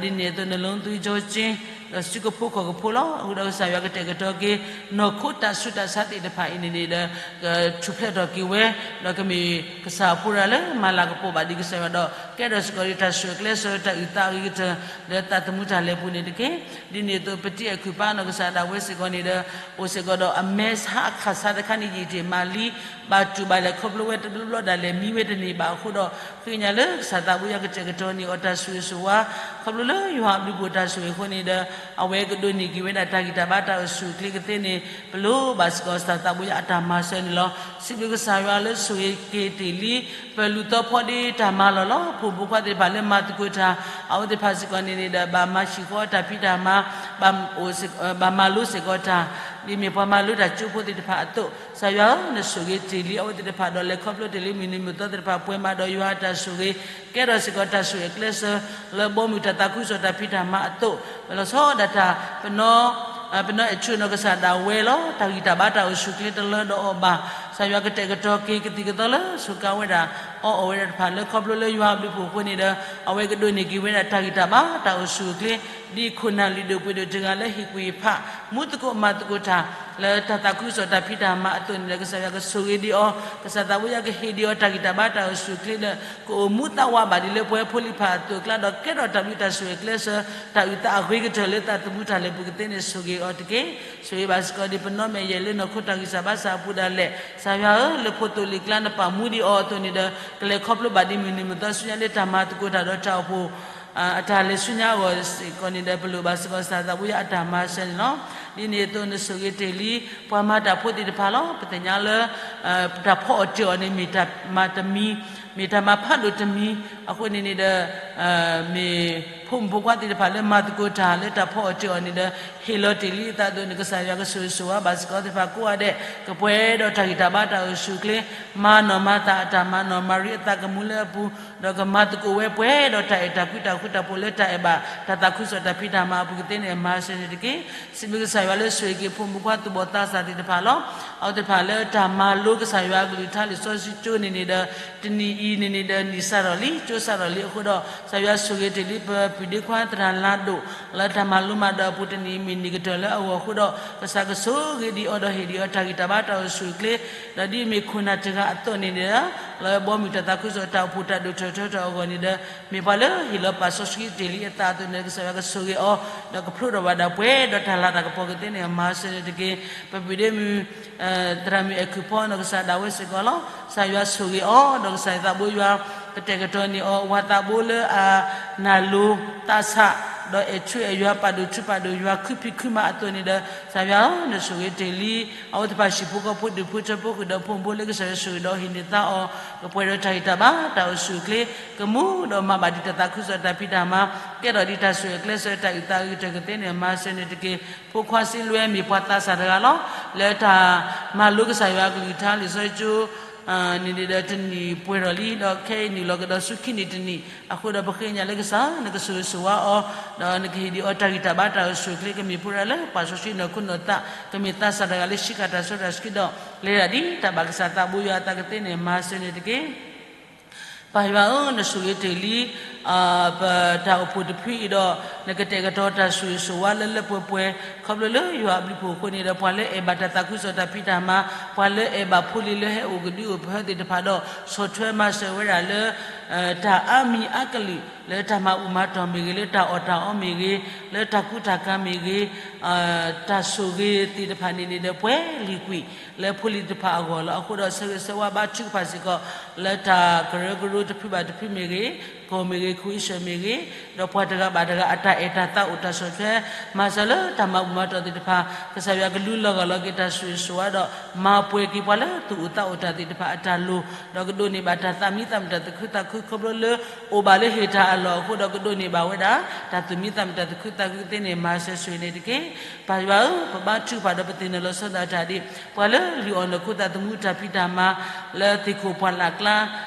ဒီးဒ်န့ၣ်အသိး နလီသုကၠိက့ ဒီးစုကဖိခီၣ်ကဖိလီၤ. အဃိဒီးကစၢ်ယွၤကတဲာ်ကတီၤက့ၤ နီၢ်ခိတၢ်ဆူးတၢ်ဆါသ့ၣ်တဖၣ်အံၤန့ၣ်န့ၣ်ဒီး ကထူၣ်ဖျဲးထီၣ်က့ၤဝဲ, ဒီးကမ့ၢ်ကစၢ်အဖိဒၣ်လၢမၤလၤကပီၤဘၣ်ဒံးကစၢ်ယွၤဒီး ကဲထီၣ်စ့ၢ်ကီးဒံးတၢ်ဆိၣ်ဂ့ၤအကျဲဆၢ တၢ်အုၣ်သးအဂ့ၤကတၢၢ် လၢသးသမူတၢ်လဲၤပူၤန့ၣ်တက့ၢ်. ဒ်န့ၣ်အသိး ပတံၤအဲၣ်ခုၣ်ပၢ်နီၢ်ကစၢ်ဒၣ်ဝဲစ့ၢ်ကီးန့ၣ်ဒီး အိၣ်စ့ၢ်ကီးဒီးအမဲဆါအခၣ်ဆါတခါန့ၣ် ယံာ်တ့ၢ်မးလံ, ဘၣ်တူၢ်ဘၣ်လဲၤခီဖျိဝဲတဘျီဘျီဒၣ်လဲာ် မံဝဲတန့ၢ်ဘၣ်အဃိဒီး ဃ့ကညးလၢကစၢ်သးဘိယွၤကတဲာ်ကတီၤန့ၢ်အီၤတၢ်ဆိၣ်ဂ့ၤဆိၣ်ဝါ, ခီဖျိလၢယွၤအဘျုးအဖှိၣ်တၢ်ဆိၣ်ဂ့ၤအဃိန့ၣ်ဒီး အဝဲကဒိးန့ၢ်က့ၤဝဲဒၣ်တၢ်ဂံၢ်တၢ်ဘါတၢ်အိၣ်ဆူၣ်အိၣ်ချ့ကသ့န့ၣ် ပလိၣ်ဘၣ်စ့ၢ်ကီးကစၢ်သးဘိယွၤအတၢ်မၤစၢၤန့ၣ်လီၤ. စံးဘျုးကစၢ်ယွၤလၢဆိၣ်ဂ့ၤက့ၤတ့ၢ်လံ ပလူၤသီဖီဒ့တၢ်မၤလီၢ်လီၤ. ဖိမုၣ်ဖိခွါသ့ၣ်တဖၣ်လၢမၤသကိးတၢ် အဝဲသ့ၣ်တဖၣ်စ့ၢ်ကီးန့ၣ်န့ၣ်ဒီး ဘၣ်မၤဟံၣ်ဃီတၢ်ဖံးတၢ်မၤ, ဘၣ်မၤလိစ့ၢ်ကီးတၢ်, ဒ်မ့ၢ်ပှၤမၤလိတၢ်ကၠိဖိသ့ၣ်တဖၣ်အသိး ကစၢ်ယွၤဧၢ, နဆိၣ်ဂ့ၤတ့ၢ်လံအဝဲသ့ၣ်တဖၣ်ဒီး လဲၤခီဖျိတ့ၢ်လံမုၢ်နံၤမုၢ်သီသ့ၣ်တဖၣ်ပှဲၤမးဒီး ယွၤအတၢ်ဆိၣ်ဂ့ၤ ကဲထီၣ်စ့ၢ်ကီးတၢ်ဆိၣ်ဂ့ၤအကျဲဆၢ လၢဘီမုၢ်တၢ်သးခုကစီၣ်တၢ်ဖံးတၢ်မၤအသိး ပလီၤဆီဒၣ်တၢ် ပနီၢ် ပနီၢ်အဲၣ်ဆူၣ်နီၢ်ကစၢ်ဒၣ်ဝဲလီၤ. တၢ်ဂံၢ်တၢ်ဘါတၢ်အိၣ်ဆူၣ်အိၣ်ချ့တလၢဒီးအီၤဘၣ်. ကစၢ်ယွၤကတဲာ်ကတီၤက့ၤကသံၣ်ကသီလၢ ဆိးကါဝဲဒၣ် အီအီၣ်ဝဲဒၣ်တဖၣ်လၢခီဖျိလၢယွၤအဘျုးအဖှိၣ်အဃိန့ၣ်ဒီး အဝဲကဒိးန့ၢ်က့ၤဝဲဒၣ်တၢ်ဂံၢ်တၢ်ဘါတၢ်အိၣ်ဆူၣ်အိၣ်ချ့ ဒ်ခိၣ်နၢ်လုၢ်ဒိၣ်ပှ့ၤဒိၣ်တဂၤလၢဟ့ၣ်ကူၣ်ဟ့ၣ်ဖး မူသကိးမၤသကိးတၢ် လၢတၢ်သးခုကစီၣ်တၢ်ဖံးတၢ်မၤအသိးန့ၣ်ဒီး ကစၢ်ယွၤကဆိၣ်ဂ့ၤဒံးအီၤ, ကစၢ်သးဘိယွၤကဟ့ၣ်ဒံးအီၤတၢ်ဂံၢ်တၢ်ဘါတၢ်အိၣ်ဆူၣ်အိၣ်ချ့လၢ ကအိၣ်မူသးဝးဘၣ်ဒ်လၢပှၤဖိလံၤဖးအသိးအကျါဒီး ကဲထီၣ်တၢ်ဘျုးတၢ်ဆိၣ်ဂ့ၤအကျဲဆၢ တၢ်အုၣ်သးအဂ့ၤကတၢၢ်လၢသးသမူတၢ်လဲၤပူၤကသ့န့ၣ် ဆိၣ်ဂ့ၤအီၤတက့ၢ်. ဆိၣ်ဂ့ၤဘၣ်စ့ၢ်ကီးဒံး ပနီၢ်မဲာ်ယဲၢ်လၢနီၢ်ခိတၢ်ဂံၢ်စၢ်ဘါစၢ်အပူၤဒၣ်လဲာ်. ကစၢ်ယွၤဧၢ, လၢဖိသိၣ်လံၤကျါနပာ်မူဒံးအီၤအသိးန့ၣ်ဒီး ကလဲၤခီဖျိဘၣ်ဒ်မုၢ်နံၤမုၢ်သီဆူညါလၢတၢ်မၤသကိးတၢ်ဒီးတၢ်အိၣ်ဖှိၣ် အတၢ်လဲၤဆူညါအဂီၢ်စ့ၢ်ကီးန့ၣ်ဒီး ပလိၣ်ဘၣ်စ့ၢ်ကီးကစၢ်သးဘိယွၤအတၢ်မၤစၢၤန့ၣ်လီၤ. ဒ်န့ၣ်အသိးနဆိၣ်ဂ့ၤတ့ၢ်လံ ပှၤမၤတၢ်ဖိသ့ၣ်တဖၣ်လီၤ. ပသ့ၣ်ညါလၢ တၢ်ဖီအီၣ်တ့ၢ်အီၤန့ၣ် မ့ၢ်တၢ်မၤတမံၤ, မ့ၢ်တၢ်မၤဖးဒိၣ်တမံၤ, အဃိန့ၣ်န့ၣ်ဒီး မ့ၢ်ဖိမုၣ်ဖိခွါသ့ၣ်တဖၣ်လၢမၤသကိးတၢ်လၢတၢ်ဖီအီၣ်တ့ၢ်အီၤန့ၣ်ဒီး ဟ့ၣ်လီၤတ့ၢ်လံအသးအသိးန့ၣ် ကစၢ်ယွၤကဆိၣ်ဂ့ၤဆိၣ်ဝါဘၣ်စ့ၢ်ကီးသ့ၣ်တဖၣ်ကိးဂၤဒဲး ကပှဲၤဒီးတၢ်ဂံၢ်တၢ်ဘါတၢ်အိၣ်ဆူၣ်အိၣ်ချ့, မၤနီၢ်မၤသးအတၢ်မၤနီၢ်မၤရံအသးကမူလၢအပူၤ, ဒီးကမၤသကိးဝဲပှဲၤဒီးတၢ်အဲၣ်တၢ်ကွံတၢ်ဃူတၢ်ဖိးလၢတၢ်အဲၣ်ဘၣ်တၢ်သးခုကစီၣ်တၢ်ဖံးတၢ်မၤအပူၤကသ့န့ၣ် မၤစၢၤန့ၣ်တက့ၢ်. စံးဘျုးကစၢ်ယွၤလၢဆိၣ်ဂ့ၤက့ၤဖိမုၣ်ဖိခွါသူၣ်ဘီၣ်သးစၢ်သ့ၣ်တဖၣ်လီၤ. အဝဲသ့ၣ်တဖၣ်လၢတၢ်မၤလိကစၢ်ယွၤအကလုၢ်ကထါလံာ်စီဆှံကၠိန့ၣ်န့ၣ်ဒီး တနံၣ်အံၤန့ၣ်န့ၣ်ဒီးနံၣ်စးထီၣ်လံ ကၠိစးထီၣ်လံအဃိဒီး ကစၢ်ယွၤဆိၣ်ဂ့ၤတ့ၢ်လံ ပပုၢ်ဒ့ခွါသရၣ်လၤဒိၣ် လၢတၢ်မၤလိမၤဒိးအပူၤတနံၣ်အံၤမ့ၢ်နံၣ်ကတၢၢ်လၢအဂီၢ်အဃိဒီး ကစၢ်ကဆိၣ်ဂ့ၤဒံးအီၤဒီးဟ့ၣ်ဒံးအီၤတၢ်ဂံၢ်တၢ်ဘါတၢ်အိၣ်ဆူၣ်အိၣ်ချ့ ဒီးဒ်အမ့ၢ်ခိၣ်နၢ်တဂၤအသိးန့ၣ်ဒီး လၢဘီမုၢ်တၢ်သးခုကစီၣ်တၢ်အိၣ်ဖှိၣ်တၢ်ဒိၣ်ထီၣ်ထီထီၣ်အဂီၢ်န့ၣ်ဒီး မ့ၢ်ပှၤလၢဟ့ၣ်လီၤပာ်စီဆှံတ့ၢ်လံအသးအသိးန့ၣ် ကစၢ်ယွၤကဆိၣ်ဂ့ၤအီၤ ဒီးကဖျိထီၣ်ဘၣ်ဒၣ်ပှဲၤဒီးတၢ်လၤတၢ်ကပီၤကသ့န့ၣ် မၤစၢၤန့ၣ်တက့ၢ်. ပပုၢ်ဒ့မုၣ် သရၣ်မုၣ်အဲၣ်ခုၣ်ဖီနီၢ်ကစၢ်ဒၣ်ဝဲစ့ၢ်ကီးလီၤ. ကစၢ်ယွၤဆိၣ်ဂ့ၤအီၤ ဒီးကစၢ်ယွၤသးဘိယွၤ ကတဲာ်ကတီၤန့ၢ်အီၤ ဝၤသးဘိလၢအနၢ်လိၤသးဆး ဒီးအဲၣ်ဆူအဲၣ်ယွၤပာ်ဒိၣ်ထူပာ်ဒိၣ်ယွၤခုဖံးခုမၤအသိးန့ၣ်ဒီး ကစၢ်ယွၤဧၢ နဆိၣ်ဂ့ၤတ့ၢ်လံ အဝဲသ့ၣ်တဖၣ်ဟံၣ်ဖိဃီဖိဒူၣ်ဖိထၢဖိ ဃုာ်ဒီးဖိမုၣ်ဖိလၢကစၢ်ယွၤဆိၣ်ဂ့ၤဒီးဟ့ၣ်န့ၢ်သါအီၤ ကပှဲၤဒီးတၢ်ဂံၢ်တၢ်ဘါတၢ်အိၣ်ဆူၣ်အိၣ်ချ့ ကမူဒီးမၤဘၣ်ဒံးတၢ်သးခုကစီၣ်တၢ်ဖံးတၢ်မၤ ကဲထီၣ်ဒံးတၢ်ဆိၣ်ဂ့ၤကျဲးစၢးတၢ်အုၣ်သးအုၣ်ကတၢၢ်ကသ့န့ၣ် မၤစၢၤန့ၣ်တက့ၢ်. ဖိခွါစ့လွဲမ့ၢ်ပှၤသးစၢ်တဂၤလီၤ. လၢတၢ်မၤလိကစၢ်ယွၤအကလုၢ်ကထါလံာ်စီဆှံကၠိ န့ၣ်န့ၣ်ဒီးတနံၣ်ပှဲၤထီၣ်လံ ဒီးခဲအံၤနုာ်လီၤကဒီးဆူခံနံၣ်တနံၣ် အဃိဒီးပဃ့ကညးလၢကစၢ် နကဆိၣ်ဂ့ၤဆိၣ်ဝါအီၤ ဒီးနကဟ့ၣ်ဒံးအီၤတၢ်ဂံၢ်တၢ်ဘါတၢ်အိၣ်ဆူၣ်အိၣ်ချ့ ကမ့ၢ်ဖိတဂၤလၢပာ်စီဆှံနီၢ်ခိနီၢ်သး ကမ့ၢ်သးစၢ်တဂၤလၢဆံးဃာ်တၢ်စီတၢ်ဆှံဒီး လဲၤဒၣ်ဒ်တၢ်ဘၣ်ကစၢ်သးဘိယွၤအသးကသ့န့ၣ် မၤစၢၤန့ၣ်တက့ၢ်. ပၢ်ယွၤဧၢ နဆိၣ်ဂ့ၤတ့ၢ်လံ ပတၢ်အိၣ်ဖှိၣ်တဖုအံၤဒီး နကတဲာ်ကတီၤတၢ်ဆိၣ်ဂ့ၤဆိၣ်ဝါလၢလၢပှဲၤပှဲၤ ခီဖျိလၢယွၤအဘျုးအဖှိၣ်အဃိန့ၣ်ဒီး ပှၤလၢအဲၣ်ဘၣ်တၢ်သးခုကစီၣ်တၢ်ဖံးတၢ်မၤ ပှၤလၢအဲၣ်ဘၣ်ဖိလံၤလၢဟဲအိၣ်ကဒုအိၣ်ပဟၢသ့ၣ်တဖၣ်ဒီး ဆီၣ်ထွဲမၤစၢၤဝဲဒၣ်လၢ တၢ်အါမံၤအါကလုာ် လၢတၢ်မၤဘူၣ်မၤတီၢ်မ့ၢ်ဂ့ၤ, လၢတၢ်အီၣ်တၢ်အီမ့ၢ်ဂ့ၤ, လၢတၢ်ကူတၢ်ကၤမ့ၢ်ဂ့ၤ, တၢ်ဆိၣ်ဂ့ၤသ့ၣ်တဖၣ်န့ၣ်န့ၣ်ဒီး ပှဲၤလံာ်ကွံာ်လၢဖိလံၤတဖၣ်အဂီၢ်လီၤ. အဃိဒီးဆၢဂ့ၤဆၢဝါဘါထုကဖၣ်စ့ၢ်ကီး လၢတၢ်ကရၢကရိတဖုဘၣ်တဖုမ့ၢ်ဂ့ၤ, ကီၢ်မ့ၢ်ဂ့ၤ, ခူအံၣ်စၢၣ်မ့ၢ်ဂ့ၤ, ဒီးပှၤတဂၤဘၣ်တဂၤအတၢ်အဲၣ်တၢ်သးအိၣ်တၢ်ဆီၣ်ထွဲ မၤစၢၤလၢတၢ်မၤဘူၣ်မၤတီၢ်သ့ၣ်တဖၣ် ကစၢ်ယွၤကလူလီၤဂာ်လီၤက့ၤတၢ်ဆိၣ်ဂ့ၤဆိၣ်ဝါဒီး မၤပှဲၤက့ၤပှၤလၢသူၣ်အိၣ်သးအိၣ်တၢ်သ့ၣ်တဖၣ်အတၢ်လိၤ, ဒီးကဒိးန့ၢ်ဘၣ်တၢ်သးမံသးမုာ်တၢ်သူၣ်ခုသးခု ခီဖျိလၢအိၣ်ဘၣ်လၢဟ့ၣ်တၢ်အလီၢ်အဃိဒီး ကဒိးန့ၢ်ဘၣ်ဝဲဒၣ် တၢ်သူၣ်မံသးမုာ်တၢ်သူၣ်ခုသးခုကသ့န့ၣ် မၤစၢၤဆိၣ်ဂ့ၤန့ၣ်တက့ၢ်. ပၢ်ယွၤဧၢ, ပဘါထုကဖၣ်ဒီးပသ့ၣ်နီၣ်လီၤဆီဒၣ်တၢ်ဒ် ပှၤလၢလုၢ်အီၣ်နီၢ်ခိသးသမူတၢ်ဖံးတၢ်မၤ လၢသ့ၣ်ခိၣ်ပှၢ်လၢ်ကျါ,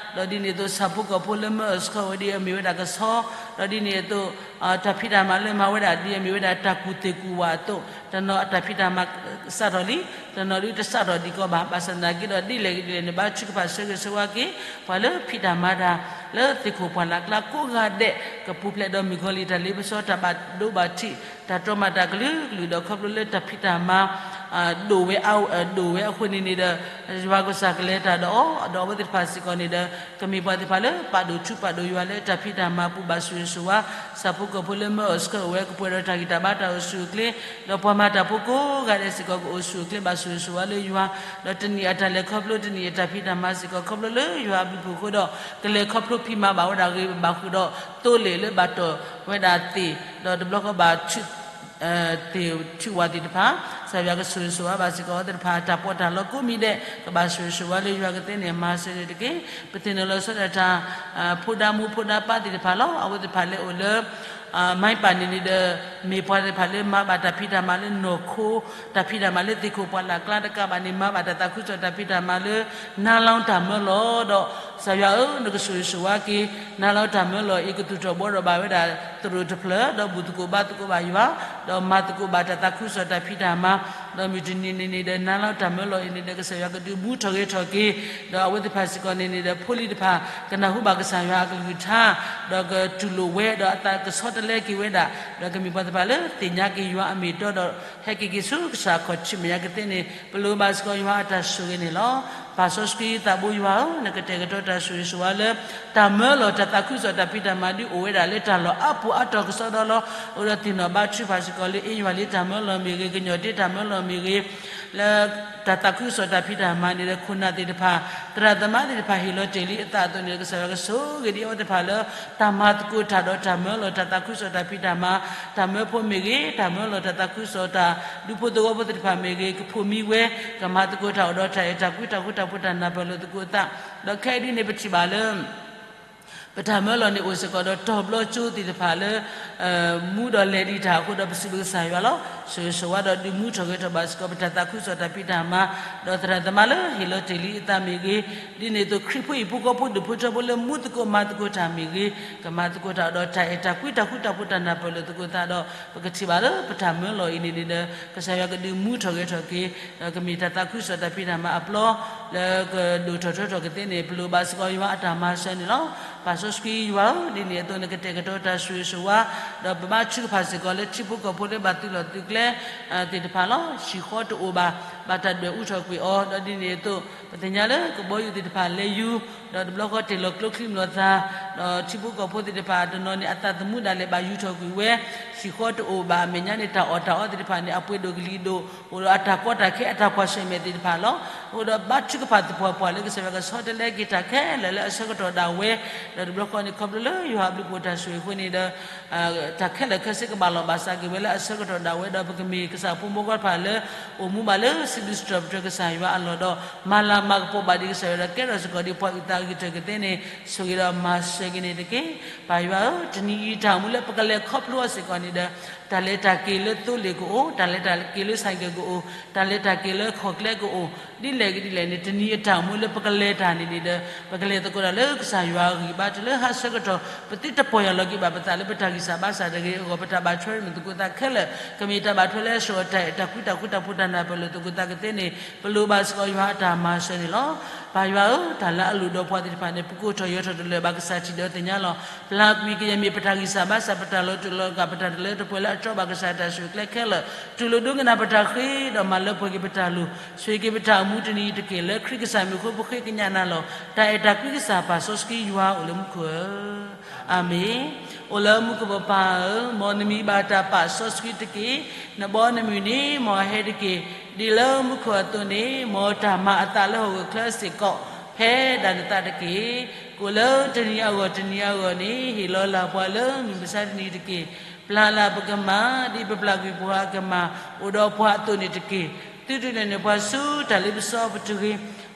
ဒီးဒ်န့ၣ်အသိး ဆၣ်ဖိကီၢ်ဖိလၢမၢအီၣ်ဆှၢဝဲဒ်အမ့ၢ်ဝဲဒၣ်ကဆီ, ဒီးဒ်န့ၣ်အသိး တၢ်ဖံးတၢ်မၤလၢမၤဝဲဒၣ်ဒ်အမ့ၢ်ဝဲဒၣ်တၢ်ကူၣ်သ့ၣ်ကူၣ်ဝၣ်အသိး, တနီၤအတၢ်ဖံးတၢ်မၤစးထီၣ်လံ, တနီၤဒုးတစးထီၣ်ဒံးကီးဘၣ်. ဘၣ်ဆၣ်သနာ်က့ဒီး ဒ်လဲၣ်ဂ့ၤဒ်လဲၣ်န့ၣ် ဘါထုကဖၣ်ဆၢဂ့ၤဆၢဝါက့ၤ ပှၤလၢဖံးတၢ်မၤတၢ် လၢသ့ၣ်ခိၣ်ပှၢ်လၢ်ကျါကိးဂၤဒဲး ကပူၤဖျဲးဒီးမုၣ်ကီၤလံၢ်တၢ်လ့ပစီ တၢ်ဘၣ်ဒိဘၣ်ထံး တၢ်တြီမၤတၢ်ကလုာ်ကလုာ်ဒီး ခီဖျိလၢတၢ်ဖံးတၢ်မၤ ဒိၣ်ဝဲအါ ဒိၣ်ဝဲအဃိန့ၣ်န့ၣ်ဒီး ယွၤကစၢ်ကလဲၤတၢ်ဒီးအီၤ, ဒီးအဝဲသ့ၣ်တဖၣ်စ့ၢ်ကီးန့ၣ်ဒီး ကမ့ၢ်ပှၤသ့ၣ်တဖၣ်လၢပာ်ဒိၣ်ထူပာ်ဒိၣ်ယွၤလၢတၢ်ဖံးတၢ်မၤပူၤဘၣ်ဆိၣ်ဂ့ၤဆိၣ်ဝါ, ဆၣ်ဖိကီၢ်ဖိလၢမၢအီၣ်ဆှၢအိၣ်ဝဲ ကပှဲၤဒီးတၢ်ဂံၢ်တၢ်ဘါတၢ်အိၣ်ဆူၣ်အိၣ်ချ့, ဒီးပှၤမၤတၢ်ဖိကိးဂၤဒဲးစ့ၢ်ကီး ကအိၣ်ဆူၣ်အိၣ်ချ့ဘၣ်ဆိၣ်ဂ့ၤဆိၣ်ဝါလၢယွၤ, ဒီးတနံၣ်အတၢ်လဲၤခီဖျိ တနံၣ်အတၢ်ဖံးတၢ်မၤစ့ၢ်ကီး ခီဖျိလၢယွၤအဘျုးအဖှိၣ်အဃိဒီး ကလဲၤခီဖျိဖံးမၤဘၣ်ဝဲဒၣ်ဂ့ၤဘၣ်ဃုာ်ဒီး သိလ့ၣ်လၢဘၣ်တီၢ်ဝဲဒၣ်သ့ၣ်, ဒီးတဘျီဃီဘၣ် သ့ၣ်ထုးဝၣ်သ့ၣ်တဖၣ်, ကစၢ်ယွၤကဆိၣ်ဂ့ၤဆိၣ်ဝါဘၣ်စ့ၢ်ကီးအဝဲသ့ၣ်တဖၣ် တၢ်ပီးတၢ်လီကိးမံၤဒဲး ကဘၣ်ဆိၣ်ဂ့ၤဆိၣ်ဝါလၢယွၤကသ့န့ၣ် မၤစၢၤန့ၣ်တက့ၢ်. ပသ့ၣ်နီၣ်လီၤဆီဒၣ်တၢ် ဖိဒါမူဖိဒါပၢ်သ့ၣ်တဖၣ်လီၤ. အဝဲသ့ၣ်တဖၣ်လၢအိၣ်လၢ မၤပာ်န့ၣ်န့ၣ်ဒီး မ့ၢ်ပှၤသ့ၣ်တဖၣ်လၢမၤဘၣ်တၢ်ဖံးတၢ်မၤလၢနီၢ်ခိ, တၢ်ဖံးတၢ်မၤလၢသ့ၣ်ခိၣ်ပှၢ်လၢ်ကျါတကးဘၣ်န့ၣ် မၤဘၣ်တၢ်သးခုကစီၣ်တၢ်ဖံးတၢ်မၤလၢ နါလီတၢ်မၢလီၤဒီး ကစၢ်ယွၤဧၢ နကဆိၣ်ဂ့ၤဆိၣ်ဝါက့ၤ နါလီတၢ်မၢလီၤအံၤ ကသူၣ်ထီၣ်ဘှီထီၣ်ဘၣ်ဝဲဒၣ်သရိာ်တဖျၢၣ် ဒီးဘူၣ်သကိးဘါသကိးဘၣ်ယွၤ ဒီးမၤသကိးဘၣ်တၢ်သးခုကစီၣ်တၢ်ဖံးတၢ်မၤ, ဒီးမုၢ်တနံၤန့ၣ်န့ၣ်ဒီး နါလီတၢ်မၢလီၤအံၤန့ၣ်ဒီး ကစၢ်ယွၤကဒုးမူထီၣ်ဂဲၤထီၣ်က့ၤ ဒီးအဝဲသ့ၣ်တဖၣ်စ့ၢ်ကီးန့ၣ်န့ၣ်ဒီး ဖိလံၤတဖၣ် ကနၢ်ဟူဘၣ်ကစၢ်ယွၤအကလုၢ်ကထါ ဒီးကတူၢ်လိာ်ဝဲ ဒီးအသးကဆီတလဲက့ၤဝဲဒၣ် ဒီးကမ့ၢ်ပှၤသ့ၣ်တဖၣ်လၢသ့ၣ်ညါက့ၤယွၤအမ့ၢ်အတီဒီး ဟဲက့ၤက့ၤဆူကစၢ်အခီၣ်ထံးမဲာ်ညါကသ့န့ၣ် ပလိၣ်ဘၣ်စ့ၢ်ကီးယွၤအတၢ်ဆိၣ်ဂ့ၤန့ၣ်လီၤ. ပၢ်စီဆှံသးဘိယွၤဧၢ, နကတဲာ်ကတီၤတၢ်ဆိၣ်ဂ့ၤဆိၣ်ဝါလၢ တၢ်မၢလီၤတၢ်သးခုကစီၣ်တၢ်ဖံးတၢ်မၤဒုးအိၣ်ဝဲဒၣ်လၢတၢ်လီၢ်အါပူၤအါတီၢ်ကစီဒီလီၤ. အိၣ်ဒီးသ့ၣ်နီၣ်ဘါထုကဖၣ်စ့ၢ်ကီးလၢ အ့ယွၤလံတၢ်မၢလီၤမ့ၢ်ဂ့ၤ, ကညီၤတ့တၢ်မၢလီၤမ့ၢ်ဂ့ၤ, လၢ တၢ်သးခုကစီၣ်တၢ်ဖံးတၢ်မၤန့ၣ်ဒီး ခိၣ်နၢ်သ့ၣ်တဖၣ်, သရၣ်သမါသ့ၣ်တဖၣ် ဟ့ၣ်လီၤတ့ၢ်လံအသးအသိးန့ၣ်ဒီး ကစၢ်ယွၤကဆိၣ်ဂ့ၤဒံးအဝဲသ့ၣ်တဖၣ်လၢ တၢ်မၤသကိးတၢ်ဒီးတၢ်မၢလီၤတၢ်သးခုကစီၣ်တၢ်ဖံးတၢ်မၤ, တၢ်မၢဖိမ့ၢ်ဂ့ၤ, တၢ်မၢလီၤတၢ်သးခုကစီၣ်တၢ်ဒူဖိသဝီဖိသ့ၣ်တဖၣ်မ့ၢ်ဂ့ၤ, ကဖိးမံဝဲ, ကမၤသကိးတၢ်အိၣ်ဒီးတၢ်အဲၣ်တၢ်ကွံ တၢ်ဃူတၢ်ဖိးတၢ်နၢ်ပၢၢ်လိာ်သကိးအသး, ဒီးခဲအံၤဒ်န့ၣ် ပထံၣ်ဘၣ်လၢ ပတၢ်မၢလီၤန့ၣ်အိၣ်စ့ၢ်ကီးဒီးတီၤဘျီကၠိသ့ၣ်တဖၣ်လၢ မူဒီးလဲၤဒံးတၢ်အဃိဒီး ပစံးဘျုးကစၢ်ယွၤလီၤ. ဆိၣ်ဂ့ၤဆိၣ်ဝါဒီးဒုးမူထီၣ်ဂဲၤထီၣ်ဘၣ်စ့ၢ်ကီး ပတၢ်သးခုကစီၣ်တၢ်ဖံးတၢ်မၤ, ဒီးသရၣ်သမါလၢဟ့ၣ်လီၤတ့ၢ်လံအသးမ့ၢ်ဂ့ၤ, ဒ်န့ၣ်အသိး ခရံာ်ဖိဟံၣ်ဖိဃီဖိဒူၣ်ဖိထၢဖိလၢ မူသကိးမၤသကိးတၢ်မ့ၢ်ဂ့ၤ, ကမၤသကိးတၢ်အိၣ်ဒီးတၢ်အဲၣ်တၢ်ကွံ တၢ်ဃူတၢ်ဖိးတၢ်နၢ်ပၢၢ်လိာ်သကိးသးဒီး ပကထံၣ်ဘၣ်လၢပတၢ်မၢလီၤအံၤန့ၣ်န့ၣ်ဒီး ကစၢ်ယွၤကဒုးမူထီၣ်ဂဲၤထီၣ်က့ၤ, ဒီးကမ့ၢ်တၢ်သးခုကစီၣ်တၢ်ဖံးတၢ်မၤအပျီ လၢကဒိၣ်ထီၣ်ထီထီၣ်ကသ့န့ၣ် ပလိၣ်ဘၣ်စ့ၢ်ကီးယွၤအတၢ်မၤစၢၤန့ၣ်လီၤ. ပၢ်စီဆှံယွၤဧၢ, ဒ်န့ၣ်အသိးနကတဲာ်ကတီၤတၢ်ဆိၣ်ဂ့ၤဆိၣ်ဝါ, ဒီးပဘါထုကဖၣ်စ့ၢ်ကီးလၢထံဖိကီၢ်ဖိလၢဘၣ်သုးလီၢ်သုးကျဲ သ့ၣ်တဖၣ်လီၤ. ဟံၣ်ဃီတအိၣ်ဘၣ်, ဘၣ်တၢ်ဒွဲၣ်အူထီၣ်ကွံာ်အီၤ, ဒီးဒ်န့ၣ်အသိး ပသ့ၣ်ညါလၢကဘီယူၤသ့ၣ်တဖၣ်လဲၤယူၤ, ဒီးတဘျီဃီတ့ၢ်လီၤကျိချံမျိာ်သၣ်, ဒီးထံဖိကီၢ်ဖိသ့ၣ်တဖၣ်တနီၤန့ၣ် အသးသမူဒၣ်လဲာ်ဘၣ်ယူၤထီၣ်ကွံာ်ဝဲ, ဟံၣ်ဃီတအိၣ်ဘၣ်အမဲာ်ညါန့ၣ် တၢ်အီၣ်တၢ်အီသ့ၣ်တဖၣ်န့ၣ် အပှ့ၤဒိၣ်ကလံၤဒိၣ်, အိၣ်ဒီးအတၢ်ကီတၢ်ခဲအတၢ်ကွၢ်ဆၢၣ်မဲာ်သ့ၣ်တဖၣ်လီၤ. အဃိဒီးဘါထုကဖၣ်သပှၢ်ပှၢ်လၢကစၢ်ယွၤကဆီတလဲက့ၤတၢ်ခဲလၢာ်လၢအဆၢကတီၢ်ဒၣ်ဝဲ, ဒီးတဘျီဃီန့ၣ် ခီဖျိလၢယွၤအဘျုးအဖှိၣ်တၢ်ဆိၣ်ဂ့ၤအဃိန့ၣ်ဒီး တၢ်ခဲလၢာ်ခဲဆ့ကဘၣ်လီၤဘၣ်စးက့ၤဝဲလၢအဆၢကတီၢ်ဒၣ်ဝဲဒီး ပကမ့ၢ်ကစၢ်ဖိမုၣ်ဖိခွါတဖၣ်လၢ အိၣ်မူဘၣ်လၢစံးဘျုးစံးထီၣ်ပတြၢၤကစၢ်ယွၤအလီၢ်ဒီး မၤလၤမၤကပီၤဘၣ်ဒံးကစၢ်ယွၤဒီး ကဲထီၣ်စ့ၢ်ကီးဒံးပှၤအုၣ်သးအုၣ်ကတၢၢ်ကသ့န့ၣ် ဆိၣ်ဂ့ၤဒီးမၤစၢၤက့ၤန့ၣ်တက့ၢ်. ပၢ်ယွၤဧၢ, တနံၤအံၤတၢ်အိၣ်မူလၢပကလဲၤခီဖျိအီၤစ့ၢ်ကီးန့ၣ်ဒီး တၢ်လဲၤတၢ်က့ၤလၢသိလ့ၣ်ကအိၣ်, တၢ်လဲၤတၢ်က့ၤလၢဆဲးကဲးကအိၣ်, တၢ်လဲၤတၢ်က့ၤလၢခီၣ်ကျဲကအိၣ်, ဒ်လဲၣ်ဂ့ၤဒ်လဲၣ်န့ၣ် တနံၤအတၢ်အိၣ်မူလၢပကလဲၤတၢ်န့ၣ်န့ၣ်ဒီး ပကလဲၤသကိးတၢ်လၢကစၢ်ယွၤအဂံၢ်ဘါ တုၤလၢဟါဆၢကတီၢ် ပသုတပီၢ်ယၢ်လီၤက့ၤဘၣ်ပသးလၢပတၢ်ဂံၢ်စၢ်ဘါစၢ်တဂ့ၤအဂီၢ် ပတၢ်ဘၣ်ထွဲလိာ်သကိးသးခဲလၢာ် ကမ့ၢ်တၢ်ဘၣ်ထွဲလၢအဆှၢအီၤတၢ်အဲၣ်တၢ်ကွံတၢ်ဃူတၢ်ဖိးတၢ်နၢ်ပၢၢ်လိာ်သကိးသးကသ့န့ၣ် ပလိၣ်ဘၣ်စ့ၢ်ကီးယွၤအတၢ်မၤစၢၤန့ၣ်လီၤ. ပၢ်ယွၤဧၢ, တၢ်လၢအလိၣ်ဒီးပှၤသ့ၣ်တဖၣ်န့ၣ် ပကိးထီၣ်ယၢၤထီၣ်တလၢာ်ဘၣ် ကစၢ်ထံၣ်ဒီးသ့ၣ်ညါလီၤ. ပျၢ်ကွံာ်ကယဲၢ်မ့ၢ်ပတၢ်ဂံၢ်စၢ်ဘါစၢ် ပတၢ်လီၤတူာ်လီၤကာ် ပတၢ်တလၢတပှဲၤလၢအတြီဘၣ်ကစၢ်တၢ်ဆိၣ်ဂ့ၤကျဲခဲလၢာ် တူၢ်လိာ်ဒိကနၣ်ပတၢ်ဃ့ဒီးမၤလၢပှဲၤက့ၤပတၢ်လိၤ ဆိၣ်ဂ့ၤက့ၤပတၢ်အိၣ်မူတနံၤအံၤတက့ၢ် လၢခရံာ်ကစၢ်မံၤအဃိ ပဃ့ကညးနၤလီၤ. တၢ်အဲၣ်တၢ်ကွံကစၢ်ပၢ်စီဆှံယွၤအိၣ်လၢမူခိၣ်ဧၢ အၤမ့ၣ်. အိၣ်လၢမူခိၣ်ပပၢ်ဧၢ, မ်နမံၤဘၣ်တၢ်ပာ်စီဆှံတက့ၢ်. နဘီနမုၢ်န့ၣ်မ်အဟဲတက့ၢ်. ဒ်လၢမူခိၣ်အသိးန့ၣ် မ်တၢ်မၤအသးလၢဟီၣ်ခိၣ်ချၢစ့ၢ်ကီး ဖဲဒၣ်နသးတက့ၢ်. ကိၣ်လၢတနံၤအဂီၢ်တနံၤအဂီၢ်န့ၣ် ဟ့ၣ်လီၤလၢ်ပှၤလၢမုၢ်မဆါတနံၤတက့ၢ်. ပျၢ်လၢ်ပကမၤ ဒ်ပပျၢ်ကွံာ်ပှၤအကမၤ အိၣ်ဒီးပှၤအသိးန့ၣ်တက့ၢ်. သုတလဲၤနုာ်ပှၤဆူတၢ်လ့ပစီအပူၤတဂ့ၤ.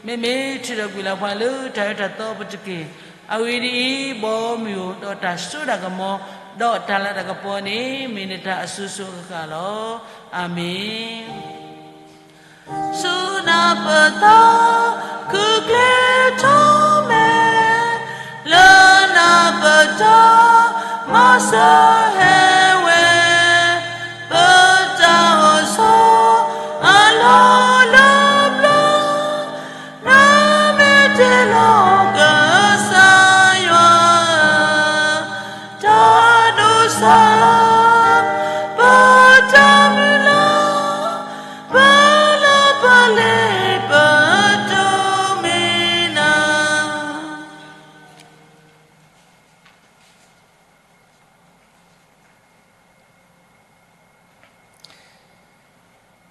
မ့မ့ၢ်ထုးထီၣ်ကွံာ်လၢ်ပှၤလၢတၢ်အၢတၢ်သီအပူၤတက့ၢ်. အဂ့ၢ်ဒ်အံၤ, ဘီမုၢ်ဧၢ, ဒီးတၢ်စိတၢ်ကမီၤ, ဒီးတၢ်လၤတၢ်ကပီၤန့ၣ် မ့ၢ်နတၢ်အစိၤစိၤအဃၣ်ဃၣ်လီၤ. အၤမ့ၣ်. ဆူနၤပတၢ် ခုၣ်ကျဲထီၣ်မဲာ်, လၢနၤပတၢ် မၤစၢၤဟဲဝဲ, ပတၢ်အိၣ်ဆိး အလီၢ်လၢပျၢၤ နမ့ၢ်တ့လီၤကစၢ်ယွၤ တၢ်ဒိးစၢ် ပတၢ်မုၢ်လၢ် ပလၢပလဲၤပဒိးမ့ၢ်နၤ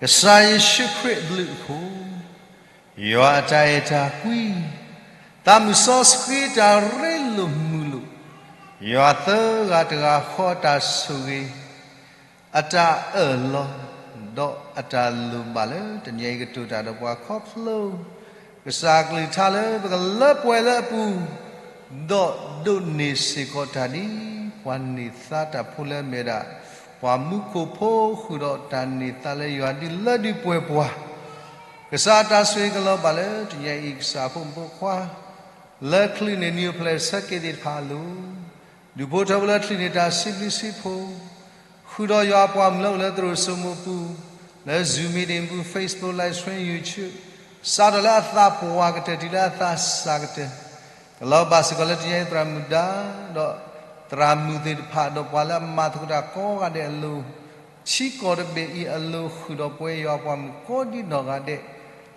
ကစၢ်ယ့ၣ်ၡူးခရံာ်အဘျုးအဖှိၣ်, ယွၤအတၢ်အဲၣ်တၢ်ကွံ, သးမုၢ်စီဆှံတၢ်ရ့လိာ်မုာ်လိာ်, ယွၤသၢဂၤတဂၤဃီအတၢ်ဆိၣ်ဂ့ၤ, အတၢ်အၢၣ်လီၤ, ဒီးအတၢ်လိၣ်ဘၣ်လၢတနံၤအံၤကတိၤတၢ်ဒီးပှၤခီဖျိ ကစၢ်အကလုၢ်ကထါလၢပကလၢပှဲၤလၢအပူၤ, ဒီးဒိးန့ၢ်စ့ၢ်ကီးတၢ်ဒ်ပှၤန့ၢ်သါတၢ်ဖိလၢအမ့ၢ်ဒၣ် ပှၤမူခိၣ်ဖိဃုာ်ဒီးတၢ်န့ၢ်သါလၢယွၤဒုးလၢဒုးပှဲၤပှၤ, ကစၢ်အတၢ်ဆိၣ်ဂ့ၤကလီၤဘၣ်လၢတနံၤအံၤ ကစၢ်အဖိမုၣ်ဖိခွါ လၢချုးန့ၢ်နံၣ်အိၣ်ဖျဲၣ်ဆၢက့ၤသ့ၣ်တဖၣ်အလိၤ ဒူၣ်ဖိထၢဖိလၢချုးန့ၢ်တၢ်စံးဘျုးစံးဖှိၣ်, ဃုာ်ဒီးယွၤအပှၤမုၣ်လၢအိၣ်လၢသရိာ်စိမိးပူၤ, လၢ Zoom meeting ပူၤ Facebook live stream YouTube, စးထီၣ်လၢအသးပှၢ်ကတၢၢ်တုၤလၢအသးစှၤကတၢၢ်, ကလီၤဘၣ်စ့ၢ်ကီးလၢတနံၤအံၤသရၣ်မုၣ်ဒါ, ဒီးသရၣ်မုၣ်သ့ၣ်တဖၣ် ဒီးပှၤလၢအမၤသကိးတၢ်ကိးဂၤဒဲးအလိၤ, ထံကီၢ်တဘ့ၣ်အံၤအလိၤဃုာ်ဒီးပဝဲယွၤအပှၤမုၣ်ကိးဒံနီၢ်ဂၤဒဲး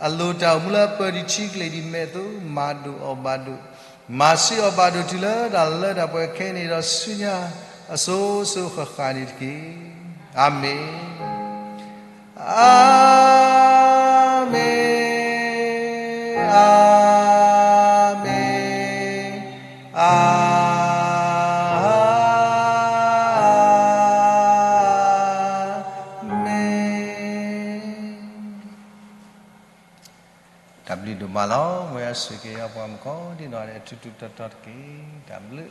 အလိၤတၢ်အိၣ်မူလၢအပၢၢ်ဒံးဆံကလ့ၢ်ဒံးမဲာ်အသိး မၤဒိၣ်အီၣ်ဘၣ်ဒိၣ်, မၤဆံးအီၣ်ဘၣ်ဒိၣ်တုၤလၢတၢ်လၢတၢ်ပှဲၤခဲအံၤန့ၣ်ဒီး ဆူညါအစိၤစိၤဃၣ်ဃၣ်န့ၣ်တက့ၢ်. အၤမ့ၣ်, အၤမ့ၣ်, အၤမ့ၣ်, အၤမ့ၣ်. တၢ်ဘျုးဒိၣ်မးလီၤ. မ်ယွၤဆိၣ်ဂ့ၤက့ၤပှၤမုၣ်ကိးဒံနီၢ်ဂၤဒဲး ထူထူတီတီတက့ၢ်. တၢ်ဘျုး